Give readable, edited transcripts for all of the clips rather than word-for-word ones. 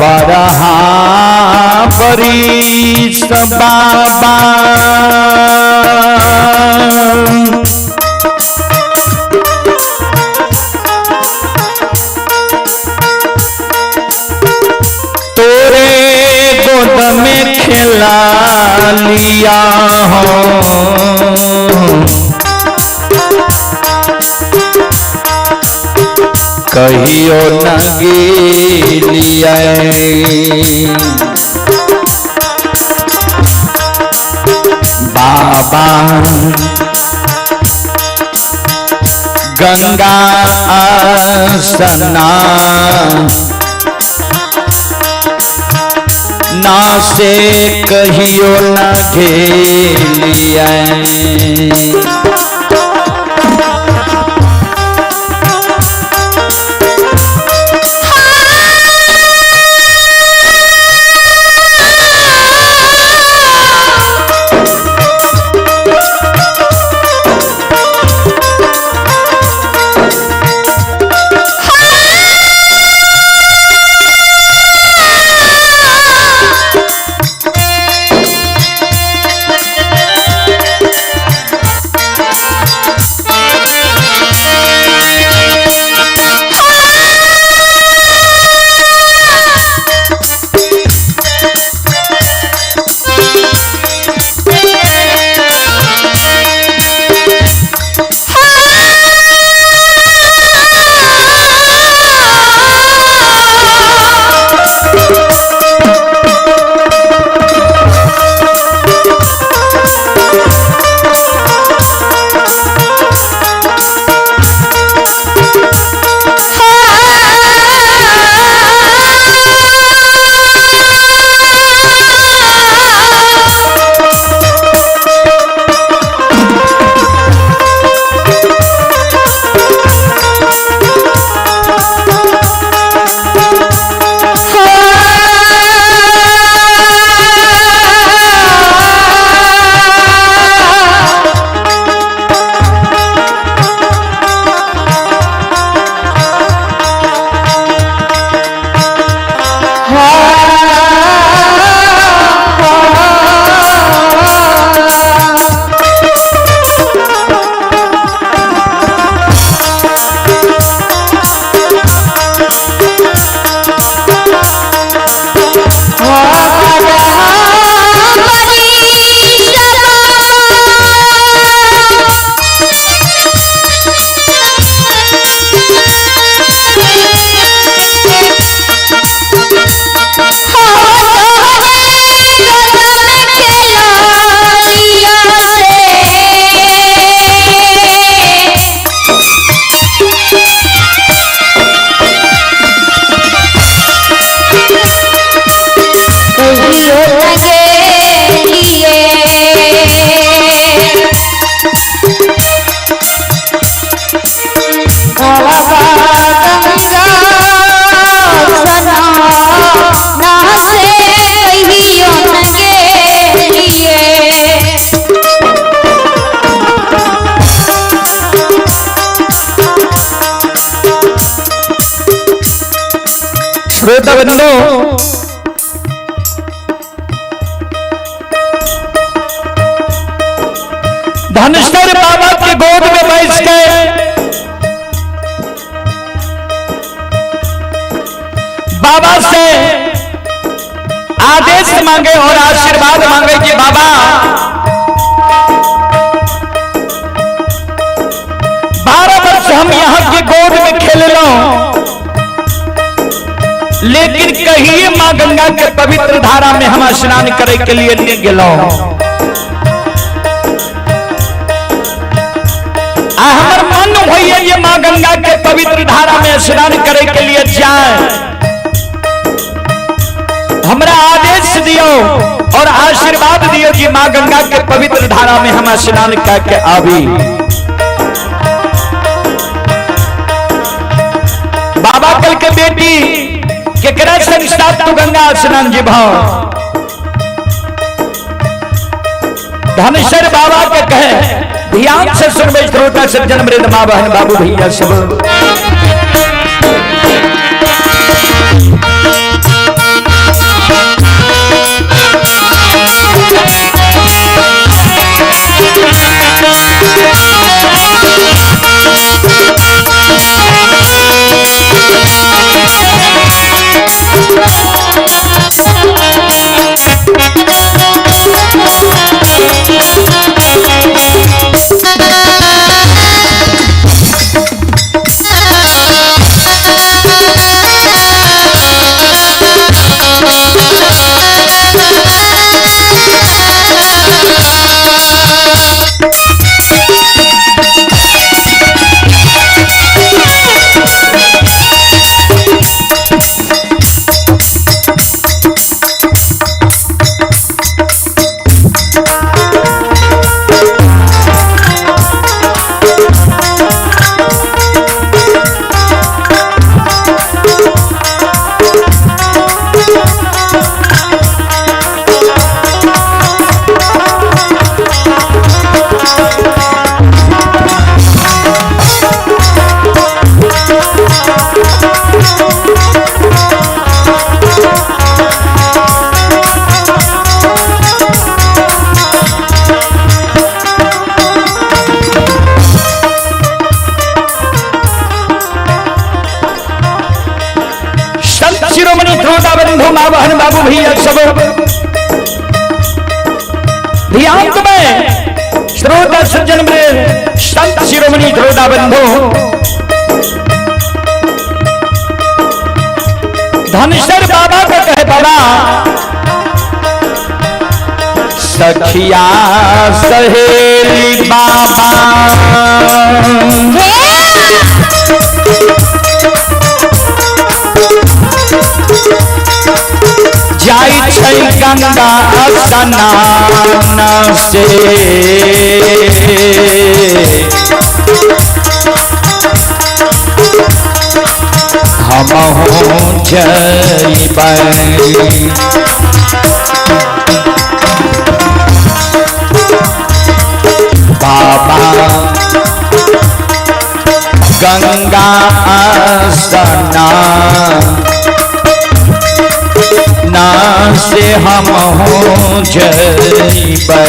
बारहा बरिस बाबा तोरे गोद में खेला लिया हो। कहियो न गेलियै बाबा गंगा सना ना से कहियो न गेलियै। श्रोता बंधु, धनुषर बाबा के गोद में बैठ गए बाबा से आदेश मांगे और आशीर्वाद मांगे कि बाबा 12 वर्ष हम यहां के गोद में खेल लो, लेकिन कहिए मां गंगा के पवित्र धारा में हम स्नान करे के लिए नहीं गेलो। हमर मन होइए ये मां गंगा के पवित्र धारा में स्नान करे के लिए जाए, हमरा आदेश दियो और आशीर्वाद दियो कि मां गंगा के पवित्र धारा में हम स्नान करके आवी। बाबा कल के बेटी केकरा संग साथ तू गंगा स्नान जीभाव। धनेश्वर बाबा के कहे, ध्यान से सुनबे श्रोता सज्जन मृद मां बहन बाबू भैया सब। श्रोता बंधु, माँ बहन, बाबू भैया सब ध्यान में। श्रोता सज्जन में संत शिरोमणि श्रोता बंधु धनसर बाबा को कहे, बाबा सखिया सहेली बाबा जाई छै गंगा स्नान से, हमहु जइबै। बाबा गंगा स्नान ना से हम हो जइबै।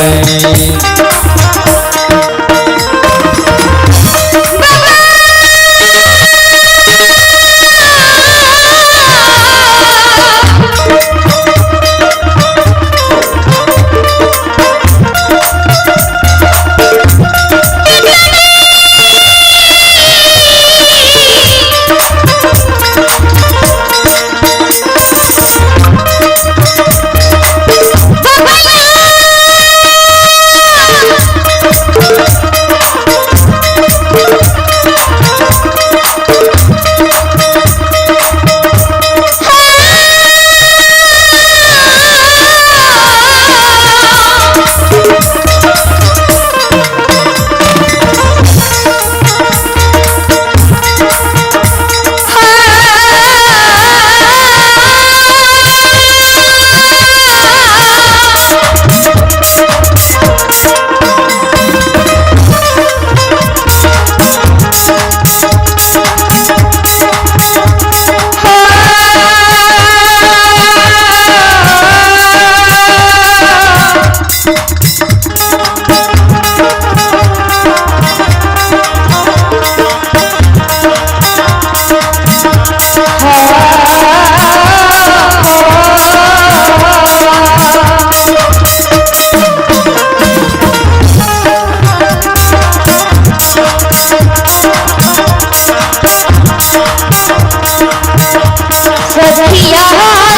सखिया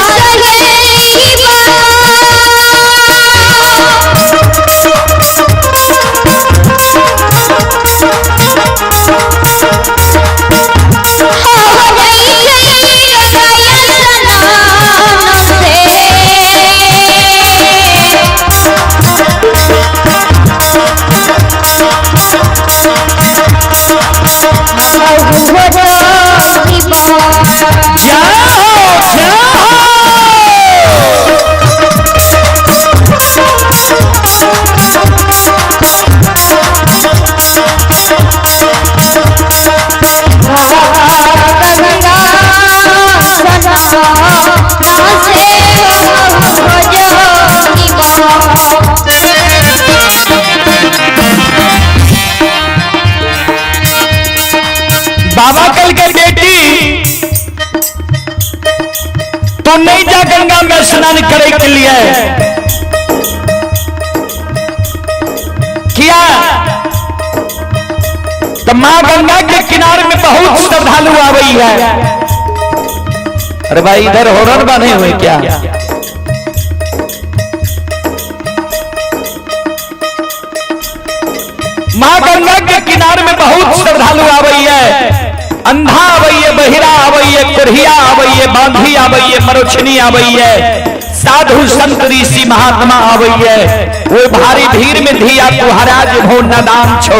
सहेली जाओ जाओ। बाबा कल के बेटी तू नहीं जा गंगा में स्नान करे के लिए, किया तो मां गंगा के किनारे में बहुत श्रद्धालु आवई है। अरे भाई इधर होरन बने हुए क्या? मां गंगा के किनारे में बहुत श्रद्धालु आवई है। अंधा आवई है, बहिरा आवई है, कुरहिया आवई है, बांधी आवई है, मरोछनी आवई है, साधु संत ऋषि महात्मा आवई है। वो भारी भीड़ में धिया तुहरा जो नदान छो,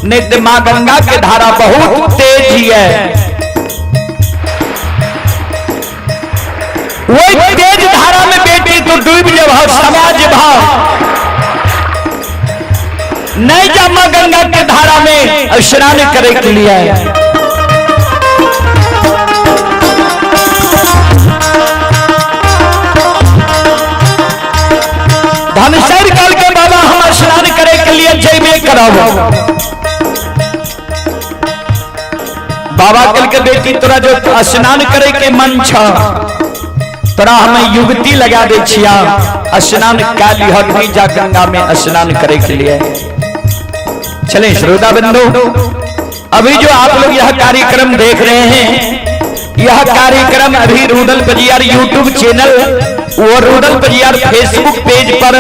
नित्य मां गंगा के धारा बहुत तेज ही है। वही तेज धारा में बेटी तू डूब जब समा जब नहीं जा मां गंगा के धारा में स्नान करे के लिए। धनसर कल के बाबा हम स्नान करे के लिए जयबे करब। बाबा कल के बेटी तोरा जो स्नान करे के मन छ तोरा हम युवती लगा दे छिया, स्नान का लिह, नहीं जा गंगा में स्नान करे के लिए। चले श्रोता बंधु, अभी जो आप लोग यह कार्यक्रम देख रहे हैं, यह कार्यक्रम अभी रूदल पजियार यूट्यूब चैनल और रूदल पजियार फेसबुक पेज पर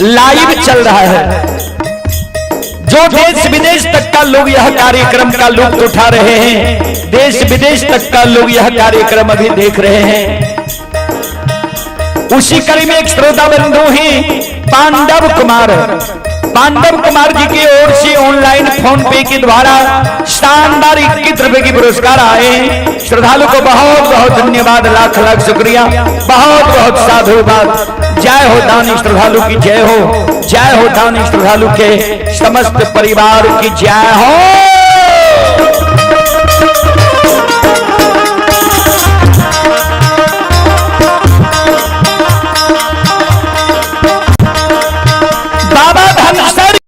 लाइव चल रहा है। जो देश विदेश तक का लोग यह कार्यक्रम का लुत्फ उठा रहे हैं, देश विदेश तक का लोग यह कार्यक्रम अभी देख रहे हैं। उसी कड़ी में एक श्रोता बंधु ही पांडव कुमार, पांडव कुमार जी की ओर से ऑनलाइन फोन पे के द्वारा शानदार 21 रुपए की पुरस्कार आए हैं। श्रद्धालु को बहुत बहुत धन्यवाद, लाख लाख शुक्रिया, बहुत बहुत साधुवाद। जय हो दानी श्रद्धालु की जय हो, जय हो दानी श्रद्धालु के समस्त परिवार की जय हो। बाबा धनसर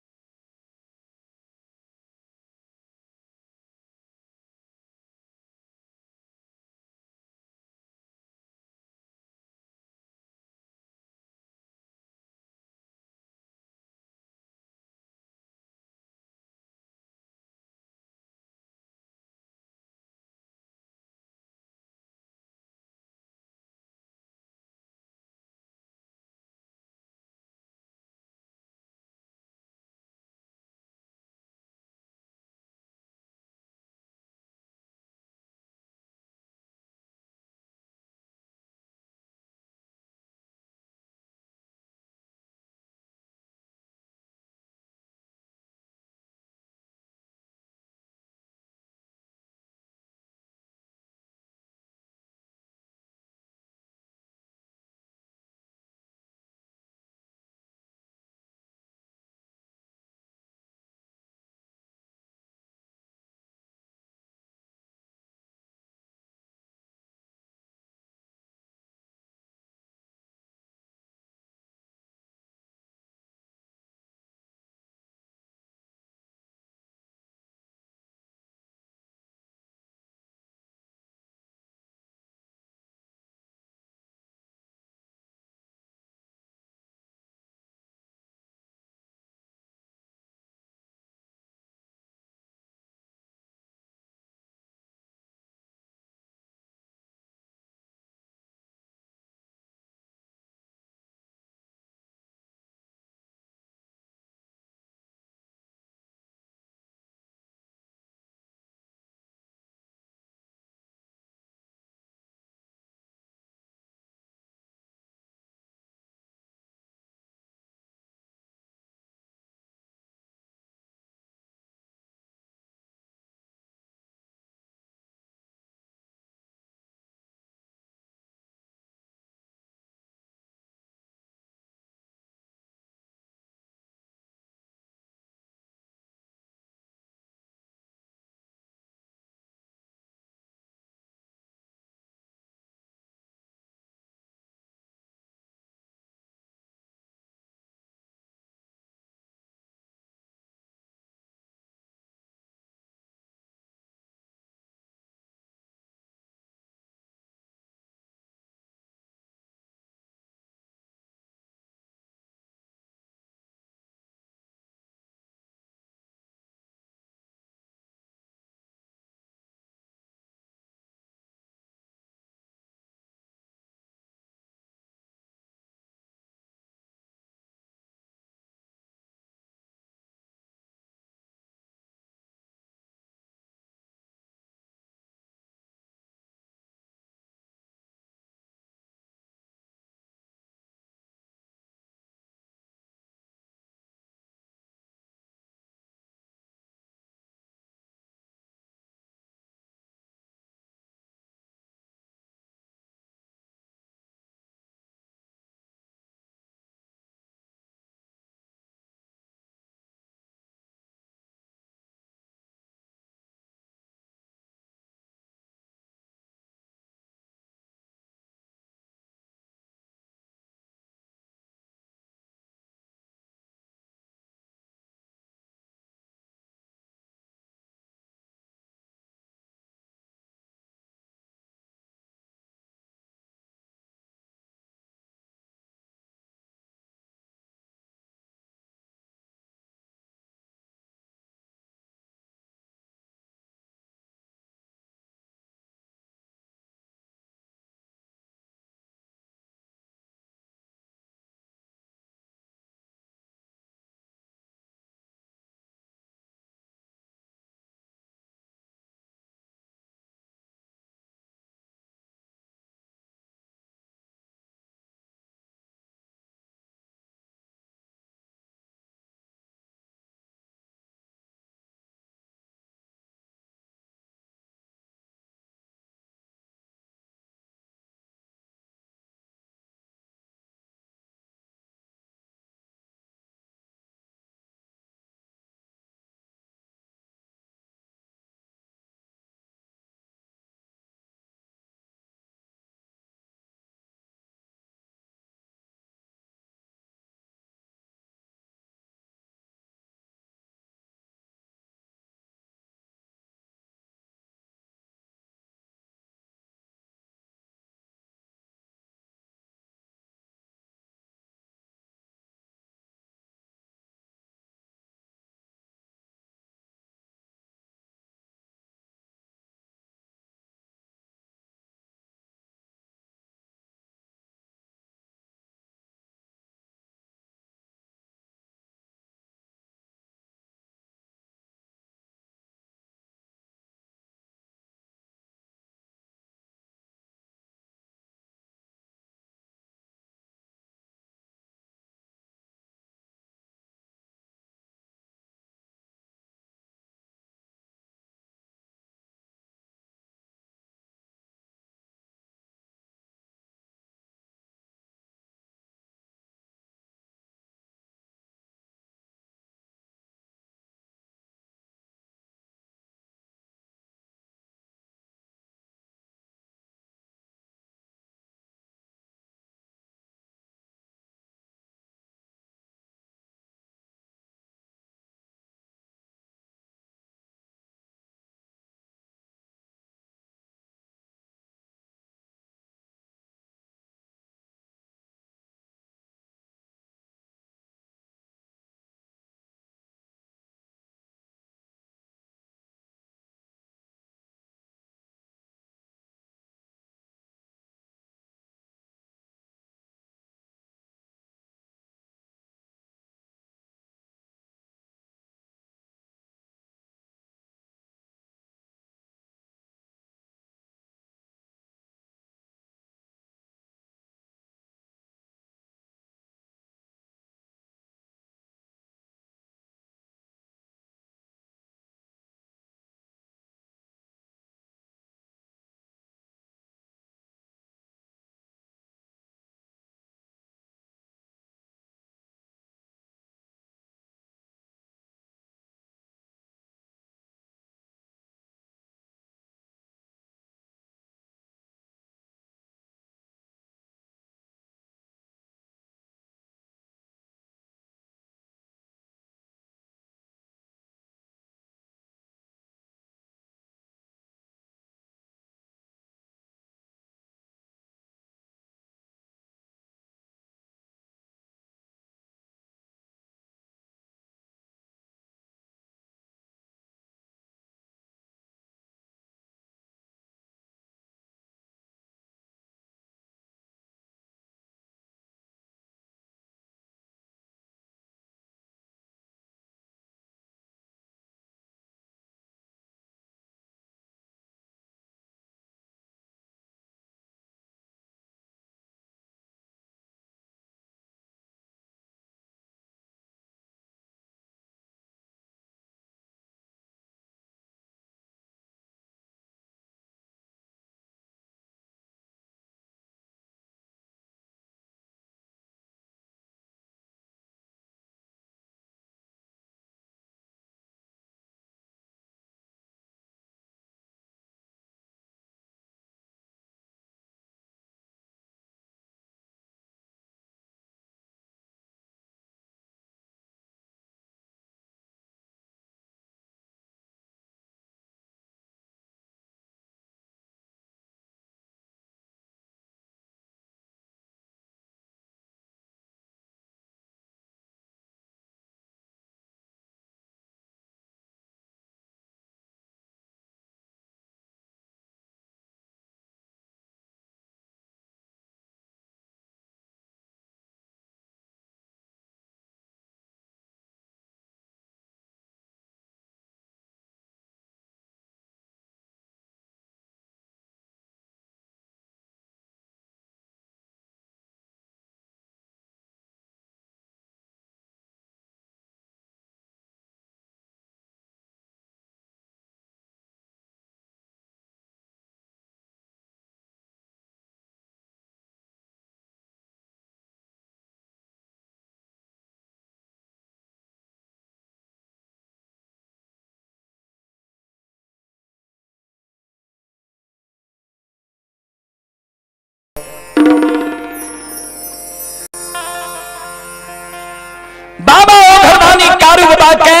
बाबा ओघरदानी कारू बाबा के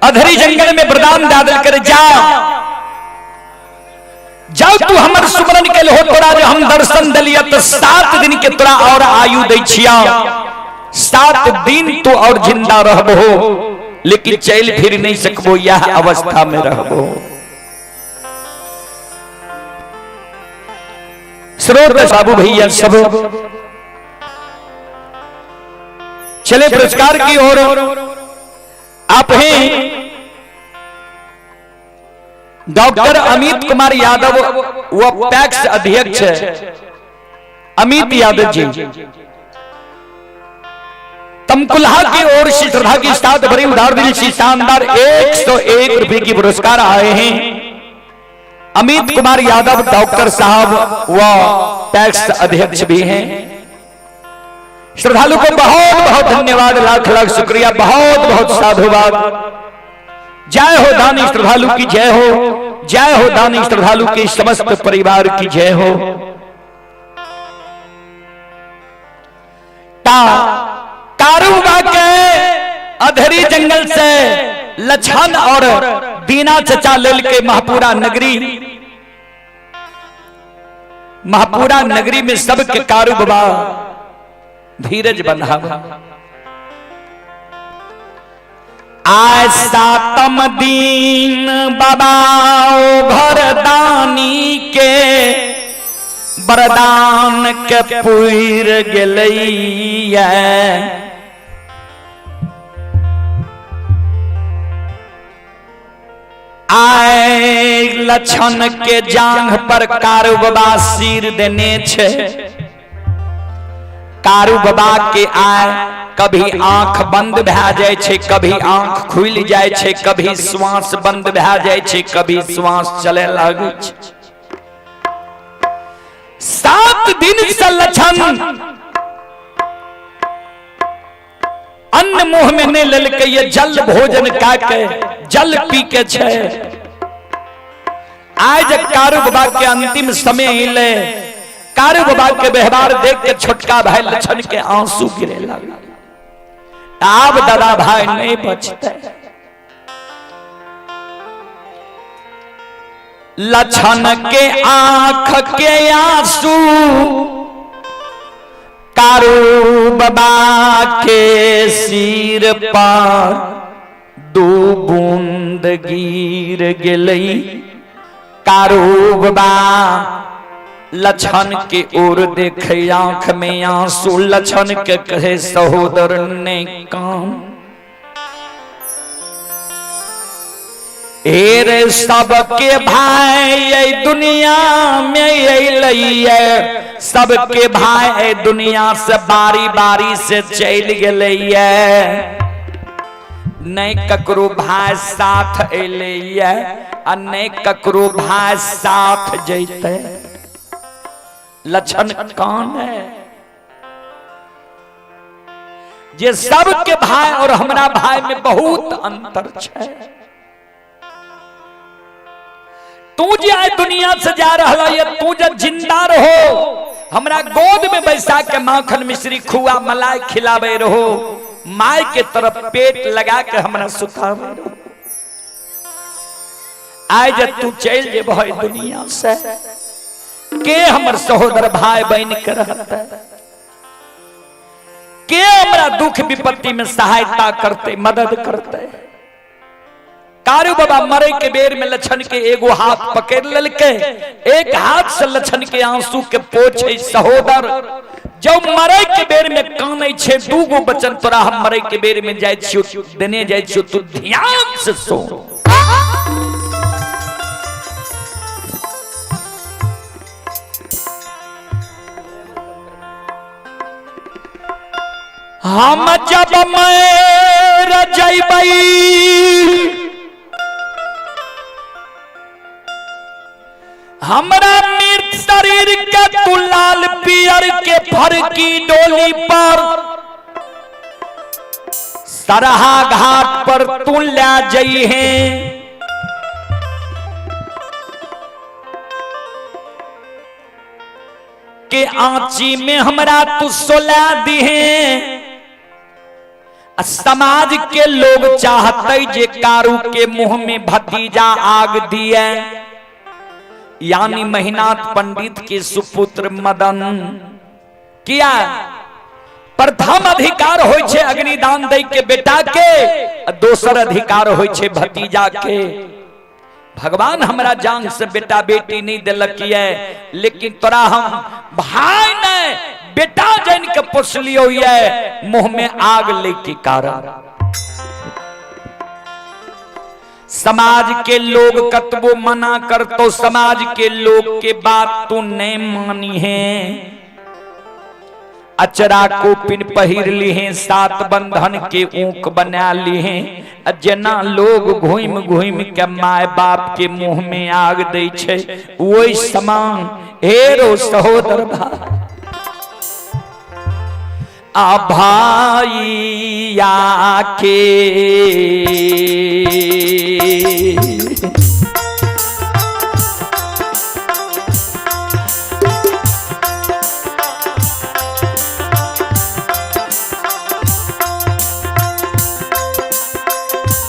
अधरी जंगल में वरदान दादल कर जा जाओ तू हमर सुमरन के हो तोरा जे हम दर्शन दिलिया तो 7 दिन के तोरा और आयु दै छिया, 7 दिन तू और जिंदा रहबो, लेकिन चल फिर नहीं सकबो, यह अवस्था में रहबो। स्रोत बाबू भैया सब चले पुरस्कार की ओर। आप हैं डॉक्टर अमित कुमार यादव व पैक्स अध्यक्ष अमित यादव जी तमकुलहा की ओर से श्रद्धा की साथ भरी उदार दिल से शानदार 101 रुपए की पुरस्कार आए हैं। अमित कुमार यादव डॉक्टर साहब व पैक्स अध्यक्ष भी हैं। श्रद्धालु को बहुत बहुत धन्यवाद, लाख लाख शुक्रिया, बहुत बहुत साधुवाद। जय हो दानी श्रद्धालु की जय हो, जय हो दानी श्रद्धालु के समस्त परिवार की जय हो। कारूबा के अधरी जंगल से लछन और दीना चचा लेल के महापुरा नगरी, महापुरा नगरी में सबके कारू बाबा धीरज बंधावा। आज सातम दिन बाबा घरदानी के वरदान के पुर गेलैया। आए लछन के जांघ पर कारू बाबा सिर देने छे। कारू बाबा के आए कभी आंख बंद भए जाय छे, कभी आंख खुलि जाय छे, कभी श्वास बंद भए जाय छे, कभी श्वास चले लागै छे। 7 दिन से लछन अन्न मुंह में नहीं लेलकै, ये जल भोजन का के जल पी के छे। आज कारू बाबा के अंतिम समय अइले, कारू बाबा के व्यवहार देख के छोटका भाई लछन के आंसू गिरे लगे। आब दादा भाई नहीं बचते। लछन के आंख के आंसू कारू बाबा के सिर पर 2 बूंद गिर गेलई। कारू बाबा लछन के ओर देखे, आंख में आंसू, लछन के कहे सहोदर ने काम रे सबके भाई दुनिया में अइलैया, सबके भाई दुनिया से बारी बारी से चल गेलैया। नहीं ककरो भाई साथ अइलैया आ नहीं ककरो भाई साथ जैते। लछन कौन है जे सबके भाई और हमरा भाई में बहुत अंतर छे। तू जे आए दुनिया से जा रहा है, तू जे जिंदा रहो, हमरा गोद में बैसा के माखन मिश्री खुआ मलाई खिलावे रहो, my के तरफ पेट लगा के हमरा सुतावे रहो। आए जे तू चल जेबह दुनिया से, के हमर सहोदर भाई बहन के रहते, के हमरा दुख विपत्ति में सहायता करते, मदद करते। कारू बाबा मरे के बेर में लछन के एगो हाथ पकड़ ललके, एक हाथ से लछन के आंसू के पोछे सहोदर। जब मरे के बेर में कानै छे, दूगो वचन तोरा हम मरे के बेर में जाय छियो, देने जाय छियो, तू ध्यान से सुन। हम जब मर जइबै हमरा मृत शरीर के तू लाल पियर के फरकी डोली पर सरहा घाट पर तू ले जइहे। के आंची में हमरा तू सोला दिहे। आ समाज के लोग चाहते जे कारू के मुंह में भतीजा आग दिए, यानी महिनाथ पंडित के सुपुत्र मदन। किया प्रथम अधिकार होइ छे अग्निदान दै के बेटा के, आ दोसर अधिकार होइ छे भतीजा के। भगवान हमरा जान से बेटा बेटी नहीं दिलक ये, लेकिन तोरा हम भाई नहीं बेटा जन के पोसलियो ये, मुंह में आग ले के कारण। समाज के लोग कतबो मना कर तो समाज के लोग के बात तू नहीं मानी है। अचरा को पिन पहिर ली है, सात बंधन के ऊक बना ली है। जना लोग घूम घूम के my बाप के मुंह में आग दे छे, वही समान हेरो सहोदर भाई आ भाई आके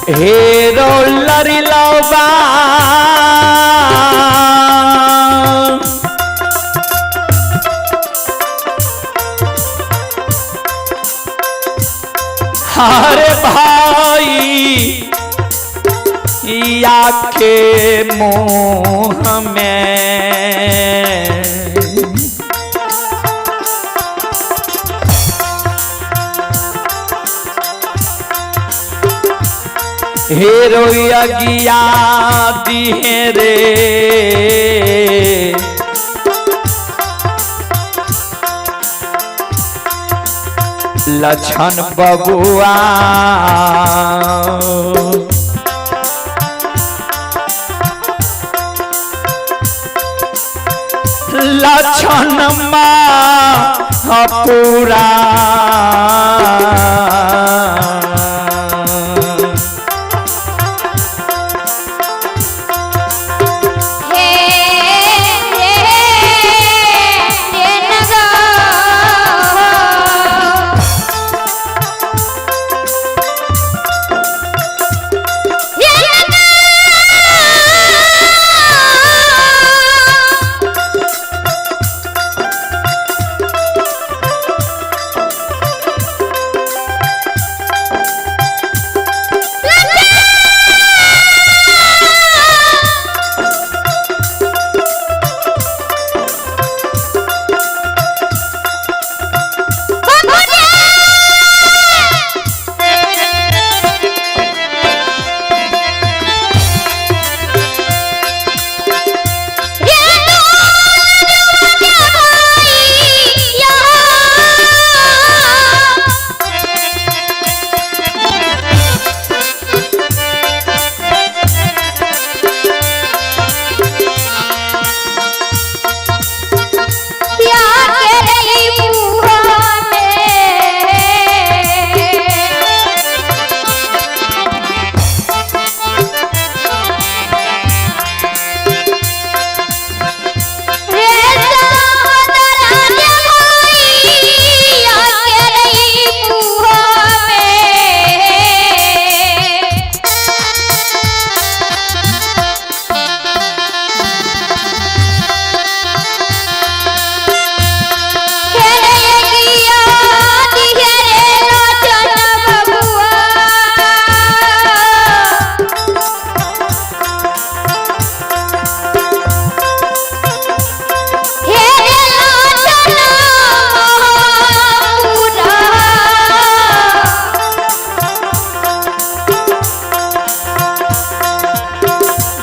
हेरो लरी लबा हरे भाई या के मुंह में हेरो अगिया दिहे रे लक्षण बबुआ। लक्षण माँ पूरा हे रे रे नगा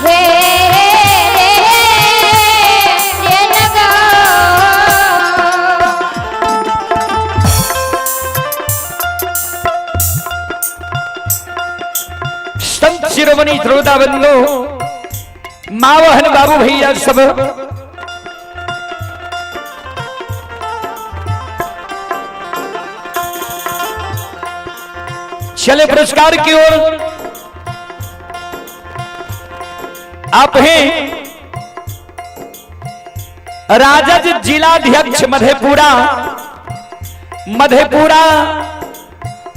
हे नगा संत शिरोमणि श्रोता बंधु मावहन बाबू भैया सब चले पुरस्कार की ओर। आप हैं राजद जिलाध्यक्ष मधेपुरा, मधेपुरा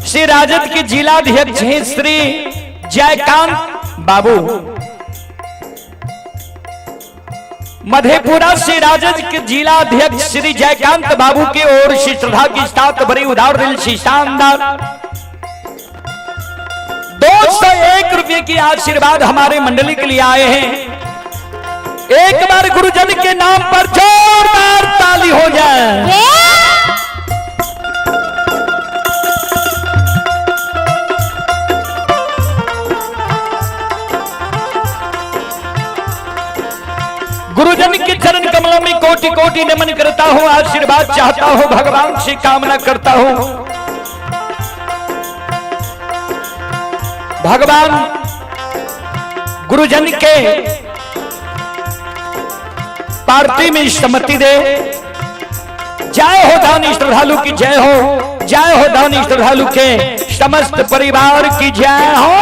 श्री राजद के जिलाध्यक्ष हैं श्री जयकांत बाबू। मधेपुरा से राजद के जिला अध्यक्ष श्री जयकांत बाबू के ओर से श्रद्धा की साथ बड़ी उदार दिल से शानदार 201 रुपए की आशीर्वाद हमारे मंडली के लिए आए हैं। एक बार गुरुजन के नाम पर जोरदार ताली हो जाए। गुरुजन के चरण कमलों में कोटि कोटि नमन करता हूं, आशीर्वाद चाहता हूं, भगवान से कामना करता हूं। भगवान गुरुजन के पार्टी में सम्मति दे। जय हो दानी श्रद्धालु की जय हो, जय हो दानी श्रद्धालु के समस्त परिवार की जय हो।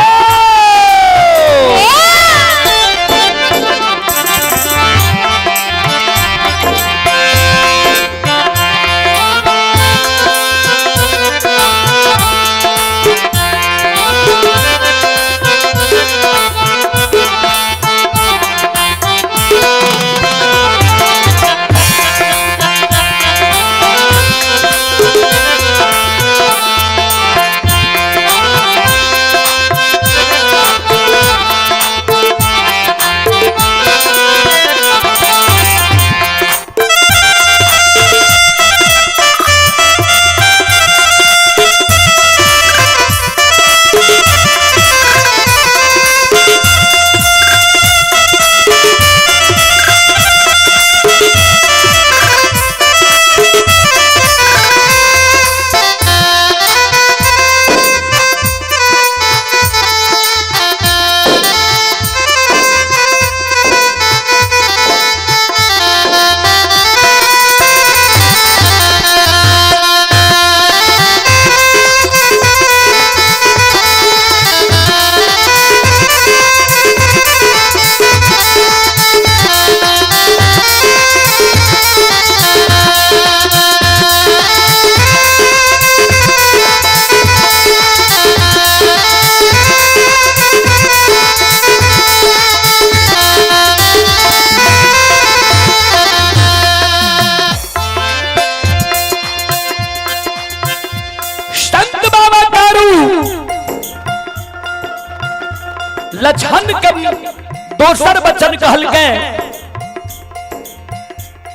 संत बाबा दारू लछन के दोसर वचन कहल के,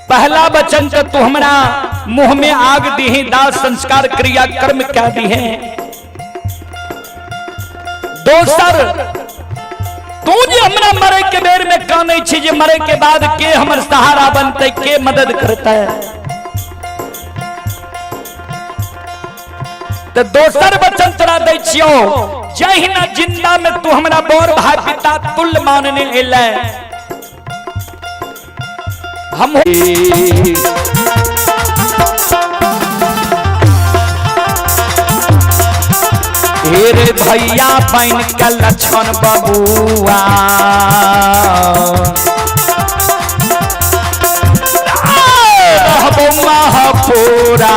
पहला वचन तो तू हमरा मुंह में आग दी, दास संस्कार क्रिया कर्म क्या दी है। दोसर तू जे हमरा मरे के बेर में कानै छी जे मरे के बाद के हमर सहारा बनते, के मदद करते। तो दोसर वचन तोरा दै छियो, जहिना जिंदा में तू हमरा बड़ भाई पिता तुल्य मानने एले, हम हे रे भैया बन के लक्षण बबुआ, रहबो महापुरा।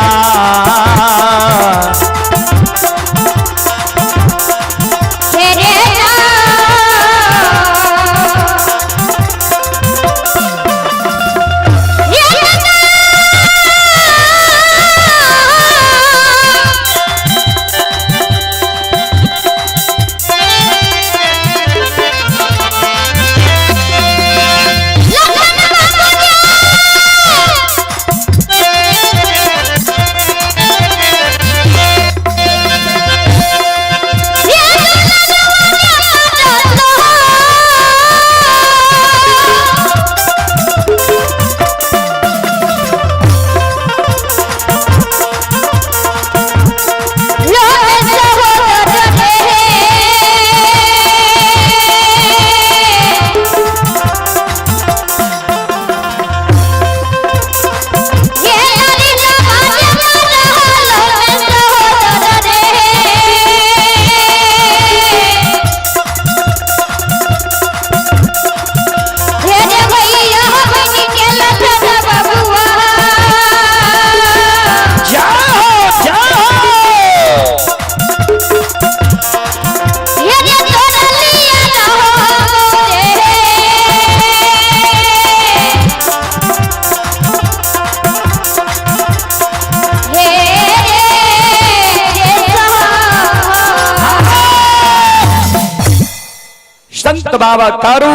संत बाबा कारू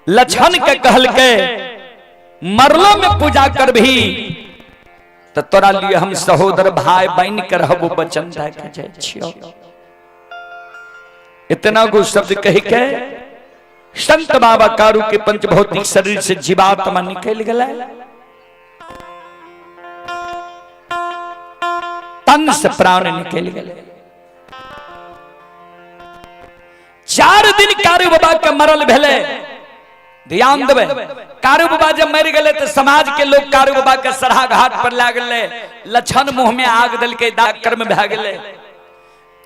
लछन के कहलके मरलो में पूजा कर भी तो तोरा लिए हम सहोदर भाई बन के रहबो, वचन दे के जाइ छियो। इतना गो शब्द कह के संत बाबा कारू के पंचभौतिक शरीर से जीवात्मा निकल गया, तन से प्राण निकल गए। 4 दिन कारू बाबा के मरल भेले। ध्यान देबै, कारू बाबा जब मर गए तो समाज के लोग कारू बाबा के सरहा घाट पर लए गेलै, लछन मुंह में आग देलकै, दाग कर्म भए गेलै।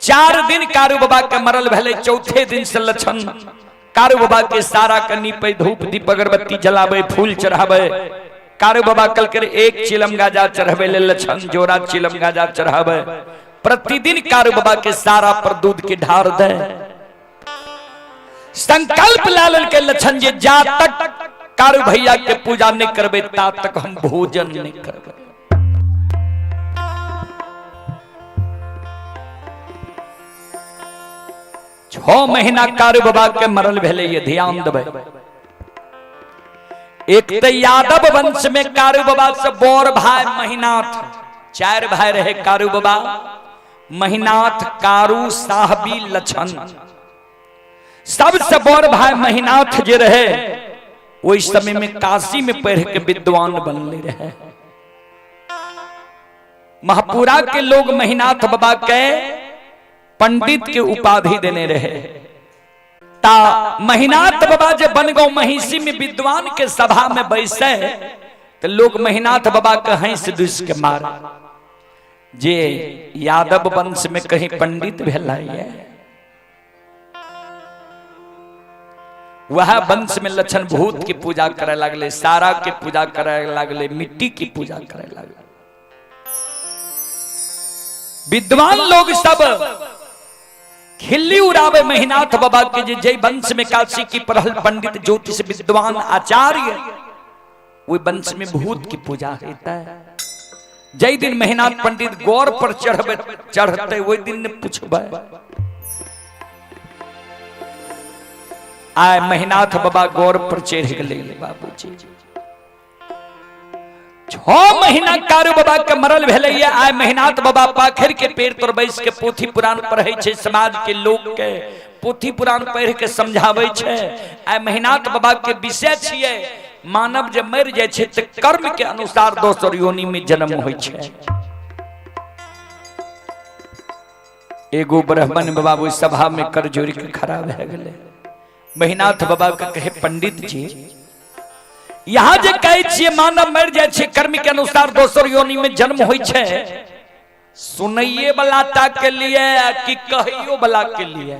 4 दिन कारू बाबा के मरल भेले, चौथे दिन से लछन कारू बाबा के सारा के नीपे, धूप दीप अगरबत्ती जलावे, फूल चढ़ावे। कारू बाबा कल कर एक चिलम गाजा चढ़ावे ले, लछन जोड़ा चिलम गाजा चढ़ावे। प्रतिदिन कारू बाबा के सारा पर दूध के ढार दे। संकल्प लाल के लछन जे जा तक कारू भैया के पूजा नहीं करबे ता तक हम भोजन नहीं करबे। 6 महीना कारू बाबा के मरल भेले, ये ध्यान देबै। एक तो यादव वंश में कारू बाबा से बड़ भाई महिनाथ, 4 भाई रहे कारू बाबा, महिनाथ, कारू, साहबी, लछन। सबसे बड़ भाई महिनाथ जे रहे ओहि समय में काशी में पढ़ के विद्वान बनले रहे। महपुरा के लोग महिनाथ बाबा के पंडित के उपाधि देने रहे। ता महिनाथ बाबा जे बन गो महिषी में विद्वान के सभा में बैसे तो लोग महिनाथ बाबा के हंस दुस के मार, जे यादव वंश में कहीं पंडित भेला है वह वंश में लक्षण भूत की पूजा करे लगले, सारा के पूजा करे लगले, मिट्टी की पूजा करे लगले। विद्वान लोग सब खिल्ली उड़ावे महिनाथ बाबा के जे जय वंश में काशी की पढ़ल पंडित ज्योतिष विद्वान आचार्य, वो वंश में भूत की पूजा होता है। जय दिन महिनाथ पंडित गौर पर चढ़बे चढ़ते वही दिन ने पूछबे। आय महिनाथ बाबा गौर पर चढ़ गए बाबूजी। 6 महीना कारू बाबा के मरल भेलै। आय महिनाथ बाबा पाखर के पेड़ तर बैस के पोथी पुराण पढ़ै छै, समाज के लोग के पोथी पुराण पढ़ के समझाबै छै। आय महिनाथ बाबा के विषय छियै मानव जे मरि जाइ छै तऽ कर्म के अनुसार दोसर योनि में जन्म होइ छै। एगो ब्राह्मण बाबा ओहि सभा में कर जोड़ के खड़ा भए गेलै। महिनाथ बाबा के कहे पंडित जी यहाँ जे कहै छियै मानव मरि जाइ छै कर्म के अनुसार दोसर योनि में जन्म होइ छै, सुनैये वाला टा के लिए कि कहियो वाला के लिए?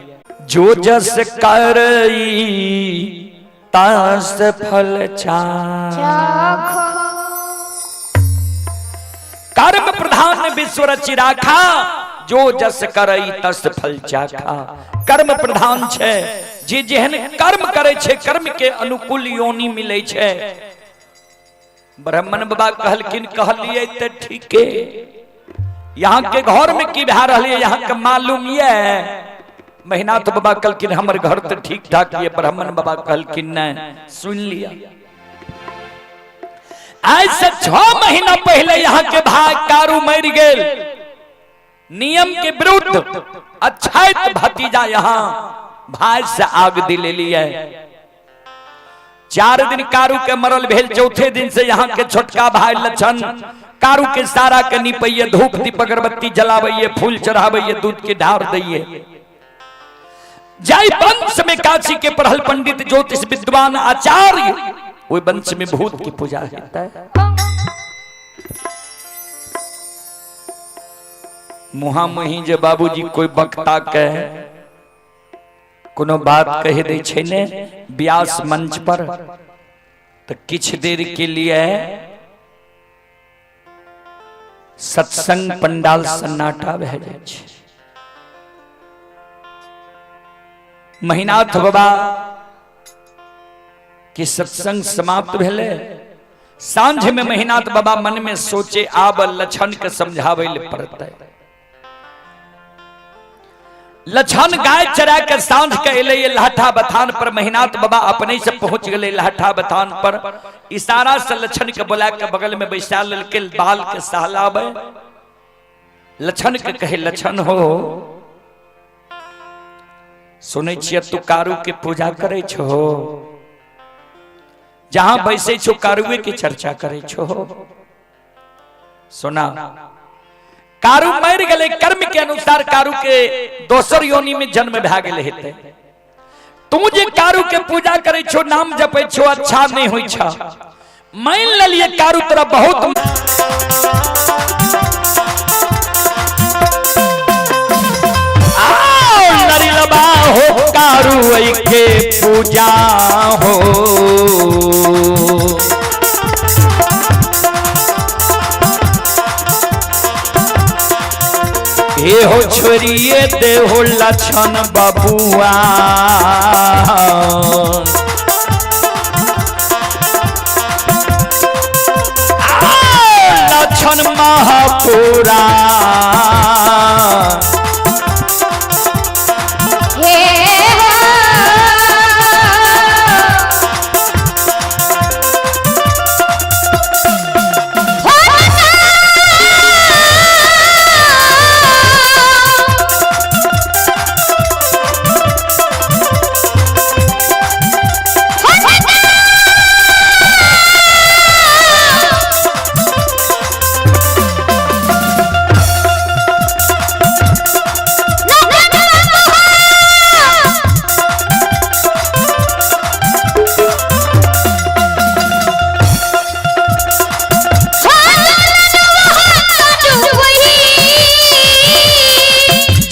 जो जस करई तास फल चा। कर्म प्रधान विश्व रचि राखा, जो जस करई तस फल चाखा। कर्म प्रधान छै, जे जेहन कर्म करे छै कर्म के अनुकूल योनि मिले छै। ब्राह्मण बाबा कहलखिन कहलिए तऽ ठीके, यहाँ के घर में की भए रहल है यहाँ के मालूम ये? महिनाथ बाबा कहलखिन हमर घर तऽ ठीक ठाक ये। ब्राह्मण बाबा कहलखिन नहीं सुन लिया, आज से 6 महीना पहले यहाँ के भाई कारू मर गेल, नियम के विरुद्ध अछैत भतीजा यहाँ भाई से आग दिले लिए। 4 दिन कारू के मरल भेल, चौथे दिन से यहाँ के छोटका भाई लछन कारू के सारा के निपैये, धूप दीप अगरबत्ती जलाबैये, फूल चढ़ाबैये, दूध के ढार दैये। जाय वंश में काशी के पढ़ल पंडित ज्योतिष विद्वान आचार्य, ओहि वंश में भूत की पूजा होता है। मुहा मुही जे बाबूजी कोई वक्ता के कोनो बात कह दै छै ने व्यास मंच पर, तो किछ देर के लिए सत्संग पंडाल सन्नाटा भए जाइ छै। महिनाथ बाबा के सत्संग समाप्त भेले, सांझ में महिनाथ बाबा मन में सोचे आब लक्षण के समझावे ले पड़तै। लछन गाय चरा के सांझ के एलै लाठा बथान पर। महिनाथ बाबा अपने से पहुंच गेलै लाठा बथान पर। इशारा से लछन के बोला के बगल में बैसा लेलकै, बाल के सहलावे। लछन के कहे, लछन हो, सुनै छियै तू कारू के पूजा करै छो, जहां बैसै छो कारुए के चर्चा करै छो। सुना, कारू मरि गेलै, कर्म के अनुसार कारू के दोसर योनि में जन्म भए गेलै हेतै। तू जे कारू के पूजा करै छो, नाम जपै छो, अच्छा नहीं होइ छ। मान लेलिए कारू तोरा बहुत आओ नरिलबा हो कारू के पूजा हो। हे हो छोड़िए दे हो लक्षण बबुआ, लक्षण महापुरा। हे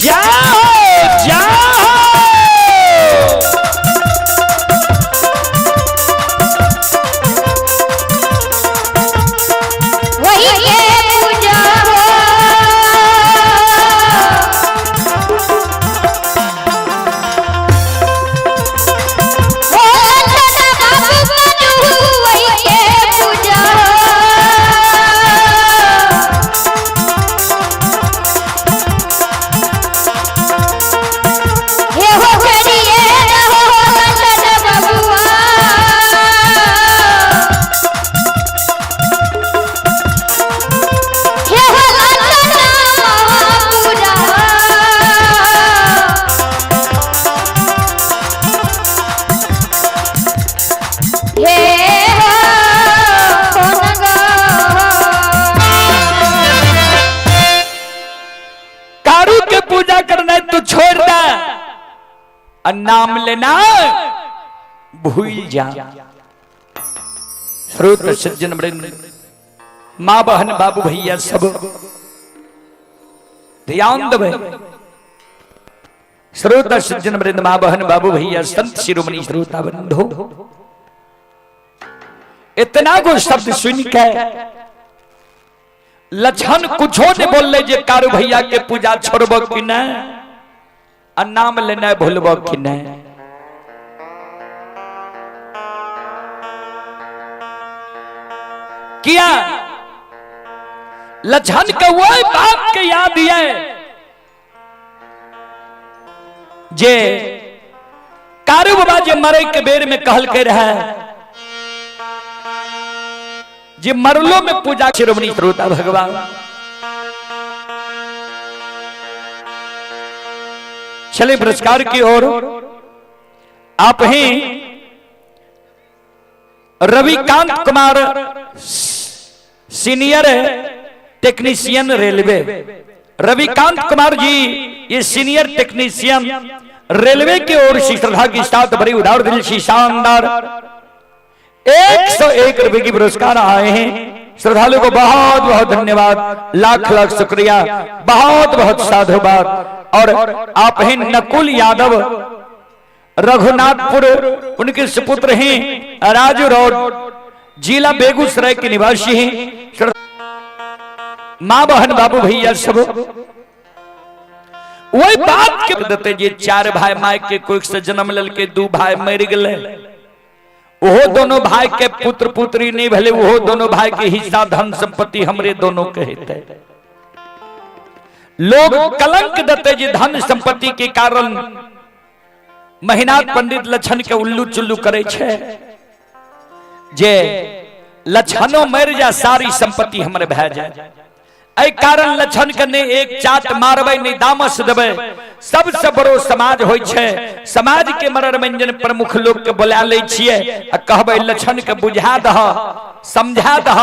जाओ जाओ। वही के पूजा हो। हो ललना बाबू करू वही के पूजा हो। हे हो घड़िए रहो ललना बबुआ। हे हो ललना महापुरा। हे हो नगा। कारू के पूजा करना है तो छोड़ दे और नाम लेना भूल जा। श्रोत सज्जन वृंद, माँ बहन बाबू भैया सब ध्यान देवे। श्रोता सज्जन वृंद, माँ बहन बाबू भैया, संत शिरोमणि श्रोता बंधु, इतना गो शब्द सुन के लक्षण कुछो नहीं बोलले जे कारू भैया के पूजा छोड़ब कि नहीं आ नाम लेना भूलब कि नहीं। किया लक्षण के वही बात के याद ये जे कारू बाबा जे मरे के बेर में कहल के रहे जे मरलो में पूजा। शिरोमणि श्रोता भगवान चले पुरस्कार की ओर। आप ही Ravikant Kumar, senior technician railway. Ravikant Kumar ji ये सीनियर टेक्नीशियन रेलवे की ओर से श्रद्धा के साथ बड़ी उदार दिल से शानदार 101 रुपए की पुरस्कार आए हैं। श्रद्धालु को बहुत बहुत धन्यवाद, लाख लाख शुक्रिया, बहुत बहुत साधुवाद। और आप हैं नकुल यादव रघुनाथपुर, उनके सुपुत्र हैं, राजू रोड, जिला बेगूसराय के निवासी हैं। माँ बहन बाबू भैया सब वही बात के देते जे चार भाई माय के कोख से जन्म ललके, दू भाई मर गए, ओहो दोनों भाई के पुत्र पुत्री नहीं भले, ओहो दोनों भाई के हिस्सा धन संपत्ति हमरे दोनों के हेतै। लोग कलंक देते जे धन संपत्ति के कारण महिनाथ पंडित लक्षण के उल्लू चुल्लू करे छे, जे लक्षणों मर जा सारी संपत्ति हमरे भए जाए। एहि कारण लक्षण के ने एक चाट मारबै नहीं दामस देबै। सबसे बड़ो समाज होइ छै, समाज के मनोरंजन प्रमुख लोग के बोला लै छियै आ कहबै लक्षण के बुझा दह, समझा दह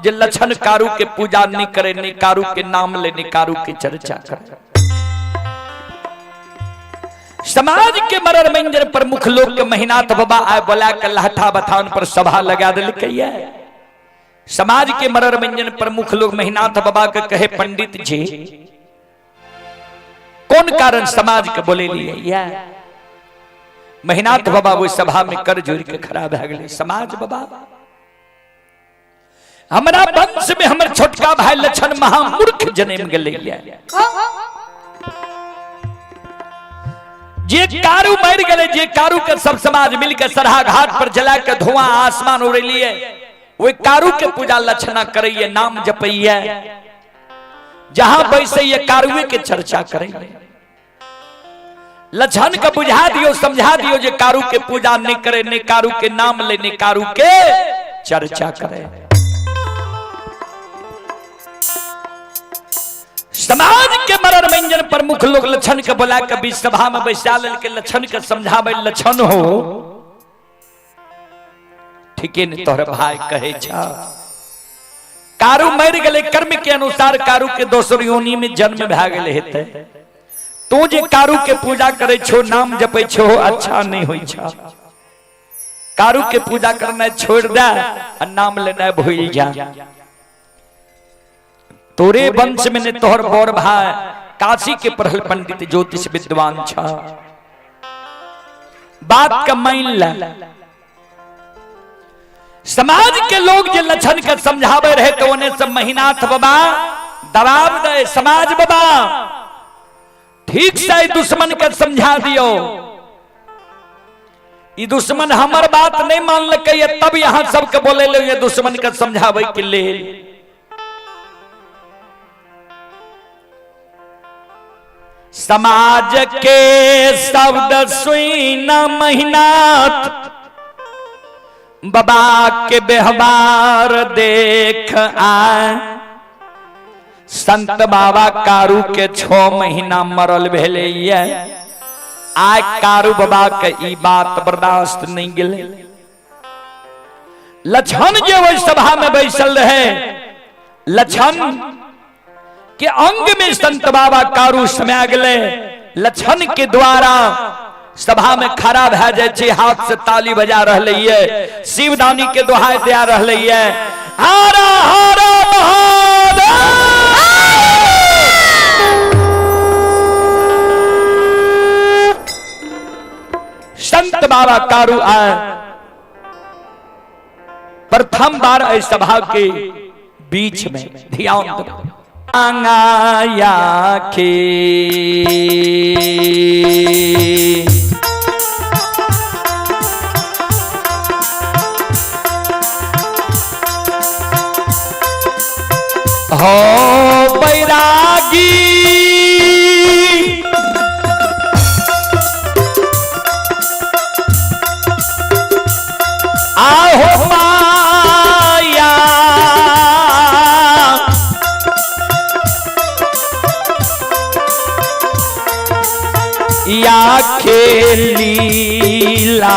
जे लक्षण कारू के पूजा नहीं करे, नहीं कारू के नाम ले, नहीं कारू के चर्चा करे। समाज के मनोरंजन प्रमुख लोग के महिनाथ बाबा आए बोला के लहठा बथान पर सभा लगा देलकै। समाज के मनोरंजन प्रमुख लोग महिनाथ बाबा के कहे पंडित जी कौन कारण समाज के बोले लिए या महिनाथ बाबा वो सभा में कर जोड़ के खड़ा भए गेलै। समाज बाबा हमरा वंश में हमर छोटका भाई लक्षण महामूर्ख जन्म गेलै। जे कारू मर गेलै, जे कारू के सब समाज मिलके सरहा घाट पर जला के धुआं आसमान उड़ेलिए, ओहि कारू के पूजा लक्षणा करैये, नाम जपैये, जहां बैसैये कारुए के चर्चा करैये। लक्षण के बुझा दियो, समझा दियो जे कारू के पूजा नहीं करे, नहीं कारू के नाम ले, नहीं कारू के चर्चा करे। समाज के मनोरंजन प्रमुख लोग लक्षण के बोला के बीच सभा में बैसा लेल के लक्षण के समझावे, लक्षण हो ठीके ने तोहर भाई कहे छा कारू मर गेलै, कर्म के अनुसार कारू के दोसर योनि में जन्म भए गेलै हेतै। तू जे कारू के पूजा करे छो, नाम जपै छो, अच्छा नहीं होइ छा। कारू के पूजा करना छोड़ दे आ नाम लेना भूल जा। तोरे वंश में ने तोहर बड़ भाई काशी के पढ़ल पंडित ज्योतिष विद्वान छा, बात का मान ले। समाज के लोग जे लक्षण के समझावे रहे तो उन्हें सब महिनाथ बाबा दबाव दे, समाज बाबा ठीक से दुश्मन के समझा दियो, ई दुश्मन हमर बात नहीं मानलकै तब यहाँ सबके बोले ले ये दुश्मन के समझावे के लेल। समाज के शब्द सुना महिनाथ बाबा के व्यवहार देख आए। संत बाबा कारू के 6 महीना मरल भेलै आय कारू बाबा के ई बात बर्दाश्त नहीं गेलै। लक्षण जे ओहि सभा में बैसल रहे, लक्षण के अंग में संत बाबा कारू समा गेलै। लक्षण के द्वारा सभा में खड़ा भए जाइ छै, हाथ से ताली बजा रहलै ये, शिवदानी के दोहाई दे रहलै ये, हरा हरा महादेव। संत बाबा कारू आए प्रथम बार एहि सभा के बीच में, ध्यान दो। आंगाया के हो बैरागी आहो माया या खेलीला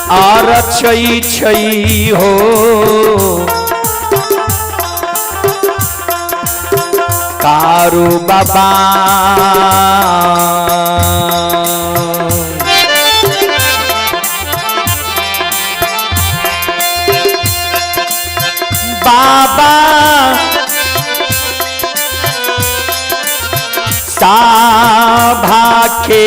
आर छई छई हो कारू बाबा। बाबा साभा के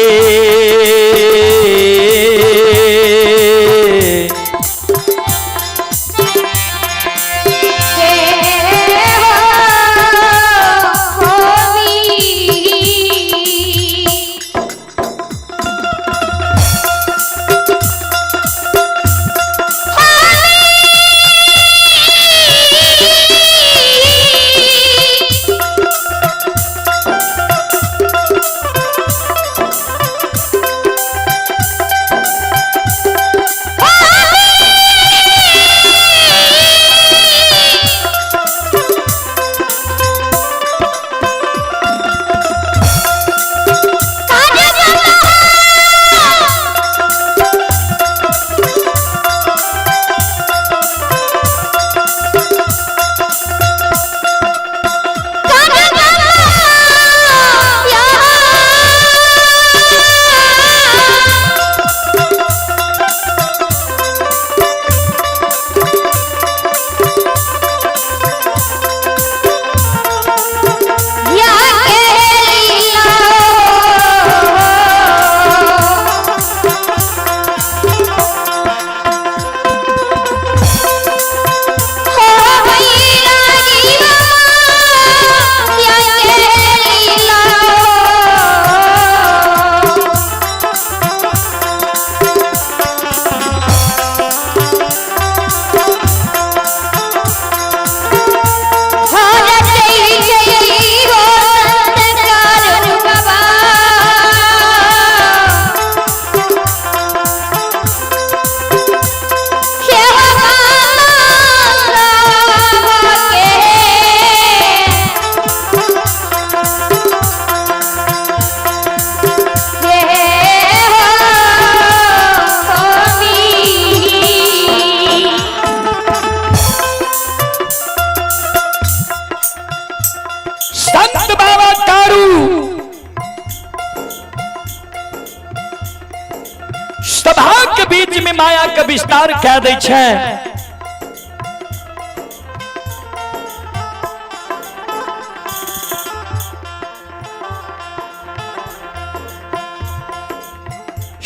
माया के विस्तार कए दै छै।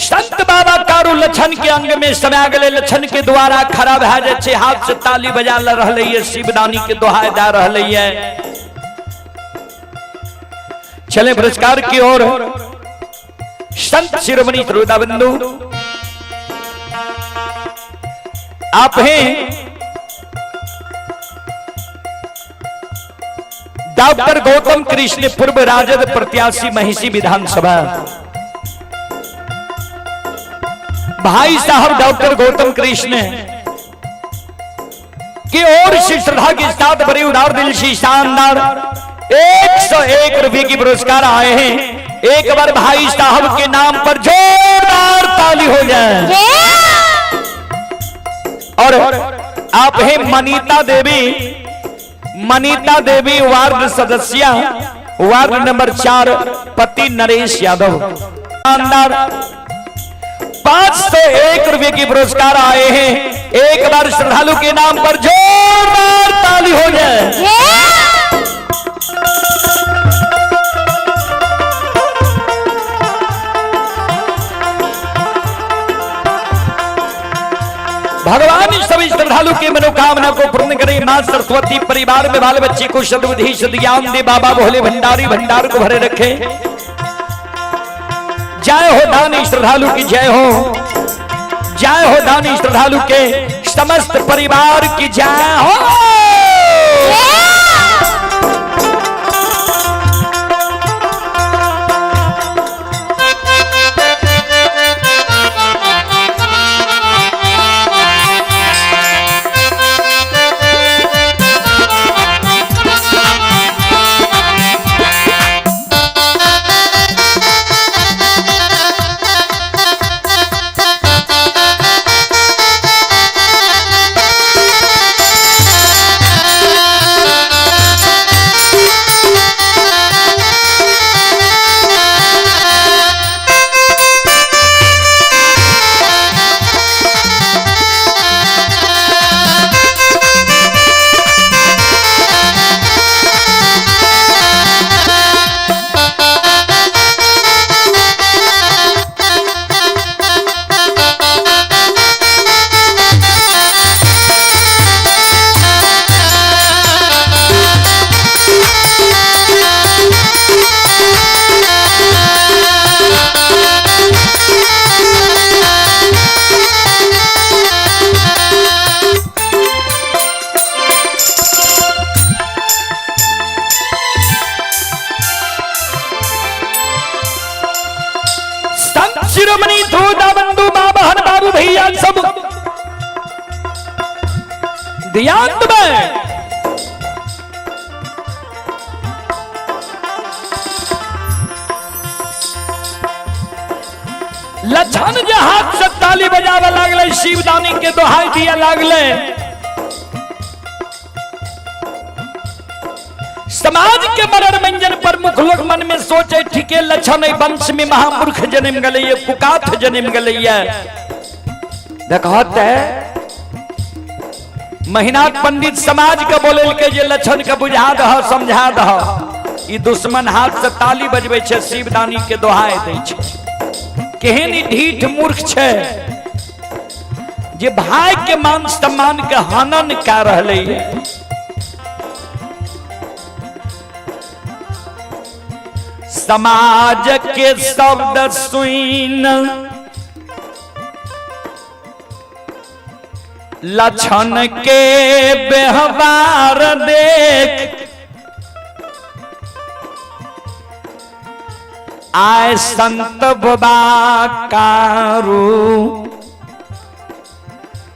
संत बाबा कारू लछन के अंग में समा गेलै। लछन के द्वारा खड़ा भए जाइ छै, हाथ से ताली बजा रहलै ये, शिवदानी के दोहाई दे रहलै ये। चले पुरस्कार की ओर। संत शिरोमणि श्रोता बंधु आप हैं डॉक्टर गौतम कृष्ण, पूर्व राजद प्रत्याशी महिषी विधानसभा। भाई साहब डॉक्टर गौतम कृष्ण की ओर से श्रद्धा के साथ बड़े उदार दिल से शानदार 101 रुपए की पुरस्कार आए हैं। एक बार भाई साहब के नाम पर जोरदार ताली हो जाए। और आप हैं मनीता देवी, मनीता देवी वार्ड सदस्य, वार्ड नंबर 4, पति नरेश यादव। शानदार 501 रुपए की पुरस्कार आए हैं। एक बार श्रद्धालु के नाम पर जोरदार ताली हो जाए। भगवान सभी श्रद्धालु की मनोकामना को पूर्ण करें। मां सरस्वती परिवार में बाल बच्चे को सद्बुद्धि सद्ज्ञान दे। बाबा भोले भंडारी भंडार को भरे रखे। जय हो दानी श्रद्धालु की जय हो, जय हो दानी श्रद्धालु के समस्त परिवार की जय हो। संत शिरोमणि धूदा बंधु बाबा बाबू भैया सब ध्यान में लछन जे हाथ से ताली बजावे लागले, शिवदानी के दोहाई दिया लागले। समाज के मरर मंजन प्रमुख लोग मन में सोचे, ठीके लछन वंश में महामूर्ख जन्म गले, कुकाथ जन्म गले। देखत है महिनाथ पंडित समाज के बोले के जे लछन के बुझा दह, समझा दह, ई दुश्मन हाथ से ताली बजबै छै, शिवदानी के दोहाई दै छै। केहन ई ढीठ मूर्ख छै जे भाई के मान सम्मान के हनन कै रहलै। समाज के शब्द सुन लछन के व्यवहार देख आए संत बाबा कारू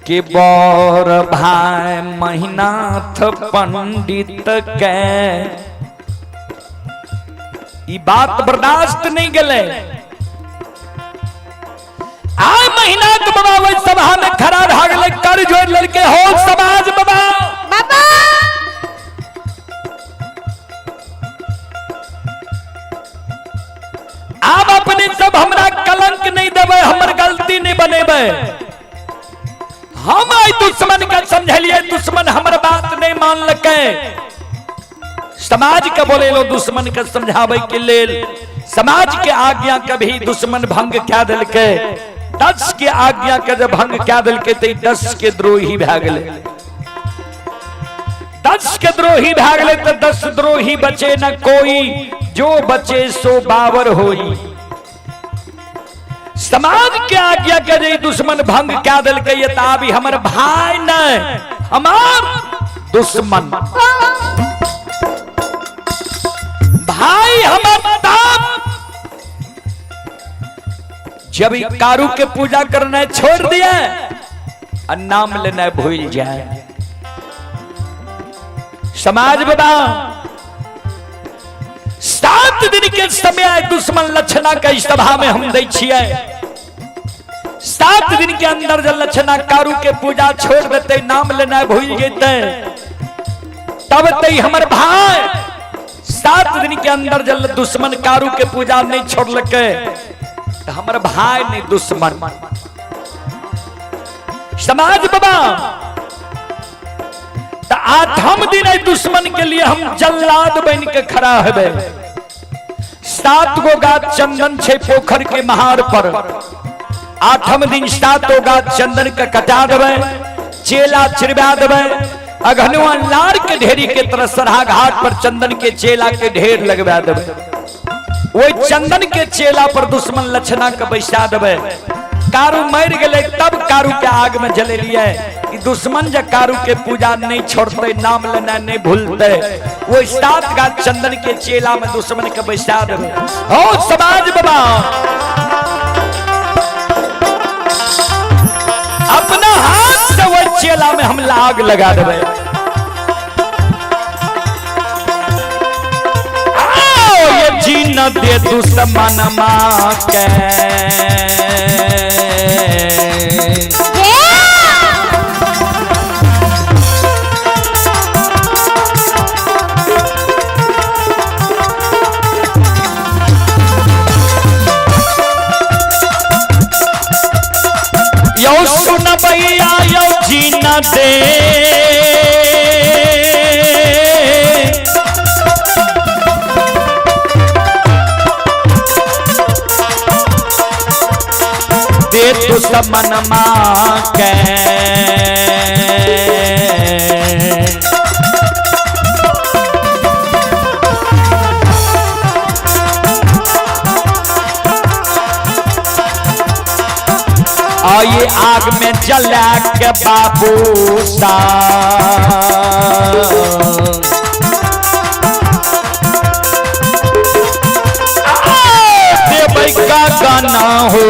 के बौर भाई महिनाथ पंडित के ई बात बर्दाश्त नहीं गले। आय महिनाथ बाबा वही सभा में खड़ा भा गेलै, कर जोड़ लड़के हो समाज बाबा बाबा आब अपने सब हमरा कलंक नहीं देबै, हमर गलती नहीं बनेबै। हम आई दुश्मन के समझलिए, दुश्मन हमर बात नहीं मानलकै। समाज के बोलेलो दुश्मन के समझाबै के लेल, समाज के आज्ञा कभी दुश्मन भंग क्या देलकै। 10 के आज्ञा के जब भंग क्या देलकै तो 10 के द्रोही भए गेलै। 10 के द्रोही भए गेलै तो 10 द्रोही बचे न कोई, जो बचे सो बावर होई। समाज के आज्ञा के जे दुश्मन भंग क्या देलकै त आबी हमर भाई नहीं, हमार दुश्मन भाई हमर ताप। जब ई कारू के पूजा करना छोड़ दिया और नाम लेना भूल जाए। समाज बाबा 7 दिन के समय आए दुश्मन लक्षणा के सभा में हम दै छियै। 7 दिन के अंदर जब लक्षणा कारू के पूजा छोड़ देते, नाम लेना भूल जेते, तब ते हमर भाई। 7 दिन के अंदर जब दुश्मन कारू के पूजा नहीं छोड़लकै तो हमर भाई नहीं दुश्मन। समाज बाबा तो 8म दिन दुश्मन के लिए हम जल्लाद बन के खड़ा हेबे। 7 गो गाछ चंदन छे पोखर के महार पर, 8म दिन 7 गो गाछ चंदन के कटा देबै, चेला चिरवा देबै, अघनुआ लार के ढेरी के तरह सरहा घाट पर चंदन के चेला के ढेर लगवा देबै। वही चंदन के चेला पर दुश्मन लक्षणा के बैसा देबै। कारू मर गेलै तब कारू के आग में जलेलिए। दुश्मन जे कारू के पूजा नहीं छोड़ते, नाम लेना नहीं भूलते, वो 7 गाछ चंदन के चेला में दुश्मन के बैसा देबै। हो समाज बाबा अपना हाथ से वो चेला में हम आग लगा देबै। आओ ये जी न दे दुश्मन माँ के। यौ सुन भैया यौ जी न दे, दे दुश्मन माँ के। आइए आग में जला के बाबू सा, देबै का गाना हो।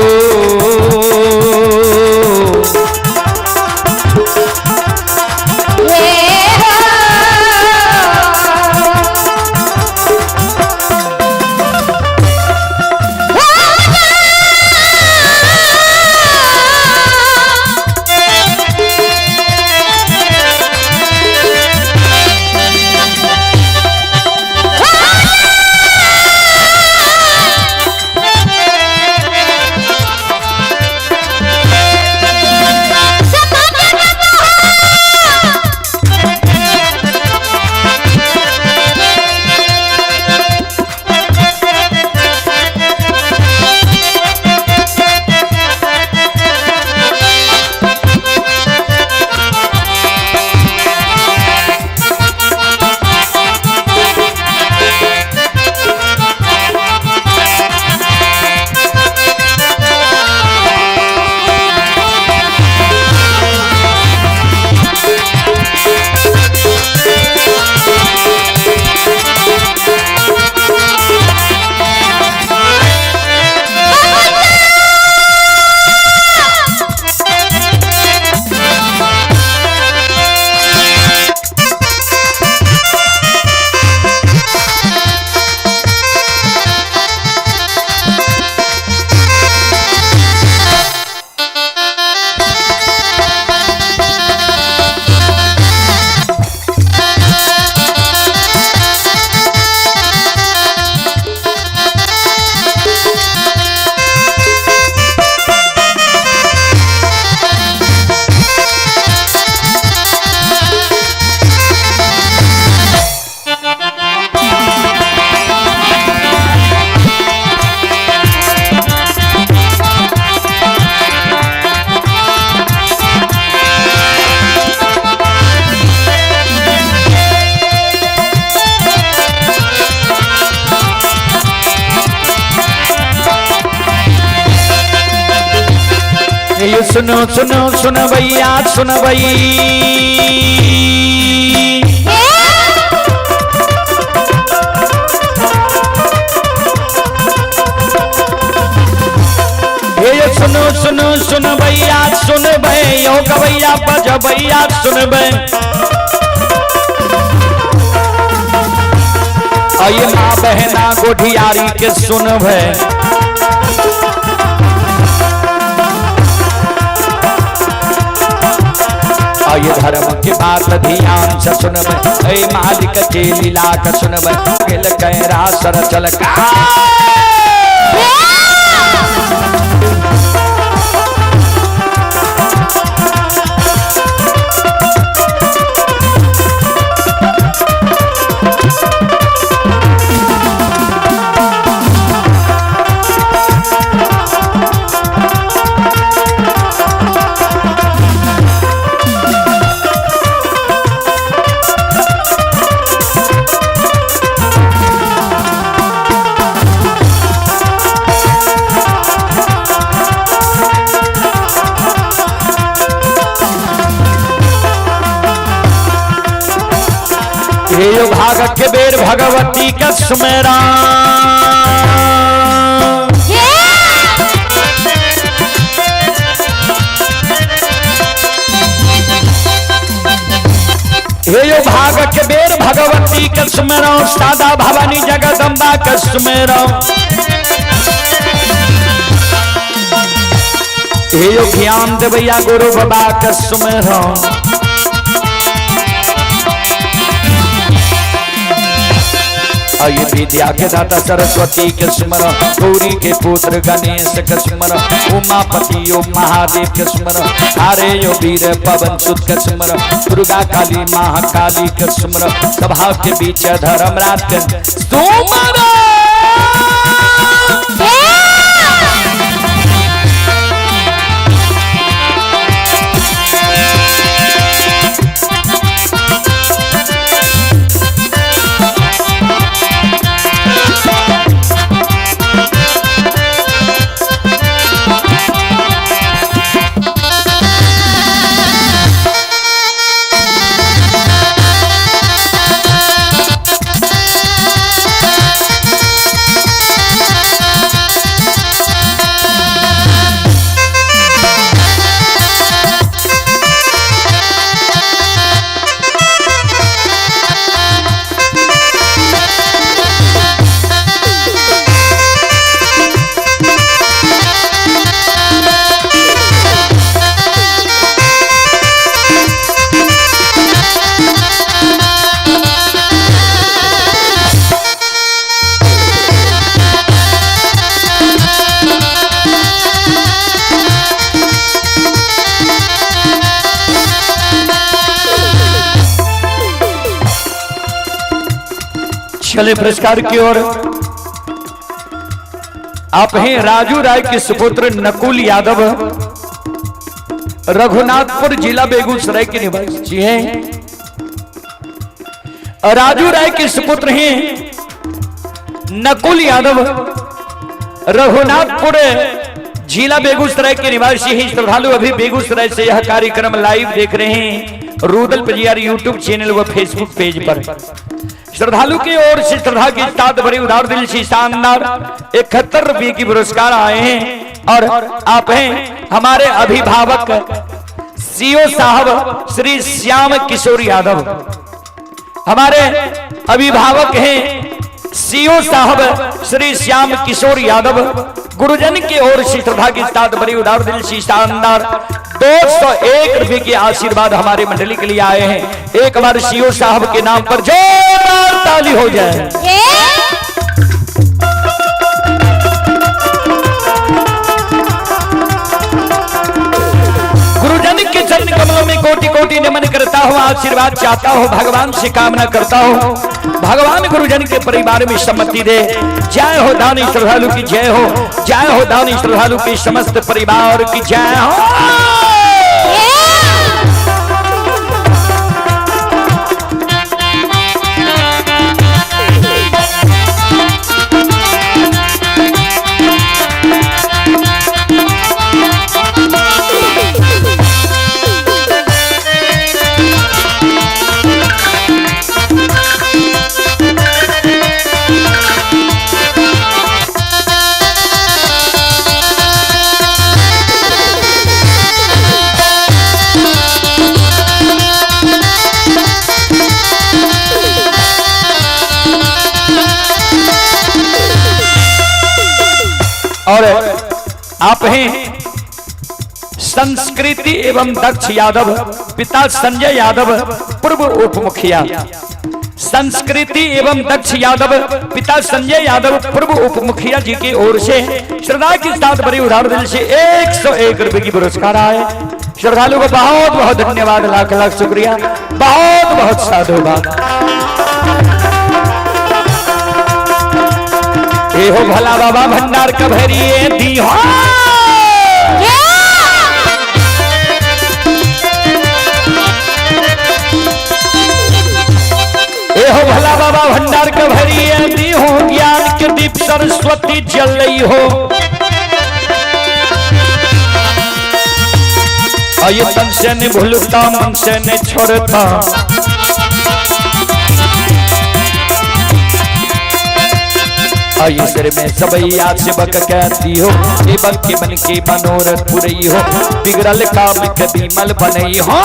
ये सुनो सुनो सुनवैया सुनवई। हे सुनो सुनो सुनवैया सुनबै, यो गवैया बजबैया सुनबै। अये माँ बहना गोठियारी के सुनबै। अये धर्म के बात ध्यान से सुनबै, ऐ मालिक के लीला के सुनबै। गेल कैरा सर चल का भाग के बेर भगवती का सुमेरा। हे यो भाग के बेर भगवती का सुमेरा, सादा भवानी जगदम्बा का सुमेरा। हे यो ज्ञान देवैया गुरु बाबा का सुमेरा। ये विद्या के दाता सरस्वती के स्मर, गौरी के पुत्र गणेश के स्मर, उमापति यो महादेव के स्मर, हरे यो वीर पवन सुत के स्मर, दुर्गा काली महाकाली के स्मर, सभा के बीच धर्मराज के सुमर। चले पुरस्कार की ओर। आप हैं राजू राय के सुपुत्र नकुल यादव, रघुनाथपुर जिला बेगूसराय के निवासी हैं। राजू राय के सुपुत्र हैं नकुल यादव, रघुनाथपुर जिला बेगूसराय के निवासी हैं। श्रद्धालु अभी बेगूसराय से यह कार्यक्रम लाइव देख रहे हैं रूदल पजियार यूट्यूब चैनल व फेसबुक पेज पर। श्रद्धालु की ओर से श्रद्धा की साथ भरी उदार दिल से शानदार 71 रुपये की पुरस्कार आए हैं। और आप हैं हमारे अभिभावक सीओ साहब श्री श्याम किशोर यादव, हमारे अभिभावक हैं सीओ साहब श्री श्याम किशोर यादव। गुरुजन की ओर से श्रद्धा के साथ भरी उदार दिल से शानदार 201 रुपये के आशीर्वाद हमारे मंडली के लिए आए हैं। एक बार सीओ साहब के नाम पर जोरदार ताली हो जाए। गुरुजन के चरण कमलों में कोटि कोटि नमन करता हूँ, आशीर्वाद चाहता हूँ, भगवान से कामना करता हूँ भगवान गुरुजन के परिवार में सम्मति दे। जय हो दानी श्रद्धालु की जय हो, जय हो दानी श्रद्धालु के समस्त परिवार की जय हो। और आप हैं संस्कृति एवं दक्ष यादव, पिता संजय यादव, पूर्व उप मुखिया। संस्कृति एवं दक्ष यादव, पिता संजय यादव, पूर्व उप मुखिया जी की ओर से श्रद्धा के साथ बड़ी उदार दिल से 101 रुपए की पुरस्कार आए। श्रद्धालु को बहुत बहुत धन्यवाद, लाख लाख शुक्रिया, बहुत बहुत साधुवाद। ए हो भला बाबा भंडार कभरिए दी हो। ए हो भला बाबा भंडार कभरिए दी हो, ज्ञान के दीप सरस्वती जलई हो। अये तन से नहीं भूलता, मन से नहीं छोड़ता, सिर में सबैया सेवक कहती हो, सेवक के मन के मनोरथ पुरई हो, बिगड़ल काम के बीमल बनई हो।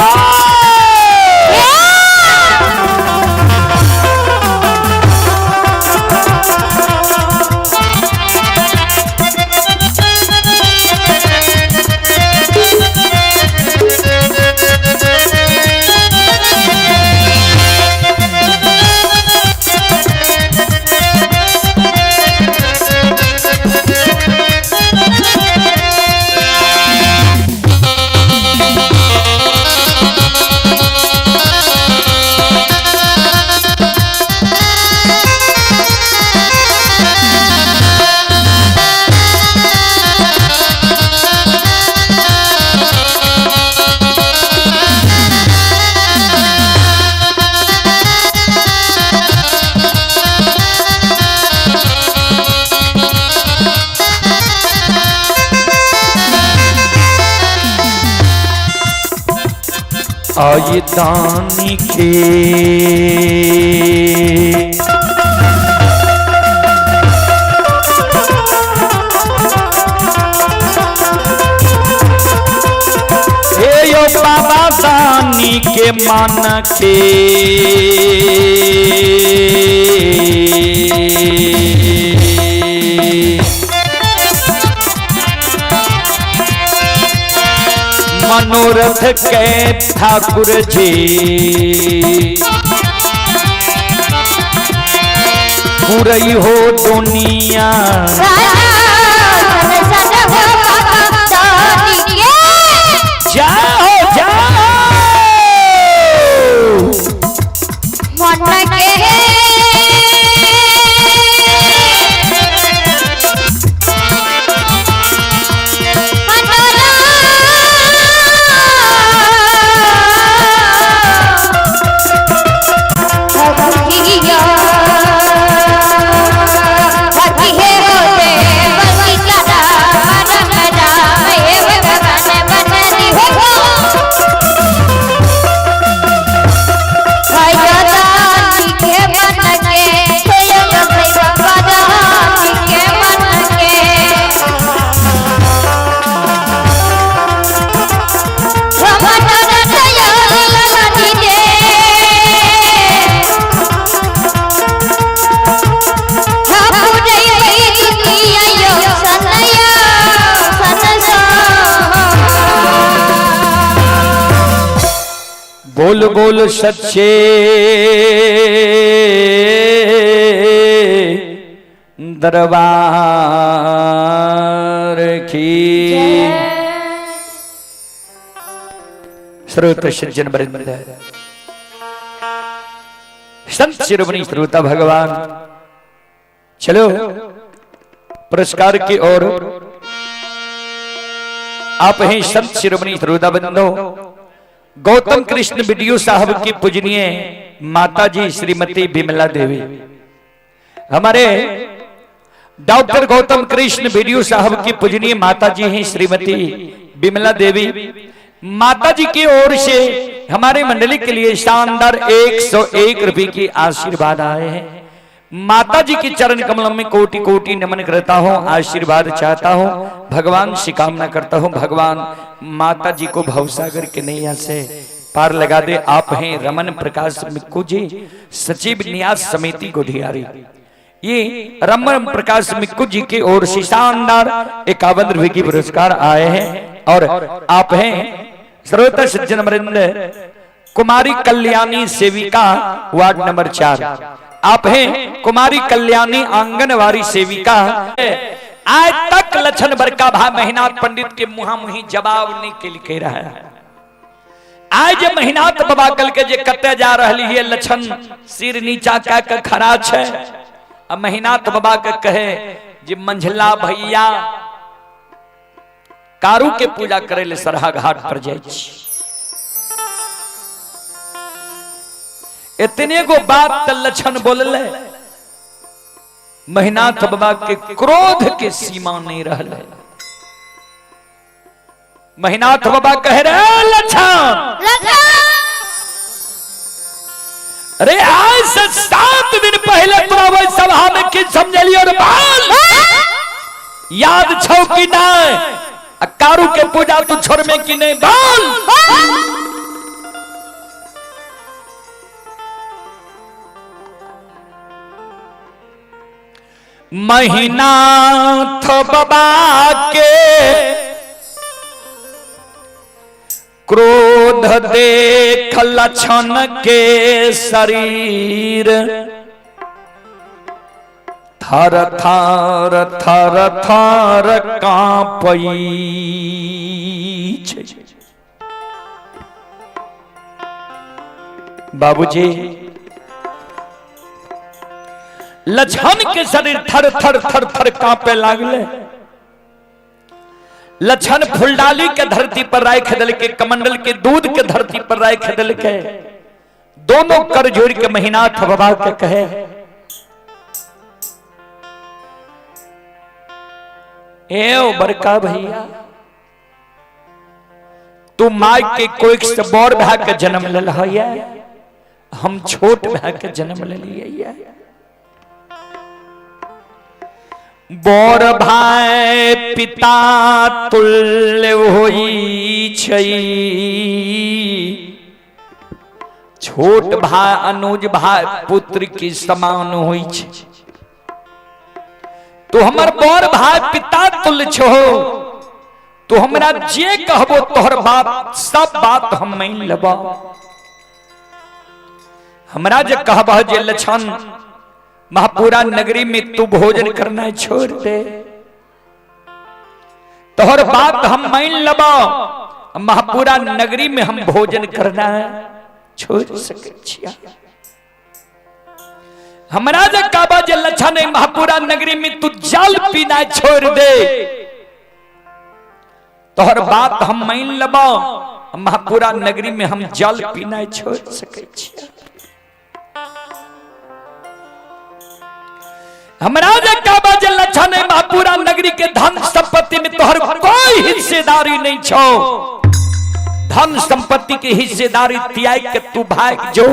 आये दानी के हे यो बाबा दानी के मान के मनोरथ के ठाकुर जी पूरई हो दुनिया। जाओ जाओ मन के बोल बोल सच्चे दरबार की। श्रोत सज्जन वृंद, संत शिरोमणि श्रोता भगवान, चलो पुरस्कार की ओर। आप हैं संत शिरोमणि श्रोता बंधो, गौतम कृष्ण बीडीओ साहब की पूजनीय माता जी श्रीमती बिमला देवी, हमारे डॉक्टर गौतम कृष्ण बीडीओ साहब की पूजनीय माता जी हैं श्रीमती बिमला देवी। माता जी की ओर से हमारे मंडली के लिए शानदार 101 रुपए की आशीर्वाद आए हैं। माता जी के चरण कमलों में कोटि कोटि नमन करता हूं, आशीर्वाद चाहता हूं, भगवान से कामना करता हूं, भगवान माता जी को भवसागर के नैया से पार लगा दे। आप हैं रमन प्रकाश मिक्कू जी, सचिव न्यास समिति गोधियारी। ये रमन प्रकाश मिक्कू जी की ओर से शानदार 51 रुपए की पुरस्कार आए हैं। और आप हैं श्रोता सज्जन वृंद कुमारी कल्याणी सेविका वार्ड नंबर 4, आप हैं कुमारी कल्याणी आंगनवाड़ी सेविका। आज तक लक्षण बड़का भाई महिनाथ पंडित के मुहा मुही जवाब नहीं के लिखे रहा है। आज जे महिनाथ बाबा कल के जे कते जा रही है लक्षण सिर नीचा का के खड़ा छे, आ महिनाथ बाबा के कहे जे मंझला भैया कारू के पूजा करे ले सरहा घाट पर जाय छी। इतने गो बात त लक्षण बोलले, महिनाथ बाबा के क्रोध के सीमा नहीं रहले। महिनाथ बाबा कह रहे लक्षण, अरे आज से 7 दिन पहले तोरा ओहि सभा में की समझलियो रे बाल, याद छौ कि नहीं? आ कारू के पूजा तू छोड़मे कि नहीं बाल? महिनाथ बाबा के क्रोध देख लक्षण के शरीर थर थर थर थर कांपई छै। बाबूजी लक्षण के शरीर थर थर थर थर कांपे लागले। लक्षण फुलडाली के धरती पर राख दिल के, कमंडल के दूध के धरती पर राख दिल के, दोनों कर जोड़ के महिनाथ बाबा के कहे ए ओ बड़का भैया, तू माय के कोख से बड़ भाई के जन्म लेल है, हम छोट भाई के जन्म लेलिए। बड़ भाई पिता तुल्य होई छै, छोट भाई अनुज भाई पुत्र के समान होई छै। तू हमर बड़ भाई पिता तुल्य छो, तू हमरा जे कहबो तोहर बात सब बात हम मान लेबो। हमरा जे कहबह जे लक्षण महापुरा नगरी में तू भोजन करना छोड़ दे, तोहर बात हम मान लेबो, महापुरा नगरी में हम भोजन करना छोड़ सके छिया। हमरा जे कहबह जे लक्षण महापुरा नगरी में तू जल पीना छोड़ दे, तोहर बात हम मान लेबो, महापुरा नगरी में हम जल पीना छोड़ सके छिया। हमरा जे कहबह जे लक्षण महापुरा नगरी के धन संपत्ति में तोहर कोई हिस्सेदारी नहीं छो, धन संपत्ति के हिस्सेदारी त्याग के तू भाग जो,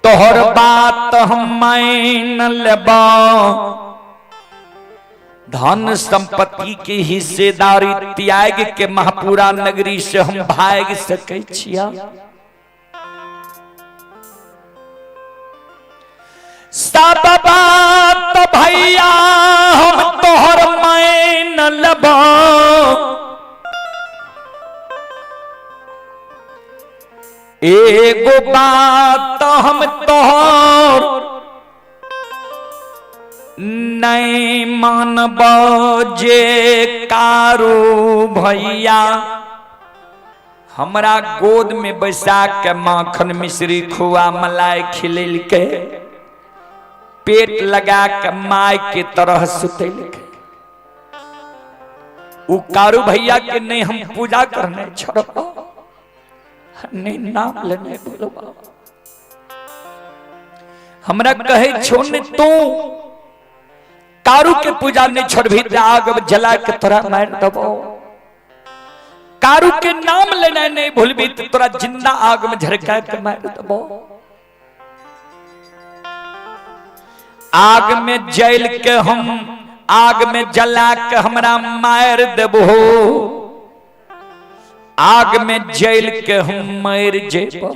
तोहर बात हम मान लेबो, धन संपत्ति के हिस्सेदारी त्याग के महापुरा नगरी से हम भाग सके छिया। सब बात भैया हम तोहर मान लेबो, एगो बात हम तोहर नहीं मानबो जे कारू भैया हमरा गोद में बैसा के माखन मिश्री खुआ मलाई खिलेलके, पेट लगा के my के तरह सुतेलके, उ कारू भैया के नहीं हम पूजा करने छोड़बो, नहीं नाम लेने बोलबो। हमरा कहे छो ने तू कारू के पूजा नहीं छोड़बी त आग जला के तोरा मार देबो, कारू के नाम लेना नहीं भूलबी त तोरा जिंदा आग में झरका के मार देबो। आग में जल के हम आग में जला के हमरा मार देबो, आग में जल के हम मर जेबो,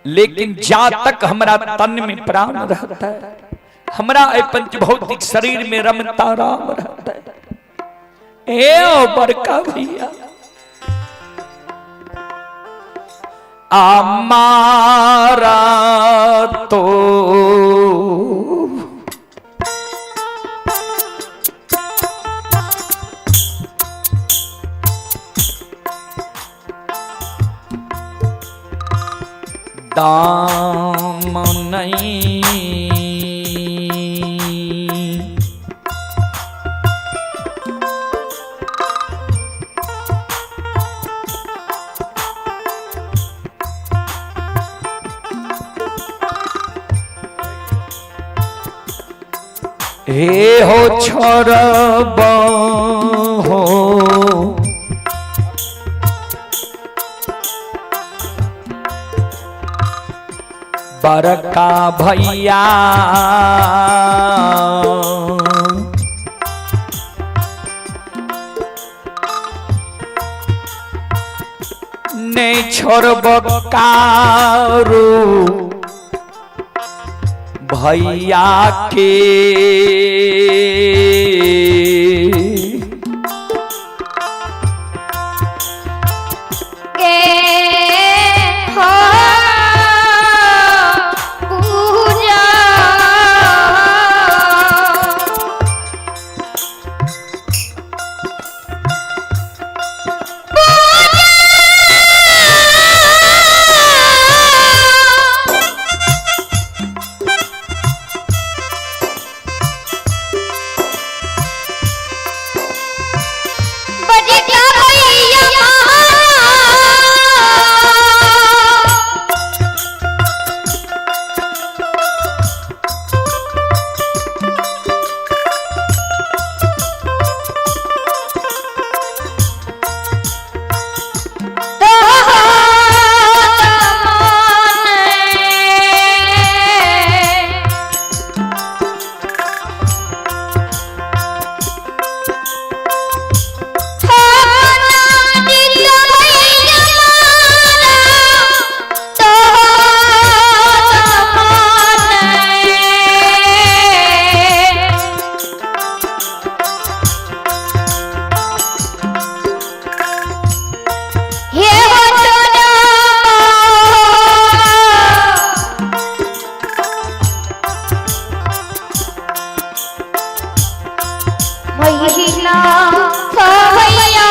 लेकिन जा तक हमरा तन में प्राण रहता है, हमरा ए पंचभौतिक शरीर में रमता राम रहता है। ए ओ बड़का भैया, हमारा तो दाम नहीं, हे हो छोड़ब हो बड़का भैया, नहीं छोड़ब कारू भैया के। के हो पूजा बजता भैया हे हो चोरा महिला भैया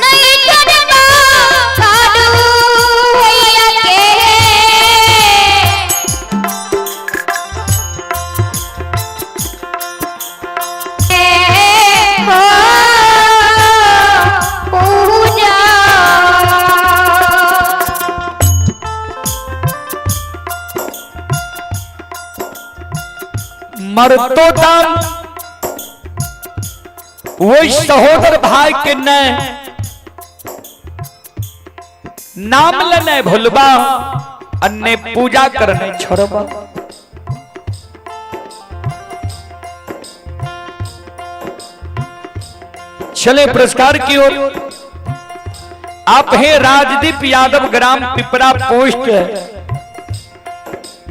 नहीं छोड़ना साधु भैया के। हो पूजा मरतो दाम वही सहोदर भाई के न नाम लेने भूलबा, अन्य पूजा करने छोड़बा। चले पुरस्कार की ओर। आप हैं राजदीप यादव, ग्राम पिपरा, पोस्ट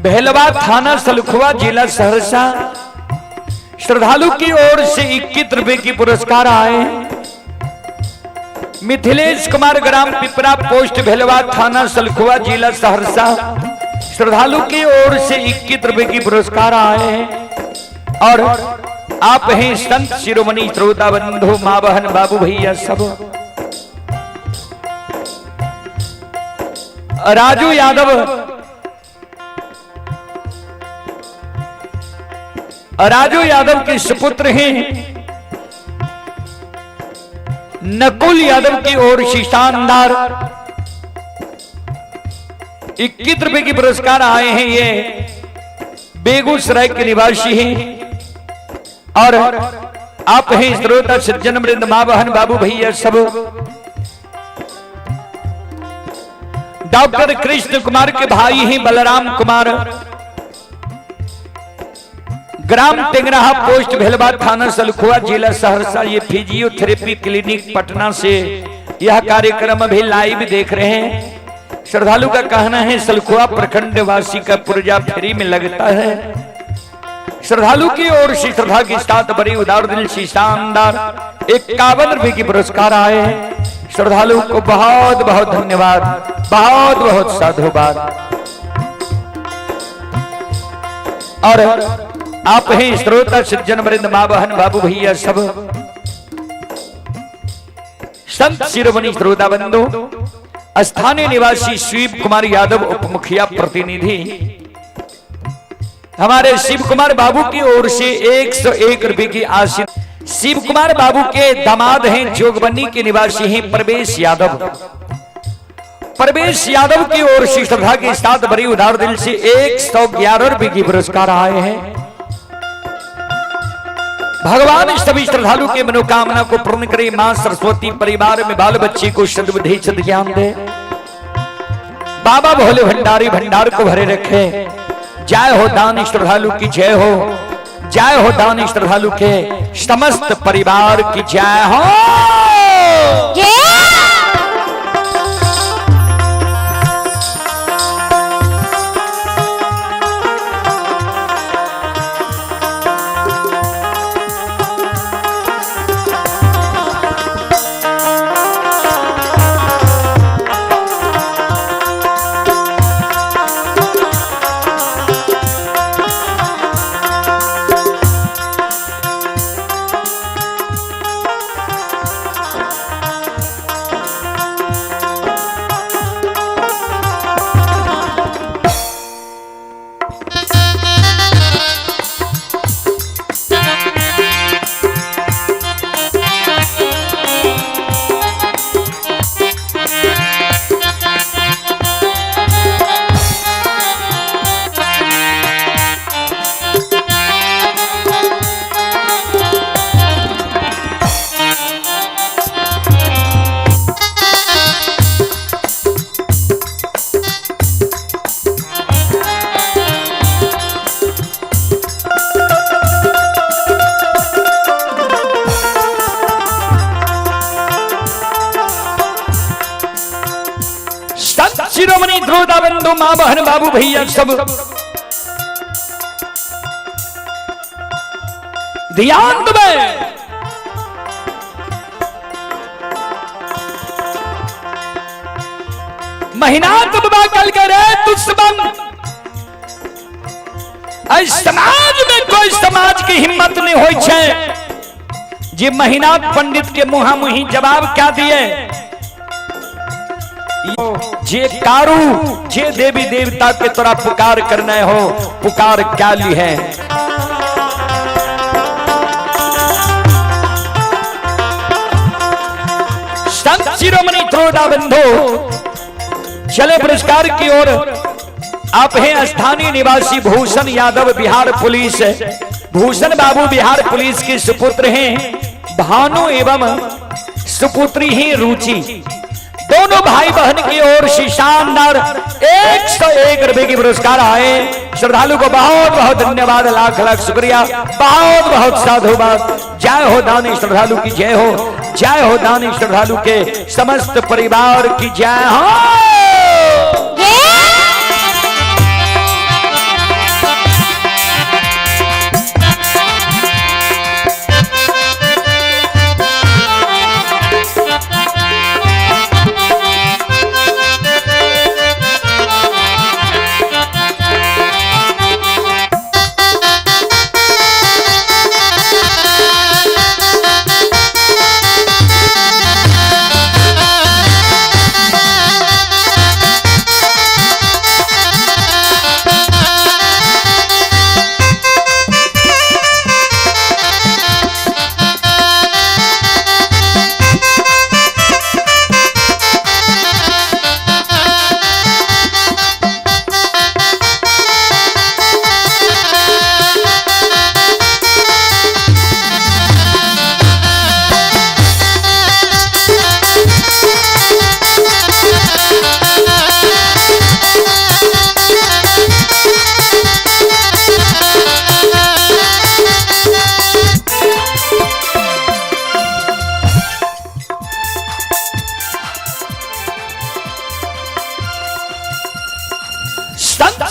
भेलवा, थाना सलखुआ, जिला सहरसा। श्रद्धालु की ओर से 21 रुपए की पुरस्कार आए हैं। मिथिलेश कुमार, ग्राम पिपरा, पोस्ट भेलवा, थाना सलखुआ, जिला सहरसा। श्रद्धालु की ओर से 21 रुपए की पुरस्कार आए हैं। और आप हैं संत शिरोमणि श्रोता बंधु, माँ बहन बाबू भैया सब। राजू यादव, राजू यादव के सुपुत्र हैं नकुल यादव की ओर से शानदार 21 रुपए की पुरस्कार आए हैं। ये बेगूसराय के निवासी हैं। और आप हैं श्रोता सज्जन वृंद, माँ बहन बाबू भैया सब। डॉक्टर कृष्ण कुमार के भाई हैं बलराम कुमार, ग्राम टेंगराहा, पोस्ट भेलवा, थाना सलखुआ, जिला सहरसा। ये फिजियोथेरेपी क्लिनिक पटना से यह कार्यक्रम अभी लाइव देख रहे हैं। श्रद्धालु का कहना है सलखुआ प्रखंड वासी का पुर्जा फ्री में लगता है। श्रद्धालु की ओर से श्रद्धा के साथ बड़ी उदार दिल से शानदार 51 रुपए की पुरस्कार आए हैं। श्रद्धालु को बहुत बहुत धन्यवाद, बहुत बहुत साधुवाद। और आप हैं श्रोता सज्जन वृंद, माँ बहन बाबू भैया सब संत शिरोमणि श्रोता बंधु, स्थानीय निवासी शिव कुमार यादव उप मुखिया प्रतिनिधि हमारे शिव कुमार बाबू की ओर से 101 रुपए की आशीर्वाद। शिव कुमार बाबू के दामाद हैं, जोगबनी के निवासी हैं प्रवेश यादव। प्रवेश यादव की ओर से श्रद्धा के साथ बड़ी उदार दिल से 111 रुपए की पुरस्कार आए हैं। भगवान सभी श्रद्धालु के मनोकामना को पूर्ण करे। मां सरस्वती परिवार में बाल बच्चे को सद्बुद्धि सद्ज्ञान दे। बाबा भोले भंडारी भंडार को भरे रखे। जय हो दान श्रद्धालु की जय हो, जय हो दान श्रद्धालु के समस्त परिवार की जय हो। संत शिरोमणि ध्रुवदा बंधु, मां बहन बाबू भैया सब ध्यान में महीना बाबा कल करे दुश्मन, समाज में कोई समाज की हिम्मत नहीं होई छे जे महीनाथ पंडित के मुहा मुही जवाब क्या दिए। जे कारू जे देवी देवता के तोरा पुकार करना हो, पुकार क्या ली है। संत शिरोमणि त्रोड़ा बंधु चले पुरस्कार की ओर। आप हैं स्थानीय निवासी भूषण यादव, बिहार पुलिस। भूषण बाबू बिहार पुलिस के सुपुत्र हैं। भानु एवं सुपुत्री ही रुचि, दोनों भाई बहन की ओर से शानदार 101 रुपए की पुरस्कार आए। श्रद्धालु को बहुत बहुत धन्यवाद, लाख लाख शुक्रिया, बहुत बहुत साधुवाद। जय हो दानी श्रद्धालु की जय हो, जय हो दानी श्रद्धालु के समस्त परिवार की जय हो।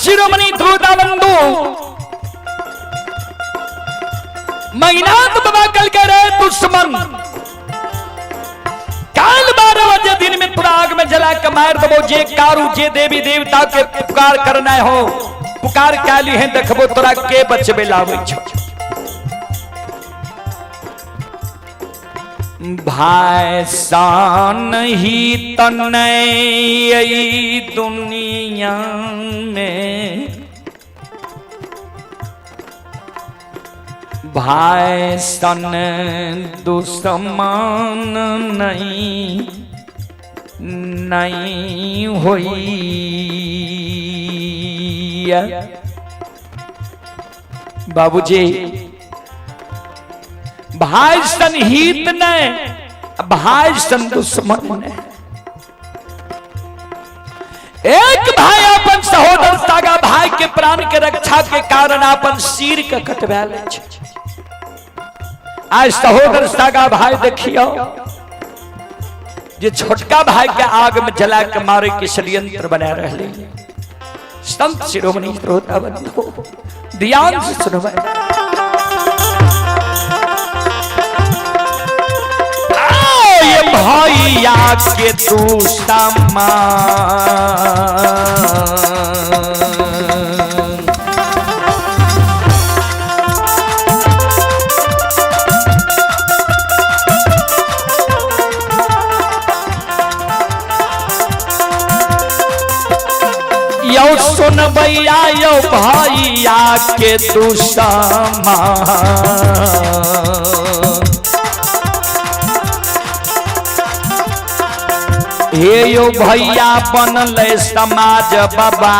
शिरोमणि ध्रुवदाबंधु महिनाथ बाबा कल के रे दुश्मन, काल 12 बजे दिन में पूरा आग में जला के मार दबो। जे कारू जे देवी देवता के पुकार करना हो पुकार काली है, देखबो तोरा के बचबे लावे छो। भाई शान ही तनई दुनिया में, भाई सन दुश्मन नहीं नहीं होई। बाबूजी भाई सन हित नहीं, भाई सन दुश्मन नहीं। एक भाई अपन सहोदर सागा भाई के प्राण के रक्षा के कारण अपन सिर के कटवा ले छै। आज सहोदर सागा भाई देखियो जे छोटका भाई के आग में जला के मारे के षड्यंत्र बना रहे। संत शिरोमणि श्रोता बंधु ध्यान से सुनबै। ये भैया के दुश्मन यौ सुनबैया यौ भैया के दुश्मन, हे यो भैया बनल समाज बाबा,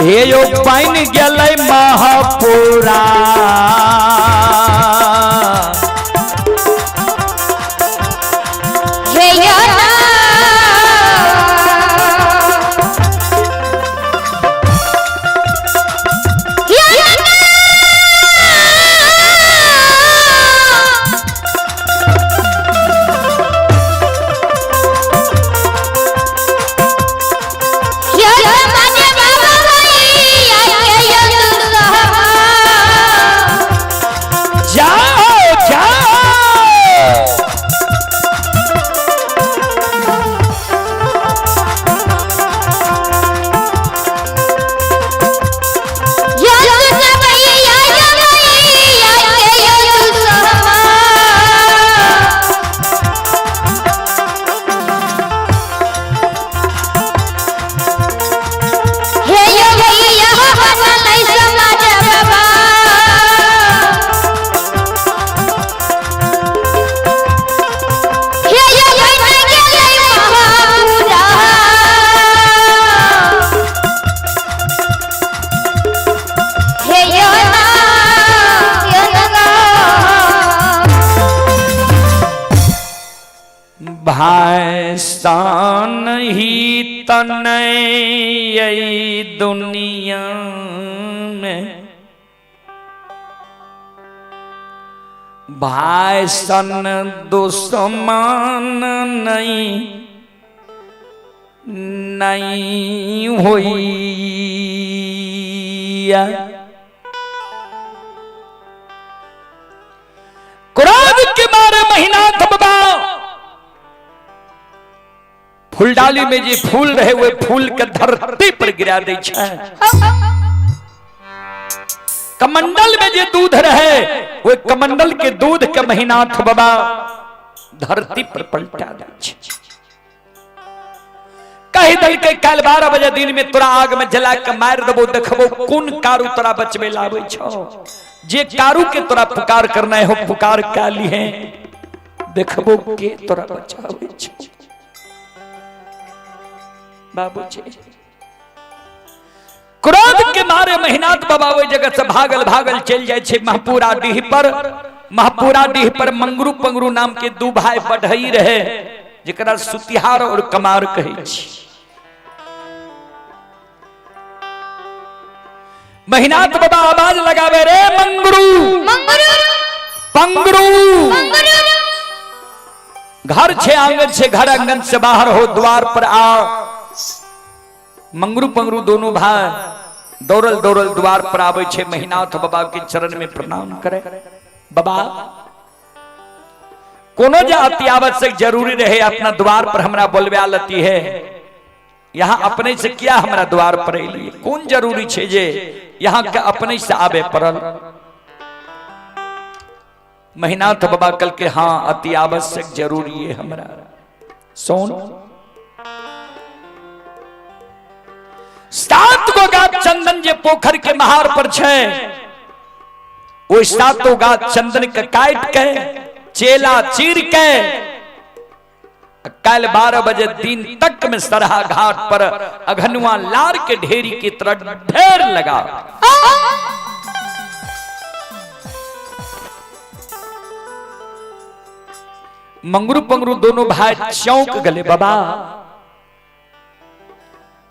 हे यो बन गेलै महपुरा। हे यो ना। यो ना। यो माने बाबा भैया के यो दुश्मन। जाओ जाओ यो सुनबैया यो भैया के यो दुश्मन। हे यो भैया बनलै समाज बाबा। हे यो बनि गेलै महापुरा। हे यो ना, यो ना। भाई शान ही तनई दुनिया में, भाई सन दुश्मन नहीं नहीं होई। क्रोध के मारे महीना बाबा फूलडाली में जे फूल रहे हुए फूल के धरती पर गिरा दै छै। कमंडल में जे दूध रहे वो कमंडल के दूध के महीनाथ बाबा धरती पर पलटा दै छै। कहि दल के काल 12 बजे दिन में तोरा आग में जला के मार देबो, देखबो कोन कारू तोरा बचबे लावे छो। जे कारू के तोरा पुकार करना हो पुकार काली है, देखबो के तोरा बचावे छो। बाबूजी क्रोध के मारे महिनाथ बाबा ओहि जगह से भागल भागल चल जाए छे महपुरा डीह पर। महपुरा डीह पर मंगरू पंगरू नाम के दू भाई बढ़ई रहे, जकरा सुतिहार और कमार कहै छी। महिनाथ बाबा आवाज लगावे रे मंगरू मंगरू पंगरू। मंगरू। घर छे आंगन छे, घर आंगन से बाहर हो, द्वार पर आ। मंगरू पंगरू दोनों भाई दौड़ल दौड़ल द्वार पर आवे छे, महिनाथ बाबा के चरण में प्रणाम करे। बाबा कोनो जे अति आवश्यक जरूरी रहे अपना द्वार पर हमरा बोलबा लती है, यहाँ अपने से क्या हमरा द्वार पर एलिए, कोन जरूरी छे जे यहाँ के अपने से आबे पड़ल। महिनाथ बाबा कल के हाँ अति आवश्यक जरूरी है हमरा। सोन 7 गो गाछ चंदन जे पोखर के महार पर छे, ओहि 7 गाछ चंदन के काट के चेला चीर के कल 12 बजे दिन तक में सरहा घाट पर अघनुआ लार के ढेरी की तरह ढेर लगा। मंगरू पंगरू दोनों भाई चौंक गले, बाबा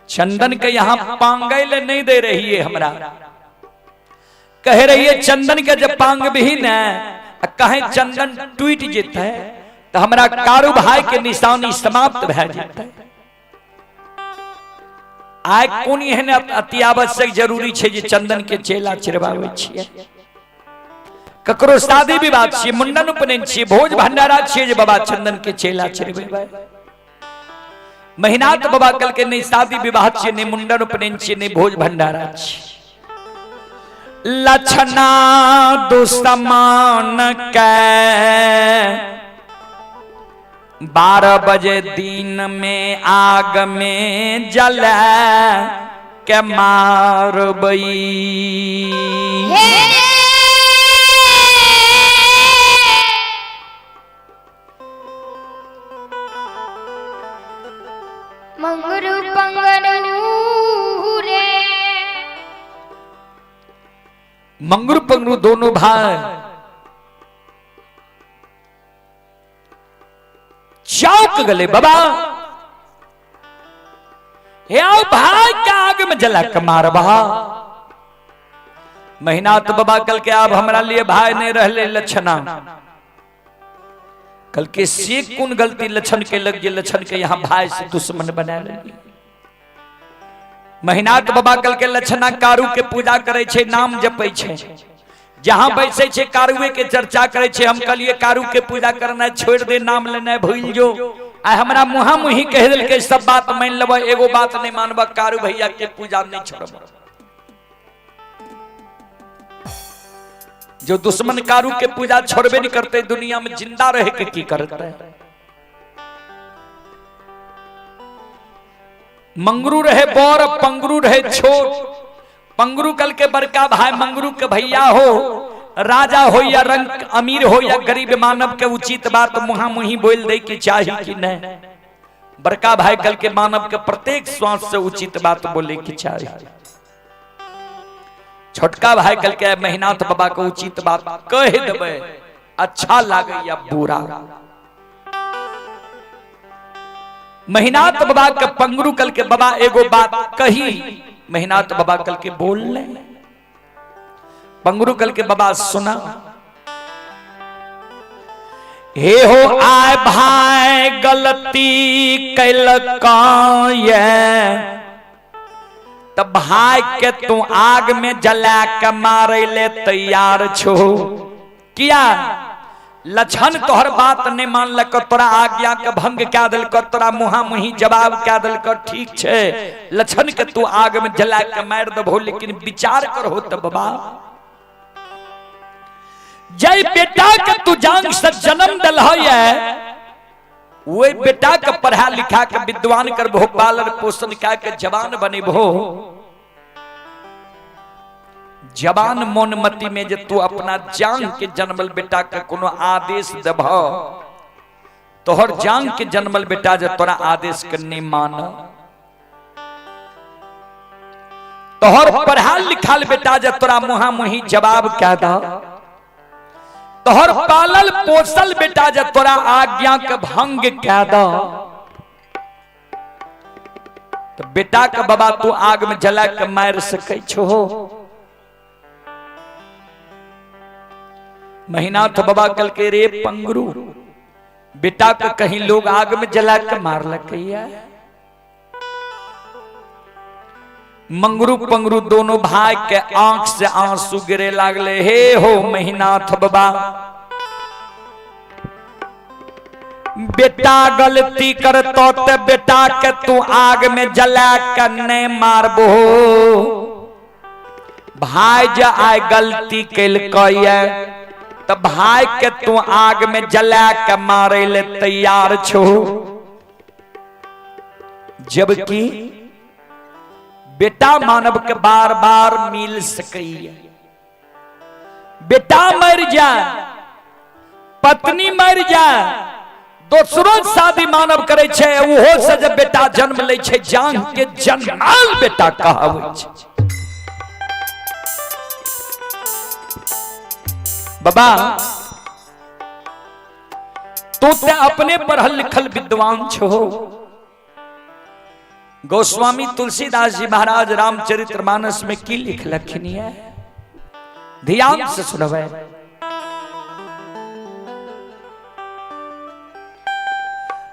चंदन के यहां पांगै ले नहीं दे रही है, हमरा कह रही है चंदन के जब पांग भी न कहे चंदन टूट जेते तो हमरा कारू भाई के निशानी समाप्त भए जेते। आइ कोन एहन अति आवश्यक जरूरी छै जे चंदन के चेला चिरबाबै छियै? ककरो शादी विवाह छियै, मुंडन उपनयन छियै, भोज भंडारा छियै जे बाबा चंदन के चेला चिरबेबै? महिनाथ बाबा कल के नहीं शादी विवाह छियै, नहीं मुंडन उपनयन छियै, नहीं भोज भंडारा छियै। लक्षणा दुसमान के 12 बजे दिन में आग में जला के मारबई। मंगरू पंगरू रे मंगरू पंगरू दोनों भाई चौक गले, बाबा हे आओ भाई के आग में जला के मारबा। महीना तो बाबा कल के अब हमरा लिए भाई नहीं रहले लक्षणा। कल के से कौन गलती लक्षण के लग जे लक्षण के यहाँ भाई से दुश्मन बना ले। महीनाथ बाबा कल के लक्षणा कारू के पूजा करे छे, नाम जपे छे, जहां बैसे छे कारुए के चर्चा करे छे। हम कहलिए कारू के पूजा करना छोड़ दे, नाम लेना भूल जो। आ हमरा मुहा मुही कह दिल के सब बात मान लेब, एगो बात नहीं मानब, कारू भैया के पूजा नहीं छोड़ब। जो दुश्मन कारू के पूजा छोड़बे नहीं करते, दुनिया में जिंदा रहे के की करते? मंगरू रहे बौर, पंगरू रहे छोट। पंगरू कल के बड़का भाई मंगरू के भैया हो, राजा हो या रंग अमीर हो या गरीब, मानव के उचित बात मुहा मुही बोल दे के चाही कि नहीं। बड़का भाई कल के मानव के प्रत्येक श्वास से उचित बात बोले के चाही। छोटका भाई कल के महिनाथ बाबा को उचित बात कह देबे, अच्छा लागे या बुरा। महिनाथ बाबा के पंगरू कल के बाबा एगो बात कही, महिनाथ बाबा कल के बोल ले। पंगरू कल के बाबा सुना, हे हो आए भाई गलती कैलका ये, तब भाई के तू आग में जला के मारे ले तैयार छो। किया लक्षण तोहर बात नहीं मानलक, तोरा आज्ञा के भंग क्या दिलक, तोरा मुहा मुही जवाब क्या दिलक, ठीक छे लक्षण के तू आग में जला के मार देबहो, लेकिन विचार करहो त बाबा जय बेटा के तू जांग से जन्म दिल है, वही बेटा के पढ़ा लिखा के विद्वान करबहो, पालन पोषण कए के जवान बनेबहो। जवान मोनमती में जे तू अपना जांग के जन्मल बेटा के कोनो आदेश देबह, तोहर जांग के जन्मल बेटा जे तोरा आदेश के नहीं मान, तोहर पढ़ाल लिखाल बेटा जे तोरा मुहा मुही जवाब कह द, तोहर पालल पोसल बेटा जे तोरा आज्ञा के भंग कह द, तो बेटा के बाबा तू आग में जला के मार सकै छो। महिनाथ बाबा कल के रे पंगरू, बेटा के कहीं लोग आग में जला के मारलकैया। मंगरू पंगरू दोनों भाई के आंख से आंसू गिरे लागले। हे हो महिनाथ बाबा, बेटा गलती करतो ते बेटा के तू आग में जला के नहीं मारबो। भाई जे आय गलती केलकै त भाई के तू आग में जला के मारे ले तैयार छो, जबकि बेटा मानव के बार बार मिल सकैया। बेटा मर जाए, पत्नी मर जाए, दोसरो शादी मानव करे छे, उहो से जब बेटा जन्म लै छे, जान के जन्माल बेटा कहाबै छे। बाबा तू ते अपने पढ़ल लिखल विद्वान छो। गोस्वामी तुलसीदास जी महाराज रामचरित्र मानस में की लिखलखिन है, ध्यान से सुनबै।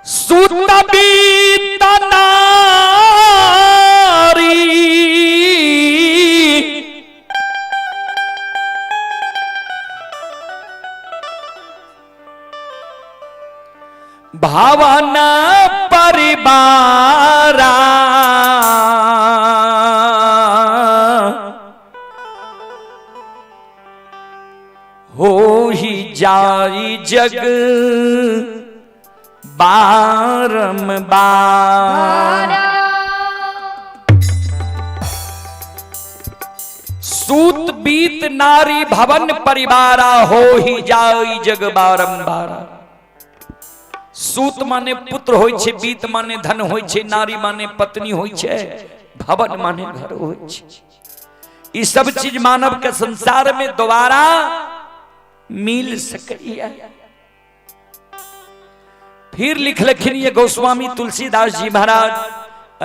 सुत बीत नारी भवन परिवारा, हो ही जाई जग बारंबार। सूत बीत नारी भवन परिवारा, हो ही जाई जग बारंबार। सूत माने पुत्र होय छे, बीत माने धन होय छे, नारी माने पत्नी होय छे, भवन माने घर होय छे। ई सब चीज मानव के संसार में दोबारा मिल सकैया। फिर लिखलखिन ये गोस्वामी तुलसीदास जी महाराज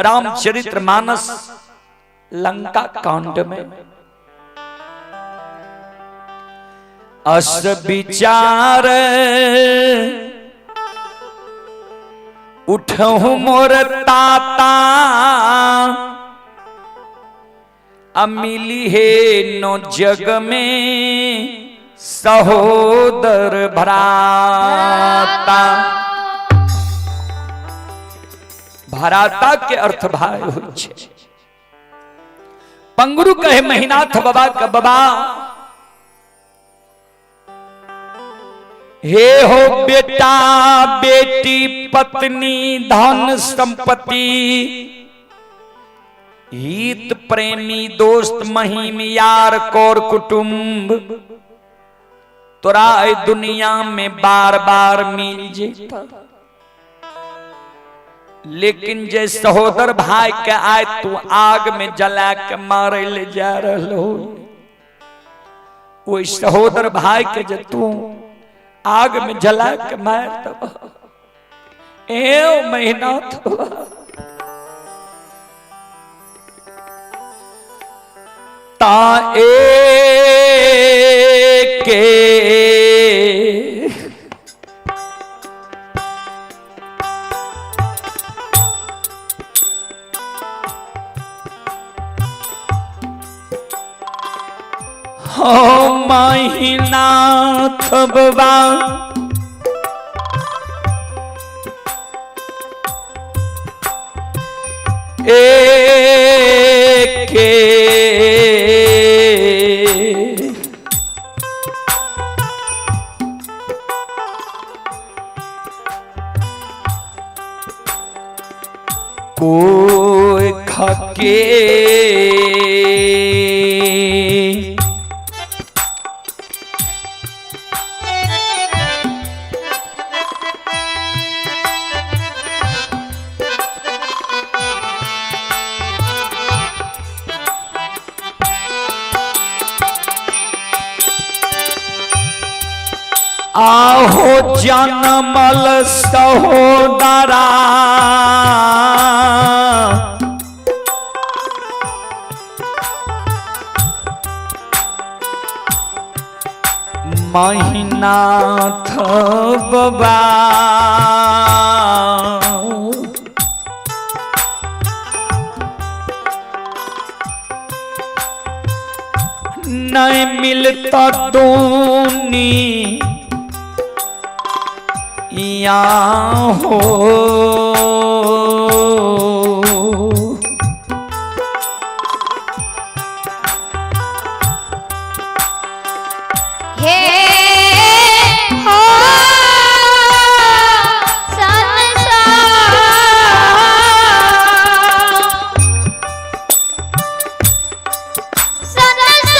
रामचरित्र मानस लंका कांड में, अस विचार उठहु मोर ताता, अमिली हे नो जग में सहोदर भ्राता। भराता के अर्थ भाई होय छे। पंगरू कहे महिनाथ बाबा के, बाबा हे हो बेटा बेटी पत्नी धन संपत्ति हित प्रेमी दोस्त महिम यार कौर कुटुंब, तोरा ए दुनिया में बार बार मिल जेता, लेकिन जे सहोदर भाई के आए तू आग में जला के मारे ले जा रहा हो, वही सहोदर भाई के जे तू आग में जला के मार दब एव महीना ता ए के हो महिनाथ बाबा ए के कोई खके आहो जनमल सहोदरा महिनाथ बाबा नहीं मिलता दूनी या हो। हे हो संसार संसार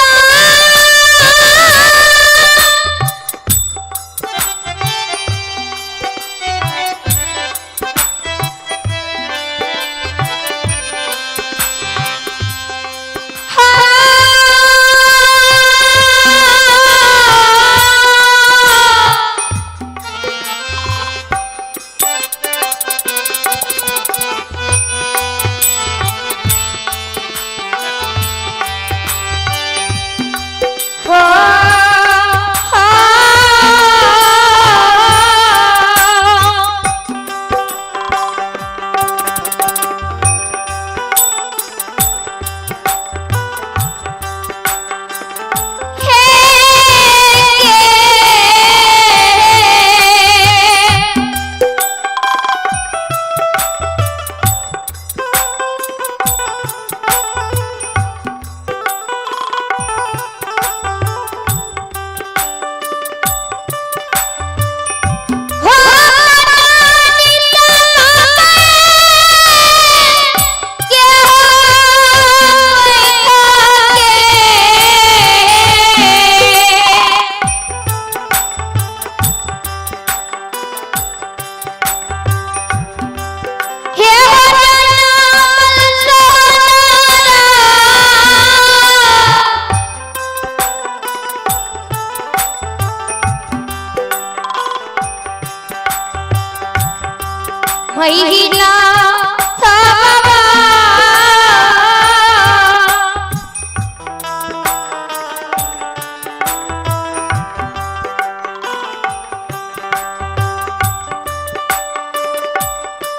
महीना बाबा।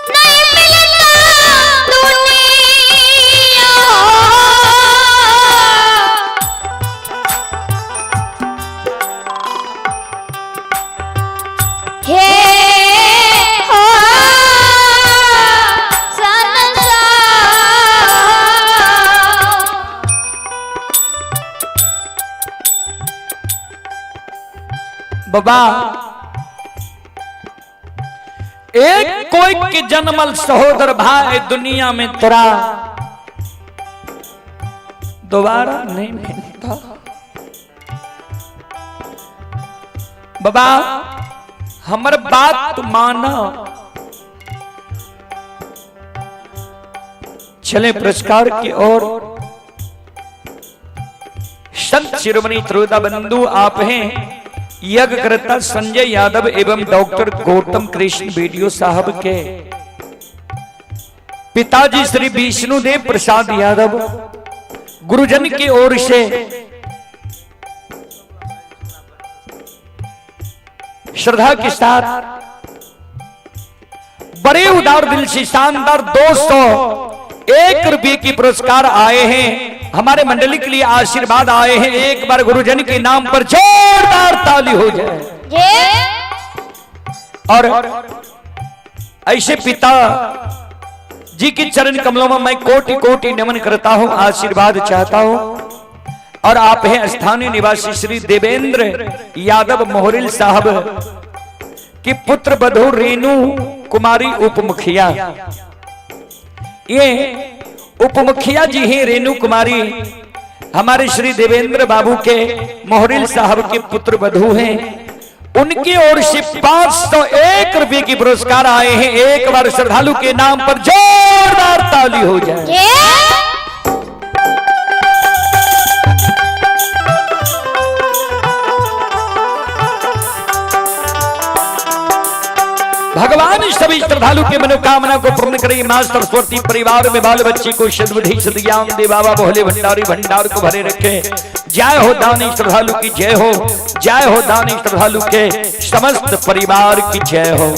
नहीं मिलता दुनिया हे हो संसार। बाबा एक कोई के जन्मल सहोदर भाई दुनिया में तोरा दोबारा नहीं मिलता। बाबा हमर बात माना। चले पुरस्कार की ओर। संत शिरोमणि त्रोदा बंधु आप हैं यज्ञकर्ता संजय यादव एवं डॉक्टर गौतम कृष्ण बीडीओ साहब के पिताजी श्री विष्णुदेव प्रसाद यादव गुरुजन की ओर से श्रद्धा के साथ बड़े उदार दिल से शानदार 201 रुपये की पुरस्कार आए हैं। हमारे मंडली के लिए आशीर्वाद आए हैं। एक बार गुरुजन के नाम पर जोरदार ताली हो जाए। ये और ऐसे पिता जी के चरण कमलों में मैं कोटि कोटि नमन करता हूं, आशीर्वाद चाहता हूं। और आप हैं स्थानीय निवासी श्री देवेंद्र यादव मोहरिल साहब की पुत्र बधू रेणु कुमारी उपमुखिया। ये उपमुखिया जी हैं रेणु कुमारी, हमारे श्री देवेंद्र बाबू के मोहरिल साहब के पुत्र बधू हैं। उनकी ओर से 501 रुपए की पुरस्कार आए हैं। एक बार श्रद्धालु के नाम पर जोरदार ताली हो जाए। ये भगवान सभी श्रद्धालु के मनोकामना को पूर्ण करें। मां सरस्वती परिवार में बाल बच्चे को सद्बुद्धि सद्ज्ञान दे। बाबा भोले भंडारी भंडार को भरे रखे। जय हो दानी श्रद्धालु की जय हो, जय हो दानी श्रद्धालु के समस्त परिवार की जय हो।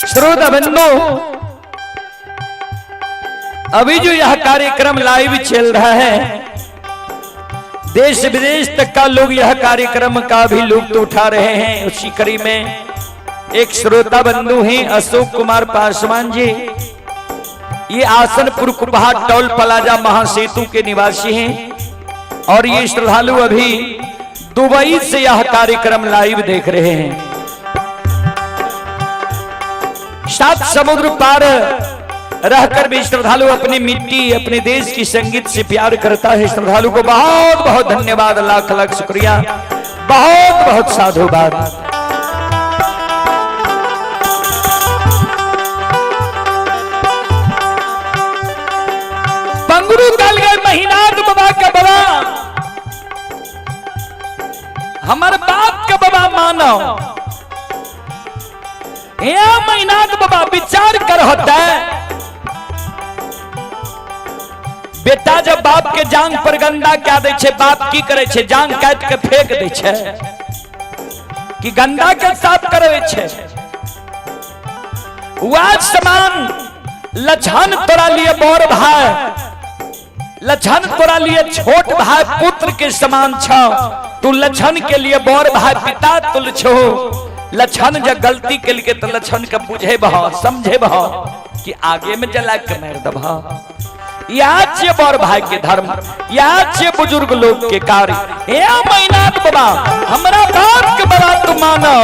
श्रोता बंधु, अभी जो यह कार्यक्रम लाइव चल रहा है, देश विदेश तक का लोग यह कार्यक्रम का भी लुत्फ उठा रहे हैं। उसी कड़ी में एक श्रोता बंधु हैं अशोक कुमार पासवान जी। ये आसनपुर कुपहा टोल प्लाजा महासेतु के निवासी हैं और ये श्रद्धालु अभी दुबई से यह कार्यक्रम लाइव देख रहे हैं। सात समुद्र पार रहकर भी श्रद्धालु अपनी मिट्टी, अपने देश की संगीत से प्यार करता है। श्रद्धालु को बहुत बहुत धन्यवाद, लाख लाख शुक्रिया, बहुत बहुत साधुवाद। पंगरू कल गए महीनाथ बाबा के बाबा, हमार बाप के बाबा मानो। हे महीनाथ बाबा विचार कर होता है, बेटा जब बाप के जांग पर गंदा क्या दे छे, बाप की करे छे? जांग काट के फेंक दे छे कि गंदा के साफ करवे छे? वाज समान लछन तोरा लिए बड़ भाई, लछन तोरा लिए छोट भाई पुत्र के समान छ। तू लछन के लिए बड़ भाई पिता तुल छो। लछन जब गलती के लिए तो लछन के बुझे बह, समझे बह कि आगे में जला के मार दबह। याद छे बड़ भाई के धर्म, याद छे बुजुर्ग लोग के कार्य। हे मैनाथ बाबा, हमरा बाप के बाबा तू मानो।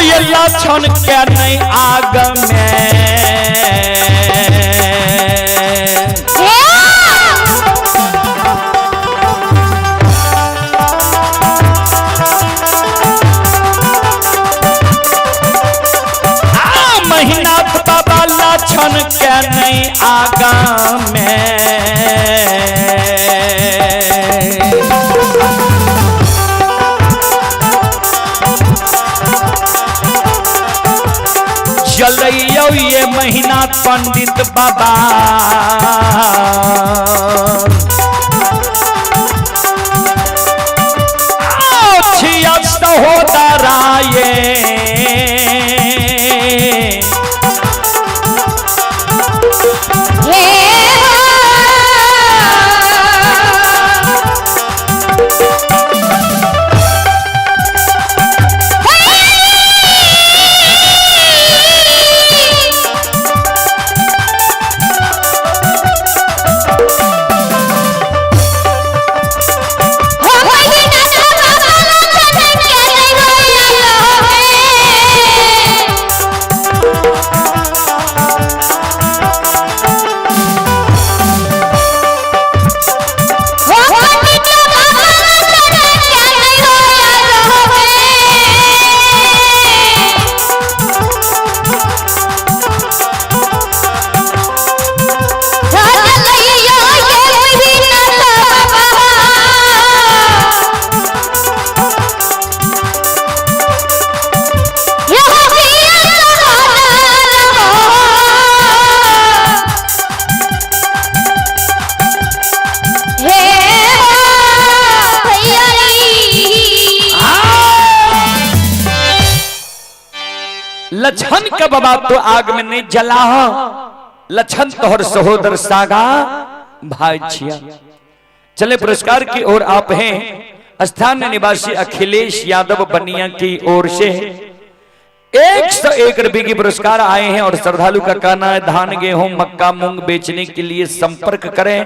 ये लक्षण के नहीं आग में महिनाथ बाबा लक्षण के नहीं आगा में। जलैयो ये महीना पंडित बाबा, छिया सहोदराये। हो। के बाबा तो आग में नहीं जला लक्षण तोहर सहोदर सागा भाई छिया। चले पुरस्कार की ओर आप हैं। स्थानीय निवासी अखिलेश यादव बनिया की ओर से 101 रुपए की पुरस्कार आए हैं और श्रद्धालु का कहना है धान गेहूं मक्का मूंग बेचने के लिए संपर्क करें।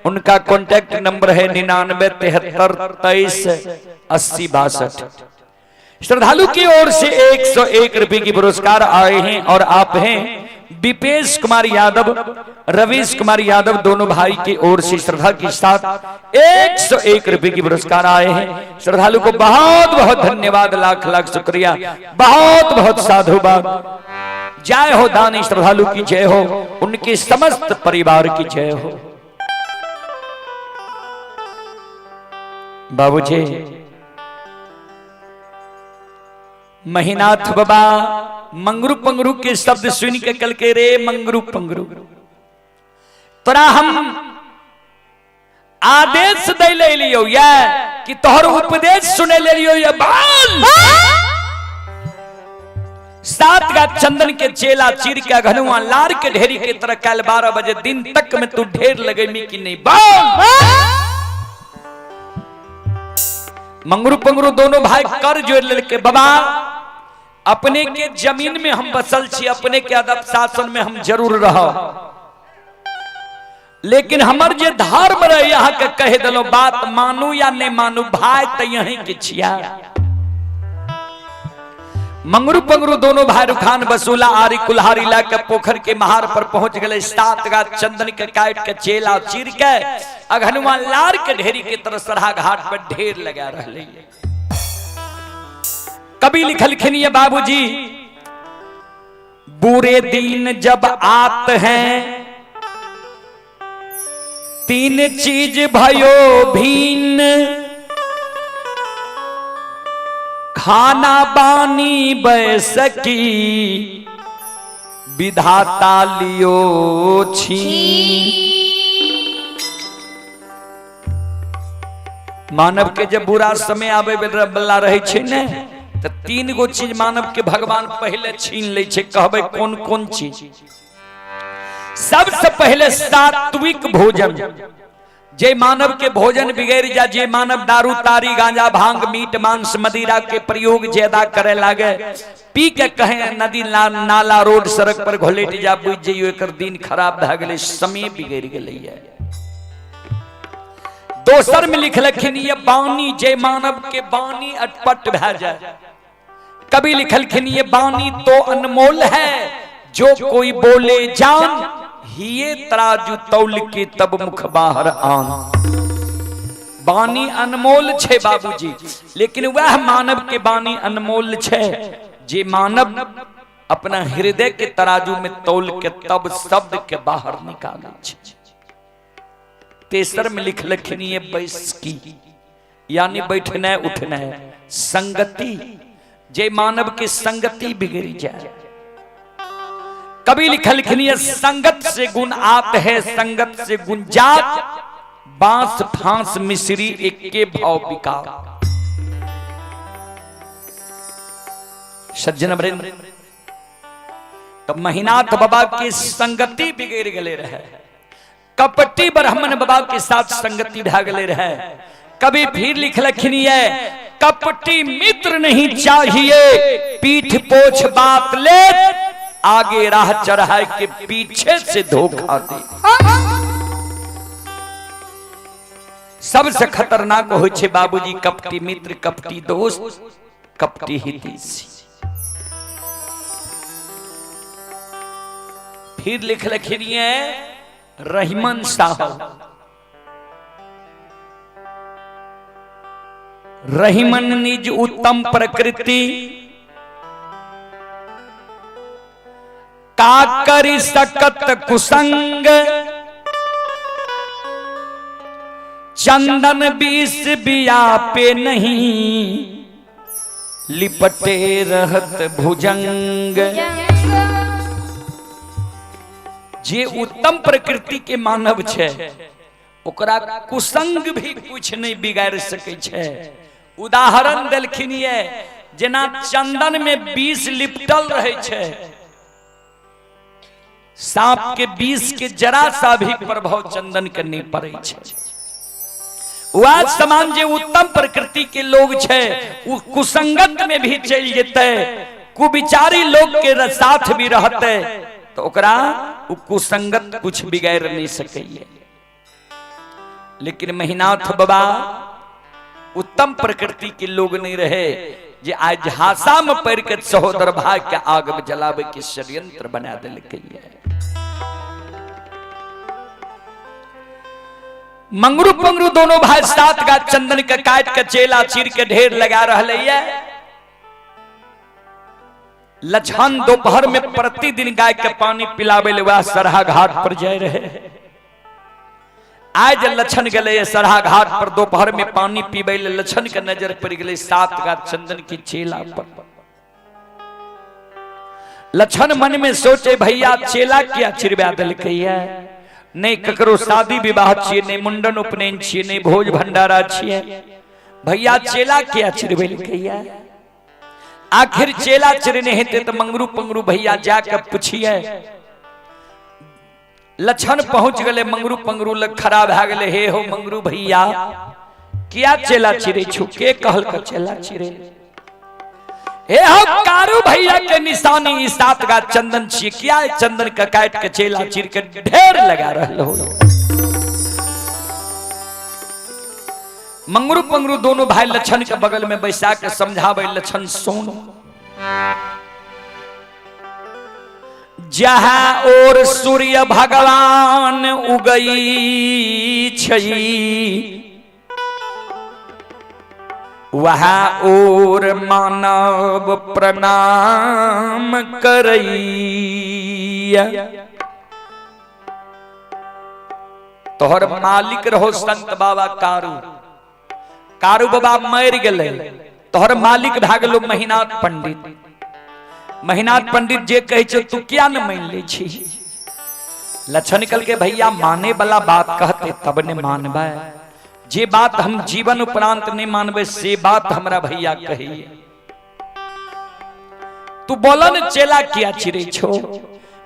उनका कॉन्टैक्ट नंबर है 99 73 23 80 62। श्रद्धालु की ओर से 101 रुपए की पुरस्कार आए हैं और आप हैं विपेश कुमार यादव, रवीश कुमार यादव दोनों भाई की ओर से श्रद्धा के साथ 101 रुपए की पुरस्कार आए हैं। श्रद्धालु को बहुत बहुत धन्यवाद, लाख लाख शुक्रिया, बहुत बहुत साधुवाद। जय हो दानी श्रद्धालु की जय हो, उनके समस्त परिवार की जय हो। बाबूजी महिनाथ बाबा मंगरू पंगरू के शब्द सुन के कल के रे मंगरू पंगरू तोरा हम आदेश दे ले लियो या कि तोहर उपदेश सुने ले लियो या बाल सात का चंदन के चेला चीर के घनुआ लार के ढेरी के तरह कल 12 बजे दिन तक में तू ढेर लगेमी कि नहीं बाल। मंगरू पंगरू दोनों भाई कर जोड़ लेके बाबा अपने के जमीन में हम बसल छी, अपने के अदब शासन में हम जरूर रह, लेकिन हमर जे धर्म रहे यहाँ के कह दिलो बात मानू या नहीं मानू भाई तो यहीं के छिया। मंगरू पंगरू दोनों भाई रुखान बसूला आरी कुल्हारी ला के पोखर के महार पर पहुंच गए। सात गाछ चंदन के काट के चेला चीर के अघनुआ लार के ढेरी के तरह सरहा घाट पर ढेर लगा रहे। कभी लिखलखिन ये बाबूजी बुरे दिन जब आत हैं तीन चीज भयो भीन, खाना बानी बैसकी विधाता लियो छीन। मानव के जब बुरा समय आवे वाला रहे छै ने तो तीन गो चीज मानव के भगवान पहले छीन ले छै। कहबै कौन कौन चीज? सबसे पहले सात्विक भोजन। जे मानव के भोजन बिगड़ जा, जे मानव दारू तारी गांजा भांग मीट मांस मदिरा के प्रयोग ज्यादा करे लागे, पी के कहे नदी नाला रोड सड़क पर घोलेट जा, बुझ जइयो एकर दिन खराब भए गेलै, समय बिगड़ गेलै। दोसर में लिखलखिन ये बानी, जे मानव के बानी अटपट भए जाए। कभी लिखलखिन ये बानी तो अनमोल है जो कोई बोले जान, हिये तराजू तौल के तब मुख बाहर आन। बानी अनमोल छे बाबूजी, लेकिन वह मानव के बानी अनमोल छे जे मानव अपना हृदय के तराजू में तौल के तब शब्द के बाहर निकाले छे। तेसर में लिखलखिन ये बैसकी, यानी बैठना उठना, संगति, जे मानव के संगति बिगड़ जाए। कभी लिखलखिन ये संगत से गुण आत है संगत से गुण जात, बांस फांस मिश्री एक भाव बिका। सज्जन वृंद, तो महिनाथ बाबा की संगति बिगड़ गले रहे, कपटी ब्राह्मण बाबा के साथ संगति भा गले रहे। कभी फिर लिखलखिन ये कपटी मित्र नहीं चाहिए, पीठ पोछ बात ले, आगे राह चढ़ाए के पीछे से धोखा दे। सबसे खतरनाक हो छे बाबूजी कपटी मित्र, कपटी दोस्त, कपटी हितैषी। फिर लिखलखिन ये रहीमन साहब, रहीमन निज उत्तम प्रकृति, का करी सकत कुसंग, चंदन बीस बिया पे नहीं, लिपटे रहत भुजंग। जे उत्तम प्रकृति के मानव छे ओकरा कुसंग भी कुछ नहीं बिगाड़ सकै छे। उदाहरण देलखिन ये जेना चंदन में बीस लिपटल रहे छे, सांप के विष के जरा सा भी प्रभाव चंदन के नहीं पड़े छै। वह समान जे उत्तम प्रकृति के लोग छै उ कुसंगत में भी चलि जेतै, कुविचारी लोग के साथ भी रहतै तो ओकरा उ कुसंगत कुछ बिगाड़ नहीं सकैए। लेकिन महिनाथ बाबा उत्तम प्रकृति के लोग नहीं रहे जे आज झांसा में पड़ के सहोदर भाई के आग में जलावे के षड्यंत्र बना देलकै। मंगरू पंगरू दोनों भाई सात गाछ चंदन के काट के चेला चीर के ढेर लगा रहे है। लछन दोपहर में प्रतिदिन गाय के पानी पिलावे ले वह सरहा घाट पर जाए रहे। आज लछन गले सरहा घाट पर दोपहर में पानी पीबे ले, लछन के नजर पड़ गए सात गाछ चंदन की चेला पर। लछन मन में सोचे भैया चेला किया चिरवा दिलकै है, नहीं ककरो शादी विवाह छियै, नहीं मुंडन उपनयन छियै, नहीं भोज भंडारा छियै, भैया चेला किया चिरवेलकै है। आखिर चेला चिरने हेतै तऽ मंगरू पंगरू भैया जाके पुछिए। लछन पहुंच गए मंगरू पंगरू लग खड़ा भए गेलै, हे हो मंगरू भैया किया चेला चिरै छु, के कहलक चेला चिरै? हे हो कारू भैया के निशानी ई सात गा चंदन छियै, किया चंदन के काट के चेला चिर के ढेर लगा रहल हो? मंगरू पंगरू दोनों भाई लछन के बगल में बैसा के समझावे, लछन सुन, जहाँ और सूर्य भगवान उगई छई वहाँ और मानव प्रणाम करैया। तोहर मालिक रहो संत बाबा कारू, कारू बाबा मर गेलै, तोहर मालिक भए गेलो महिनाथ पंडित। महिनाथ पंडित जे कहै छै तू किया न मान लै छी? लक्षण कहलकै भैया माने वाला बात कहते तब ने मानबै, जे बात हम जीवन उपरांत नहीं मानबै से बात हमरा भैया कहिए। तू बोलन चेला किया चिरै छो?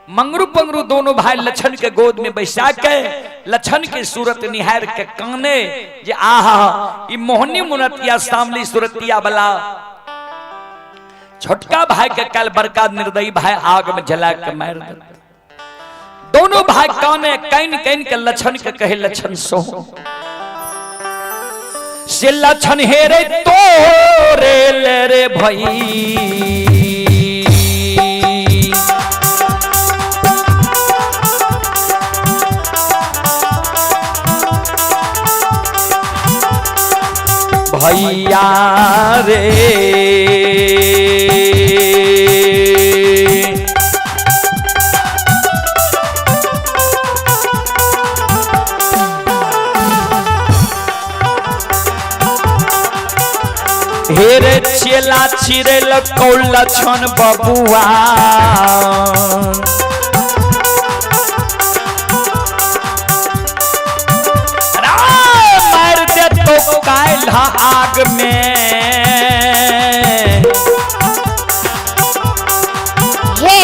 मंगरू पंगरू दोनों भाई लछन के गोद में बैसा के लछन के सूरत निहार के काने जे आहा ई मोहनी मुनतिया सामली सूरतिया वाला छोटका भाई के कल बड़का निर्दयी भाई आग में जला के मार दे। दोनों भाई काने can can के लछन के कहे लछन सो से लछन हे रे तोरे ले रे भाई, भैया रे हेरे चेला चिरेल कौल लछन बबुआ, मार दे तो कायल आग में। हे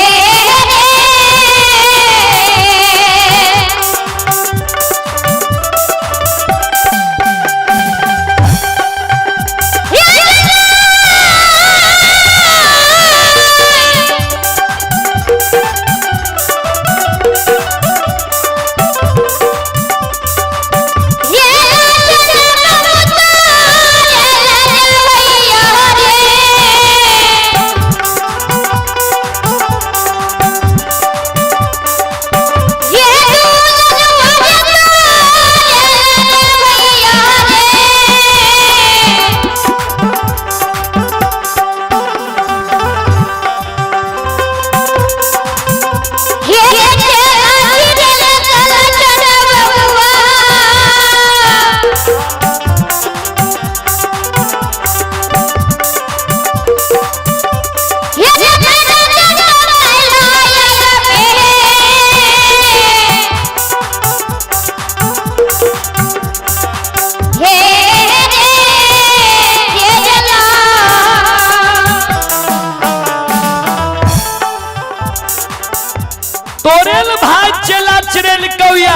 तोरेल भाई चेला चिरेल कौया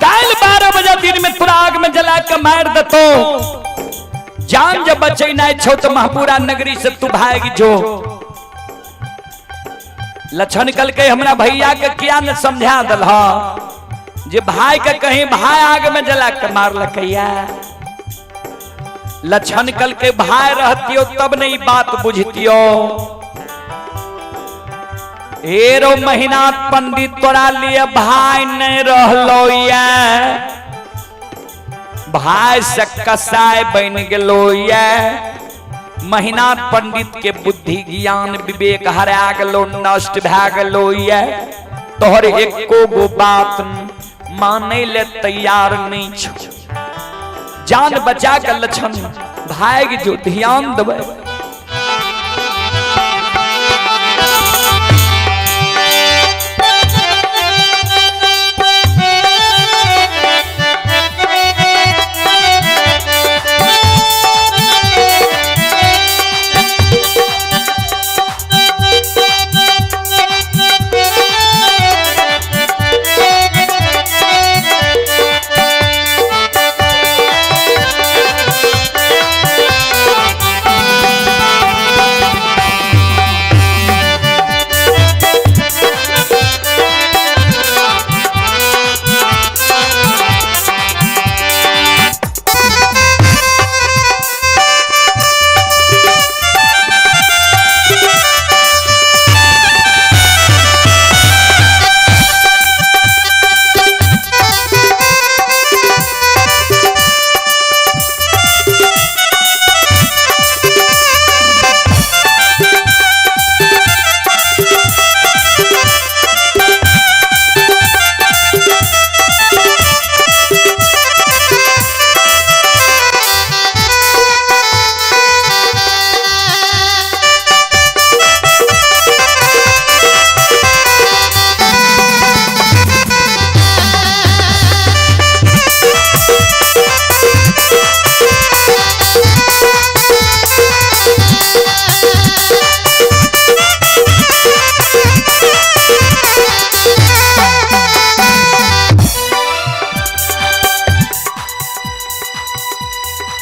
काल 12 बजे दिन में तोरा आग में जला के मार देतो। जान जब बचे नहीं छो तो महपुरा नगरी से तू भाग जो। लक्षण कल के हमरा भैया के किया न समझा दल जे भाई के कहीं भाई आग में जला के मार लकैया। लक्षण कल के भाई रहतियो तब नहीं बात बुझतियो। एरो महीना पंडित तोरा लिए भाई नहीं रहलो ये, भाई से कसाई बन गेलो ये। महीना पंडित के बुद्धि ज्ञान विवेक हरा गेलो, नष्ट भए गेलो ये। तोहर एको गो बात माने ले तैयार नहीं छो। जान बचा के लक्षण भाग जो, ध्यान देबै।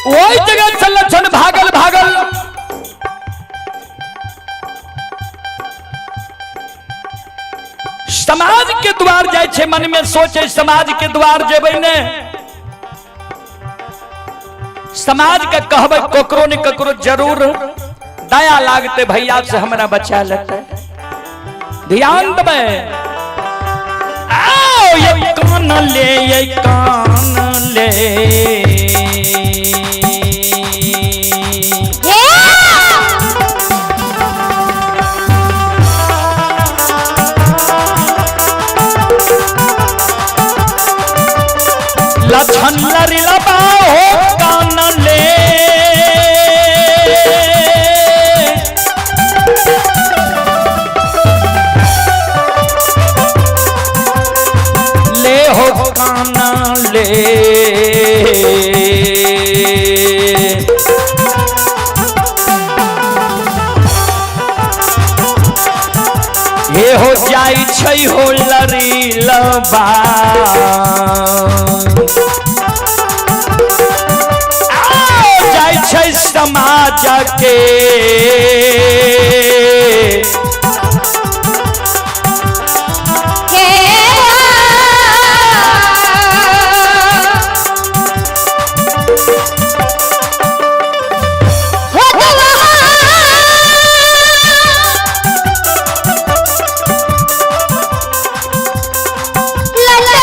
वही जगह से लक्षण भागल भागल समाज के द्वार जाय छे, मन में सोचे समाज के द्वार जेबै ने, समाज के कहबै ककरो ने ककरो जरूर दया लागते भैया से हमरा बचा लेते। ध्यान देबै। आओ ये कान ले, ये कान ले, लक्षण लरी लबाओ कान ले, ले हो कान ले। हे हो जाई छै हो लरी लबा, जाय छै समाज के। लला।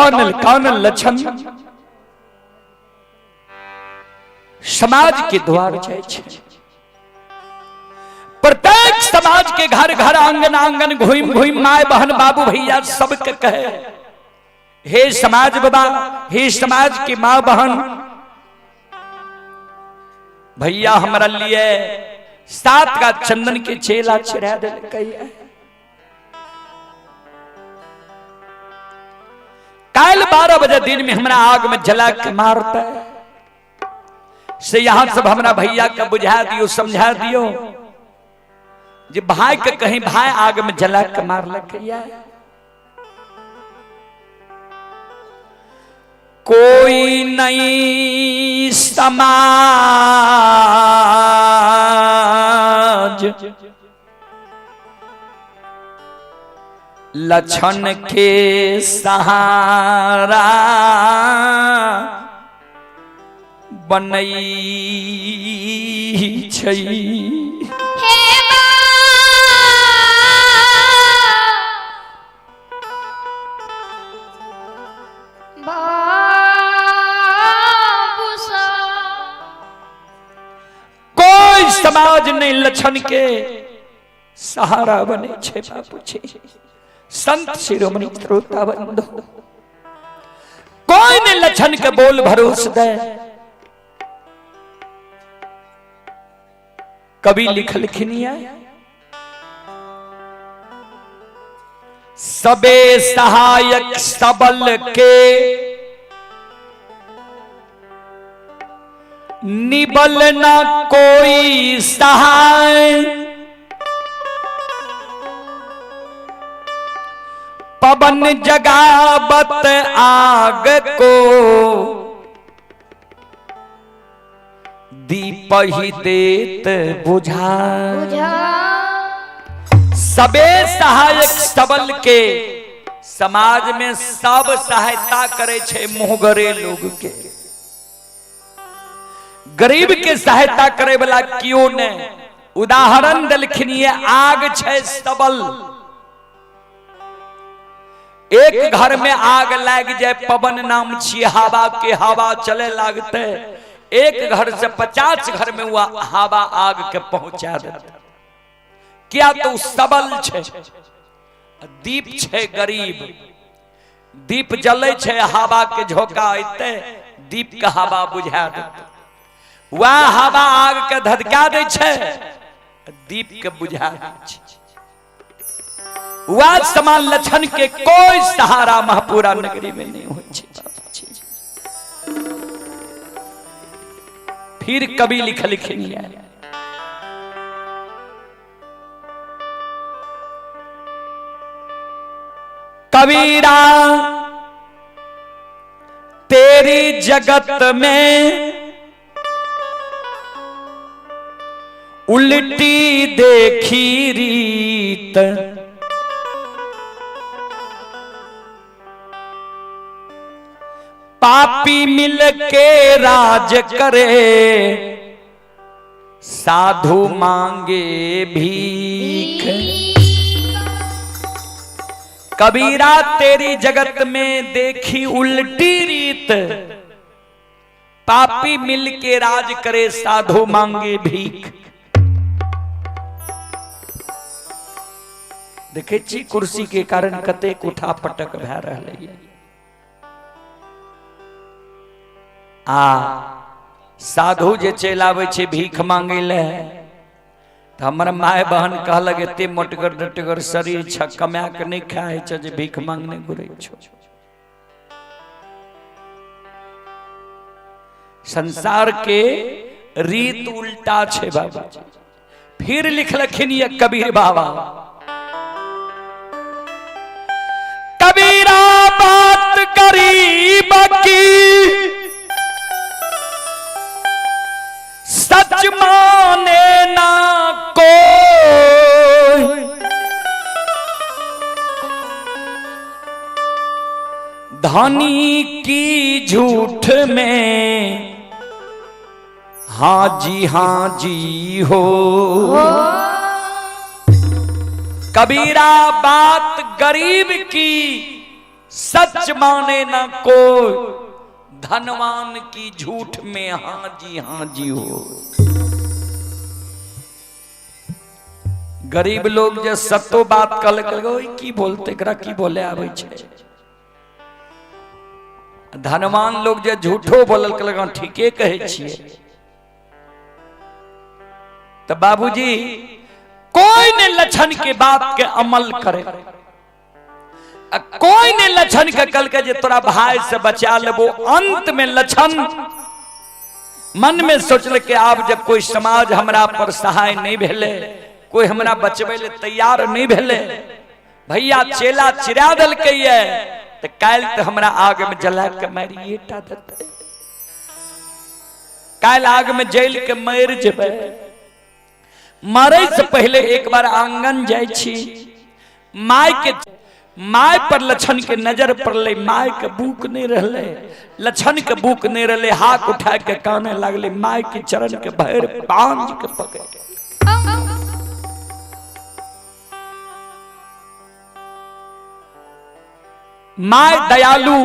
कानल कानल लक्षण समाज के द्वार जाइ छै। प्रत्येक समाज के घर घर, आंगन आंगन घुमि घुमि my बहन बाबू भैया सबके कहे, हे समाज बाबा, हे समाज के माँ बहन भैया, हमरा लिए 7 का चंदन के चेला चिरा देलकै। काल्हि 12 बजे दिन में हमरा आग में जला के मारता से यहां सब हमरा भैया के बुझा दियो, समझा दियो जे भाई के कहीं भाई आग में जला के मारलकै। कोई नहीं समाज लक्षण के सहारा बनई छै। हे बाबू सा कोई समाज नहीं लक्षण के सहारा बने छे बापू छे। संत शिरोमणि श्रोता बंधु, कोई ने लक्षण के बोल भरोस दे। कवि लिखलखिन है, सबे सहायक सबल के निबल न कोई सहाय, पवन जगावत आग को दीप ही देत बुझा। बुझा। सबे सहायक सबल के, समाज में सब सहायता करे छे मुहगरे लोग के, गरीब के सहायता करे वाला क्यों ने। उदाहरण दलखिन ये आग छे सबल, एक घर में आग लाग जाए, पवन नाम छी हवा के, हवा चले लागते, एक घर से 50 घर में हुआ हवा आग के पहुंचा देते। क्या तो सबल छे, दीप छे गरीब, दीप जले छे, हवा के झोंका अइते दीप के हवा बुझा देते, वह हवा आग के धधका दे छे, दीप के बुझा दे छे। वह समान लक्षण के कोई सहारा महपुरा नगरी में नहीं हो छे। फिर कवि लिखलखिन है, कबीरा तेरी जगत में उल्टी देखी रीत, पापी मिल के राज करे साधु मांगे भीख। कबीरा तेरी जगत में देखी उल्टी रीत, पापी मिल के राज करे साधु मांगे भीख। देखे छी कुर्सी के कारण कतेक उठा पटक भए रहलै। आ साधु जे चलि आबै छै भीख मांगे ले, तऽ हमर my बहन कहलक एते मोटगर डटगर शरीर छ, कमा के नहि खाइ छै जे भीख मांगने घुरै छौ। संसार के रीत उल्टा छै बाबा। फिर लिखलखिन ये कबीर बाबा, कबीरा बात गरीब की सच माने ना कोई, धनी की झूठ में हाँ जी हाँ जी हो। कबीरा बात गरीब की सच माने ना कोई, धनवान की झूठ में हाँ जी हाँ जी हो। गरीब लोग जे सतो बात कहलक, ओइ की बोलते, एकरा की बोले आबै छै। धनवान लोग जे झूठो बोलल, कहलक हँ, ठीके कहै छियै। तऽ बाबूजी कोई ने लक्षण के बात के अमल करे, आ कोई ने लक्षण के कल के जे तोरा भाई से बचा लेबो। अंत में लक्षण मन में सोचल के आब जब कोई समाज हमरा पर सहाय नहीं भेले, कोई हमरा बचबै ले तैयार नहीं भेले, भैया चेला चिरा देलकै ये, तऽ काल्हि तऽ हमरा आग में जला के मारिए टा देतै, काल्हि आग में जल के मरि जेबै। मरै से पहले एक बार आंगन जाइ छी, माय के my पर लक्षण के नजर पड़लै, my के बुक नहीं रहलै, लक्षण के बुक नहीं रहलै, हाथ उठा के काने लागलै, my के चरण के भरि बांझ के पकड़। My दयालु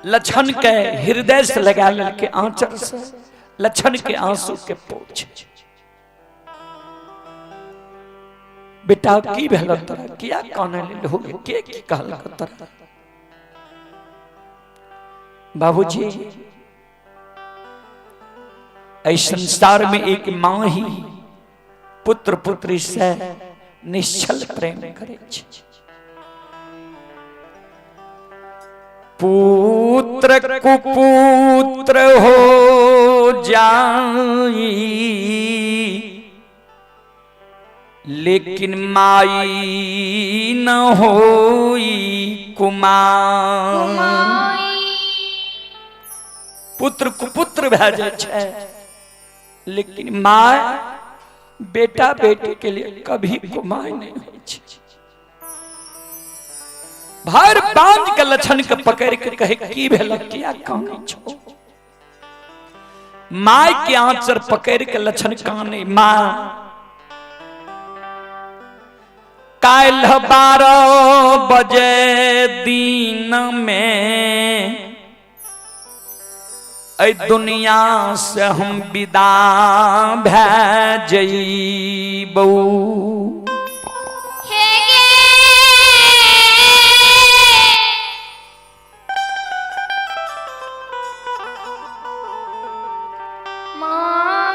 लक्षण के हृदय से लगा लेलकै आंचर से, लक्षण के आंसू के पोछ। बेटा की भेल तोरा, किया काने लेल हो, के की कहलक तोरा? बाबूजी एहि संसार में एक माँ ही पुत्र पुत्री से निश्चल प्रेम करे छै। पुत्र कुपुत्र हो जाई, लेकिन माई न होई कुमार। पुत्र कुपुत्र भए जाइ छै, लेकिन my बेटा बेटी के लिए कभी कुमाय नहीं होइ छै। भर बांझ के लक्षण के पकड़ के कहे की भेल, किया कानै छौ? My के आंचर पकड़ के लक्षण काने, माँ काल्हि 12 बजे दिन में एहि दुनिया से हम विदा भए जइबौ। हे गे माँ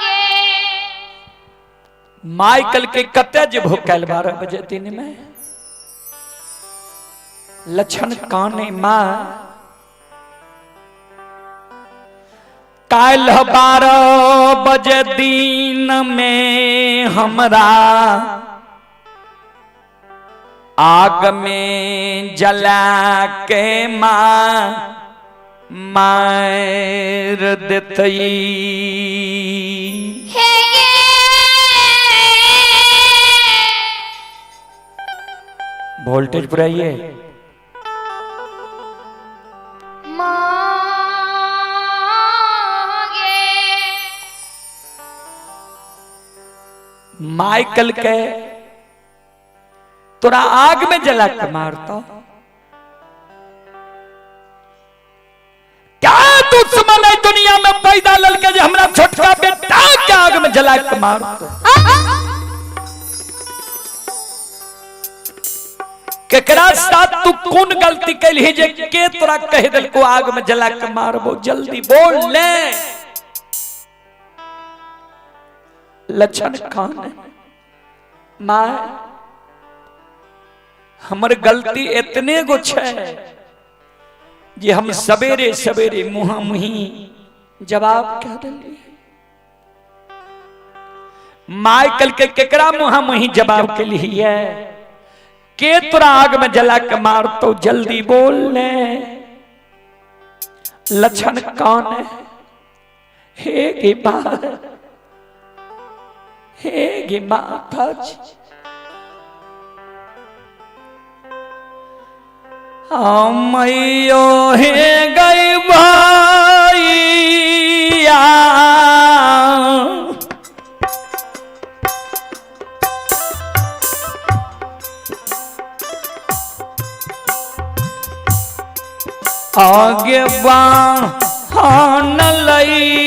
गे। माइकल के कते जेबहो काल्हि 12 बजे दिन में? लक्षण काने, माँ काल्हि 12 बजे दिन में हमरा आग में जला के माँ मार देतई। हे गे वोल्टेज पुराइए। माँ गे। माइकल के तोरा आग में जला के मारता, क्या दुश्मन है दुनिया में पैदा ललके जे हमरा छोटका बेटा के आग में जला के मारता? केकरा साथ तू कोन गलती कैलही जे के तोरा कह देलको आग में जला के मारबो? जल्दी बोल ले। लक्षण खान है, my हमर गलती एतने गो छै जे हम सवेरे सवेरे मुहा मुही जवाब कह देलियै। माइकल के केकरा मुहा मुही जवाब के लिए, के तोरा आग में जला के मारतो, जल्दी बोल ले। लक्षण कौन है? हे गे माँ, हे गे माता जी, मैयो हे गई भैया, आगे बाहन लई।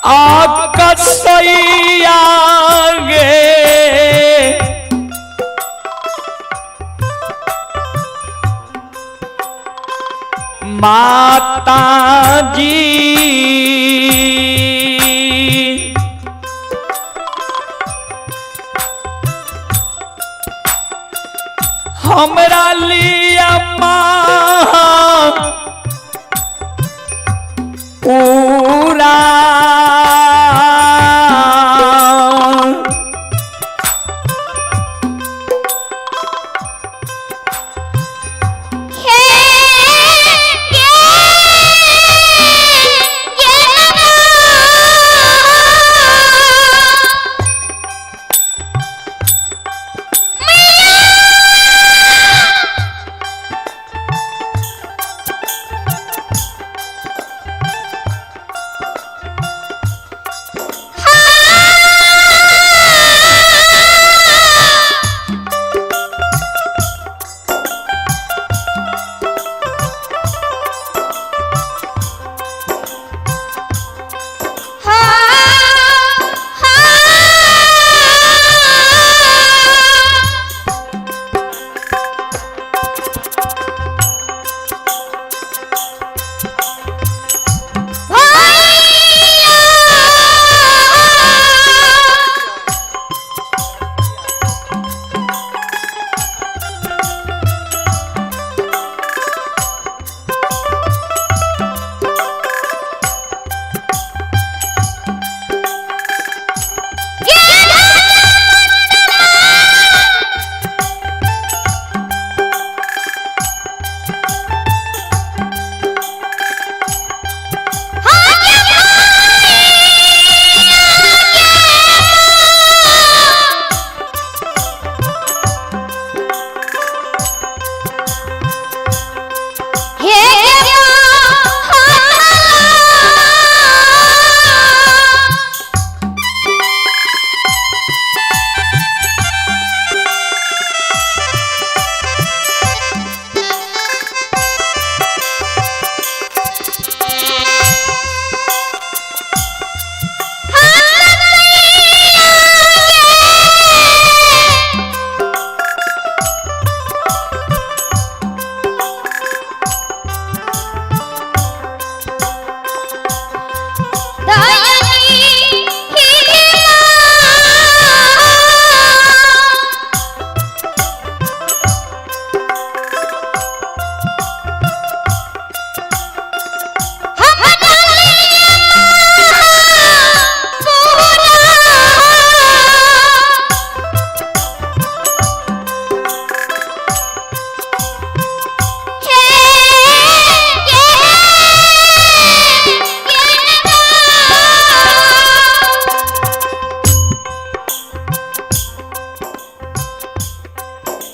आकसैया गे माता जी, हमरा लिया माँ पूरा। हे गे गे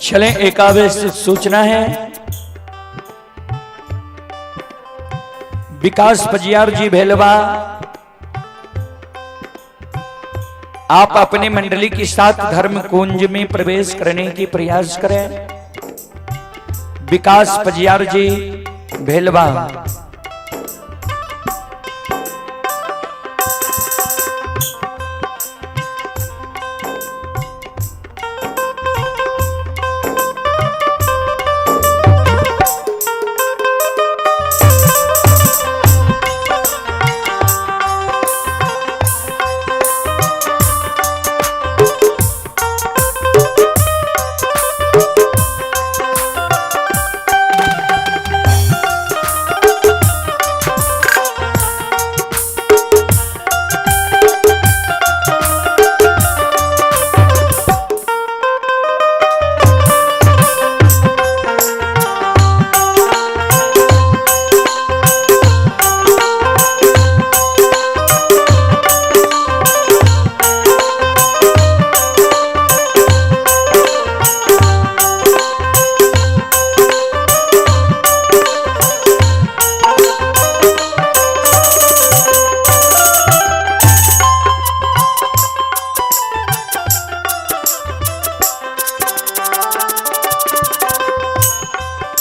चलें, एक आवेश सूचना है। विकास पजियार जी भेलवा, आप अपनी मंडली के साथ धर्म कुंज में प्रवेश करने की प्रयास करें। विकास पजियार जी भेलवा।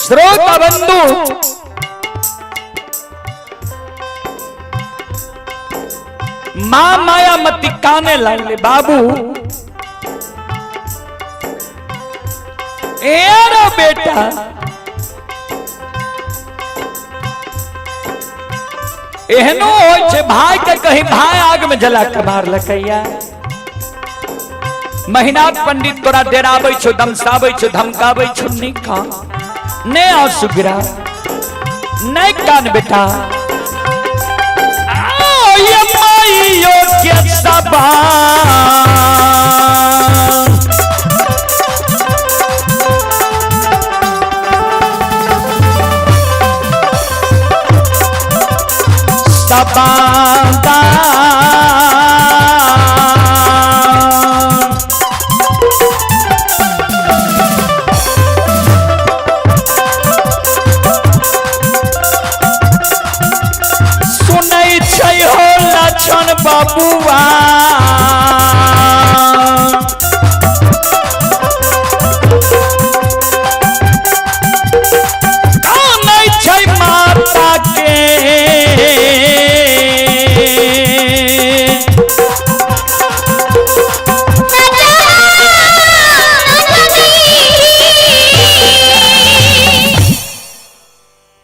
श्रोता बंधु, मां मायामती काने लगले, बाबू ए रो बेटा, एहनो होय छै भाई के कहीं भाई आग में जला के मारलकैया। महिनाथ पंडित तोरा डेराबै छौ, दमसाबै छौ, धमकाबै छौ, नहीं कान, नहीं आंसू गिरा, नहीं कान बेटा। आओ ये माइयो के सबान, सबादा सुनै छै हो लक्षण बबुआ, कानै छै माता के,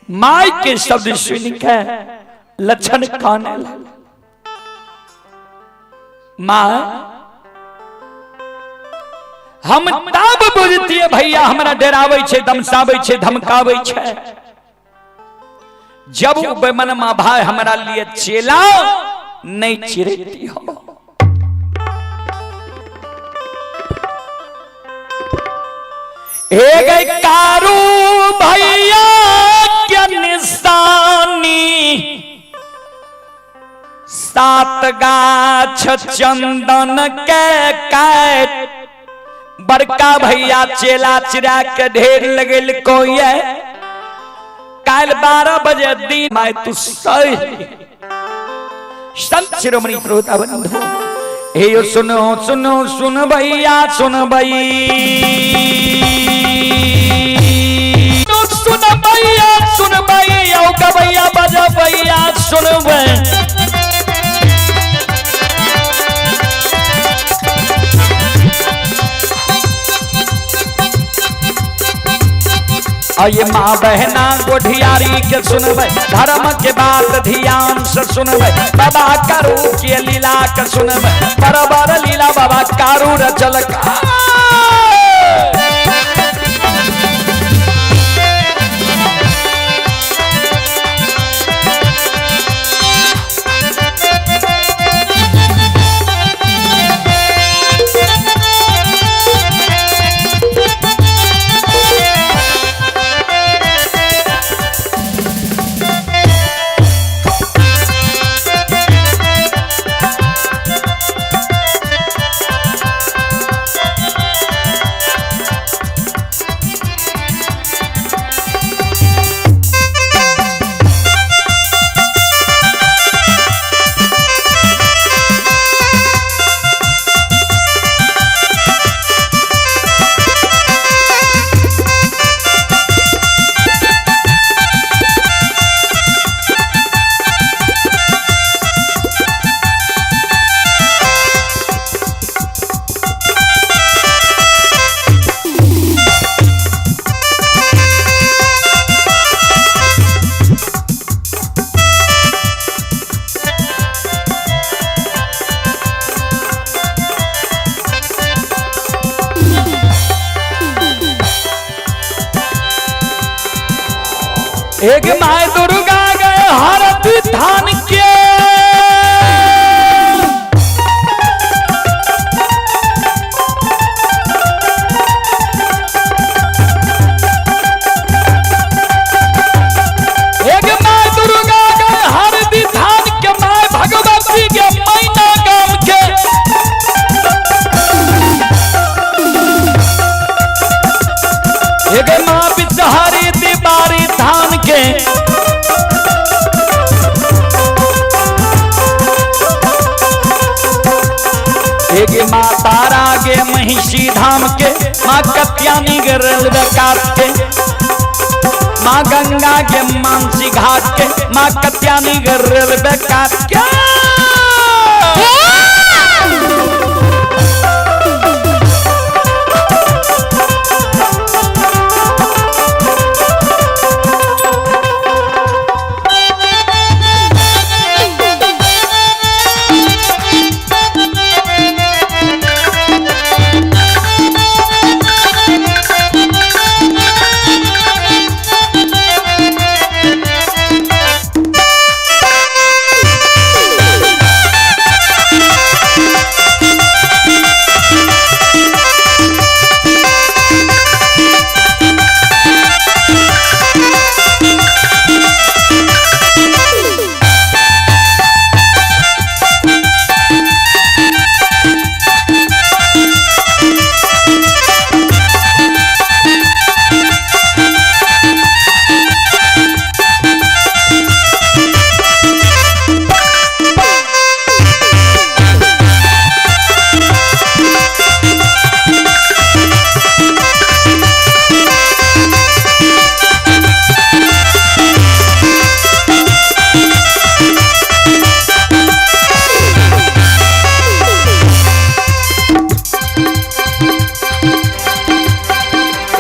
माय के शब्द सुन के लक्षण काने लगा। माँ हम तब बुझतिए भैया हमरा डराबै छै, दमसाबै छै, धमकाबै छै, जब उ बेमनमा भाई हमरा लिए चेला नहीं चिरती हो। हे गए कारू भैया के निशानी, सात गाछ चंदन के काट, बड़का भैया चेला चिरा के ढेर लगेल कोई, काल 12 बजे दिन माय तू सही। संत शिरोमणि श्रोता बंधु, हे यो सुनो सुनो सुन भैया सुन भई, सुन भैया सुन भैया ओ गवैया बजा भैया सुन भई। ये माँ बहना गोढ़ियारी के सुनबै, धर्म के बात ध्यान से सुनबै, बाबा कारू के लीला के सुनबै, बराबर लीला बाबा कारू रचल। एक my Durga गए हरत धान के, एक my Durga गए हरत धान के, my Bhagwati के मैना गाम के, एक माँ बिचहारी दीवारी धान के, एक माँ तारा गे महिषी धाम के, माँ कत्यानी के रलबकात के। माँ गंगा के मानसी घाट के, माँ कत्यानी के रेलवे काट के।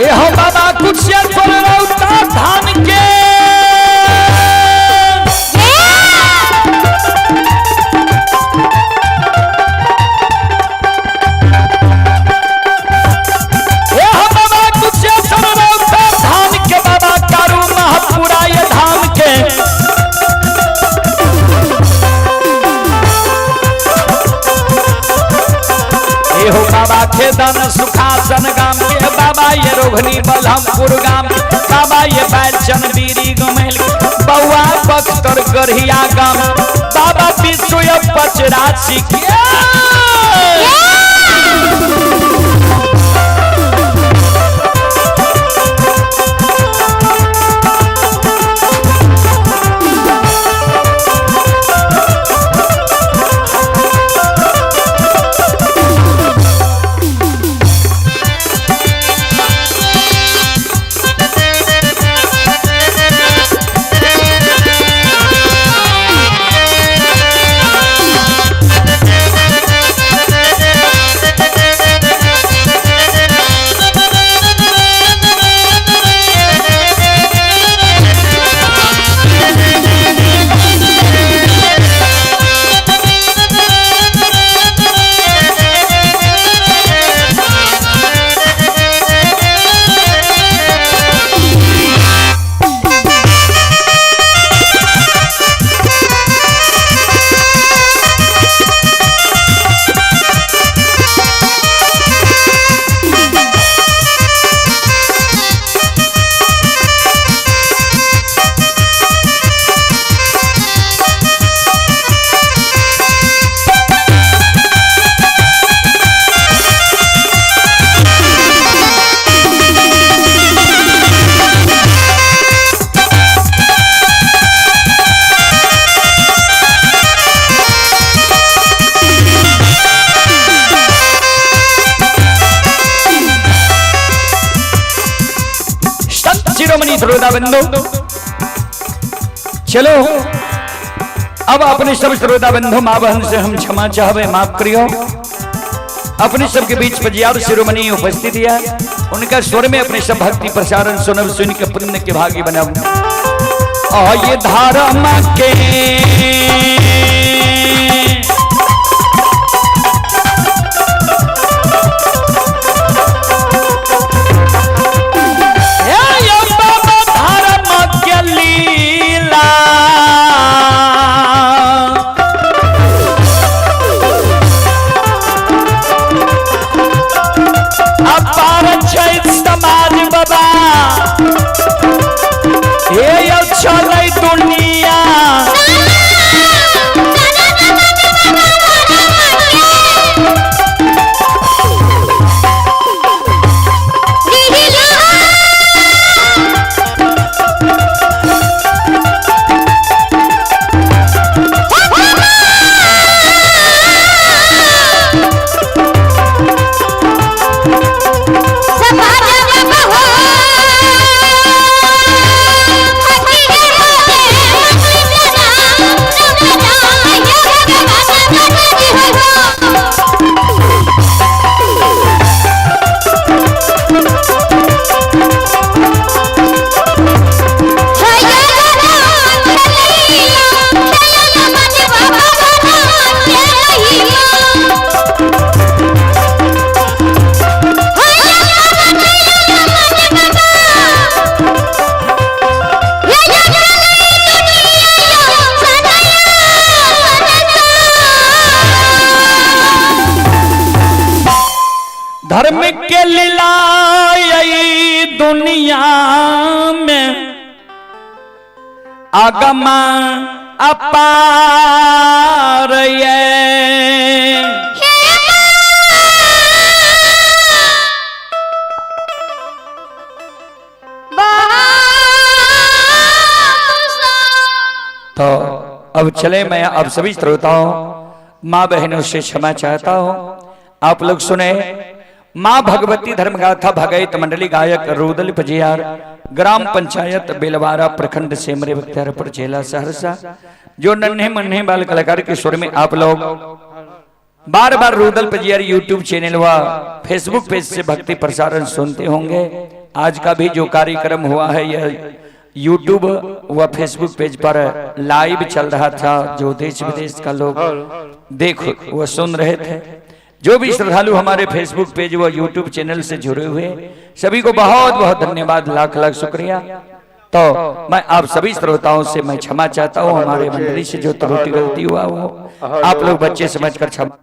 एहो बाबा कुशेश्वर रौता धान के। एहो बाबा कुशेश्वर रौता धान के, बाबा कारू महापुरा ये धाम के। एहो बाबा खेदन सुखासन गाम के, बाबा ये रोघनी बलहमपुर गाम, बाबा ये बैचन बीरी गमेल, बउआ बख्तर गढ़िया गाम, बाबा विश्व पचरासी के। संत शिरोमणि श्रोता बंधु, चलो अब अपने सब श्रोता बंधु माँ बहन से हम क्षमा चाहवे, माफ करियो। अपने सबके बीच पजियार शिरोमणि उपस्थित है, उनका स्वर में अपने सब भक्ति प्रसारण सुनब, सुन के पुण्य के भागी बनब। और ये धर्म के हे यो बाबा धर्म के लीला, अपार छै समाज बाबा, हे यो चलै दुनिया। के लीला यही दुनिया में अगम अपार ये। तो अब चले, मैं आप सभी श्रोताओं माँ बहनों से क्षमा चाहता हूँ। आप लोग सुने माँ भगवती धर्मगाथा भगैत मंडली गायक रुदल पजियार, ग्राम पंचायत बेलवारा, प्रखंड सेमरे बख्तियारपुर, जिला सहरसा। जो नन्हे मन्हे बाल कलाकार के स्वर में आप लोग बार बार रुदल पजियार यूट्यूब चैनल व फेसबुक पेज से भक्ति प्रसारण सुनते होंगे। आज का भी जो कार्यक्रम हुआ है यह यूट्यूब व फेसबुक पेज पर लाइव चल रहा था, जो देश विदेश का लोग देख व सुन रहे थे। जो भी श्रद्धालु हमारे फेसबुक पेज व यूट्यूब चैनल से जुड़े हुए सभी को बहुत बहुत धन्यवाद, लाख लाख शुक्रिया। तो मैं आप सभी श्रोताओं से मैं क्षमा चाहता हूँ, हमारे मंडली से जो त्रुटि गलती हुआ वो आप लोग बच्चे समझकर क्षमा।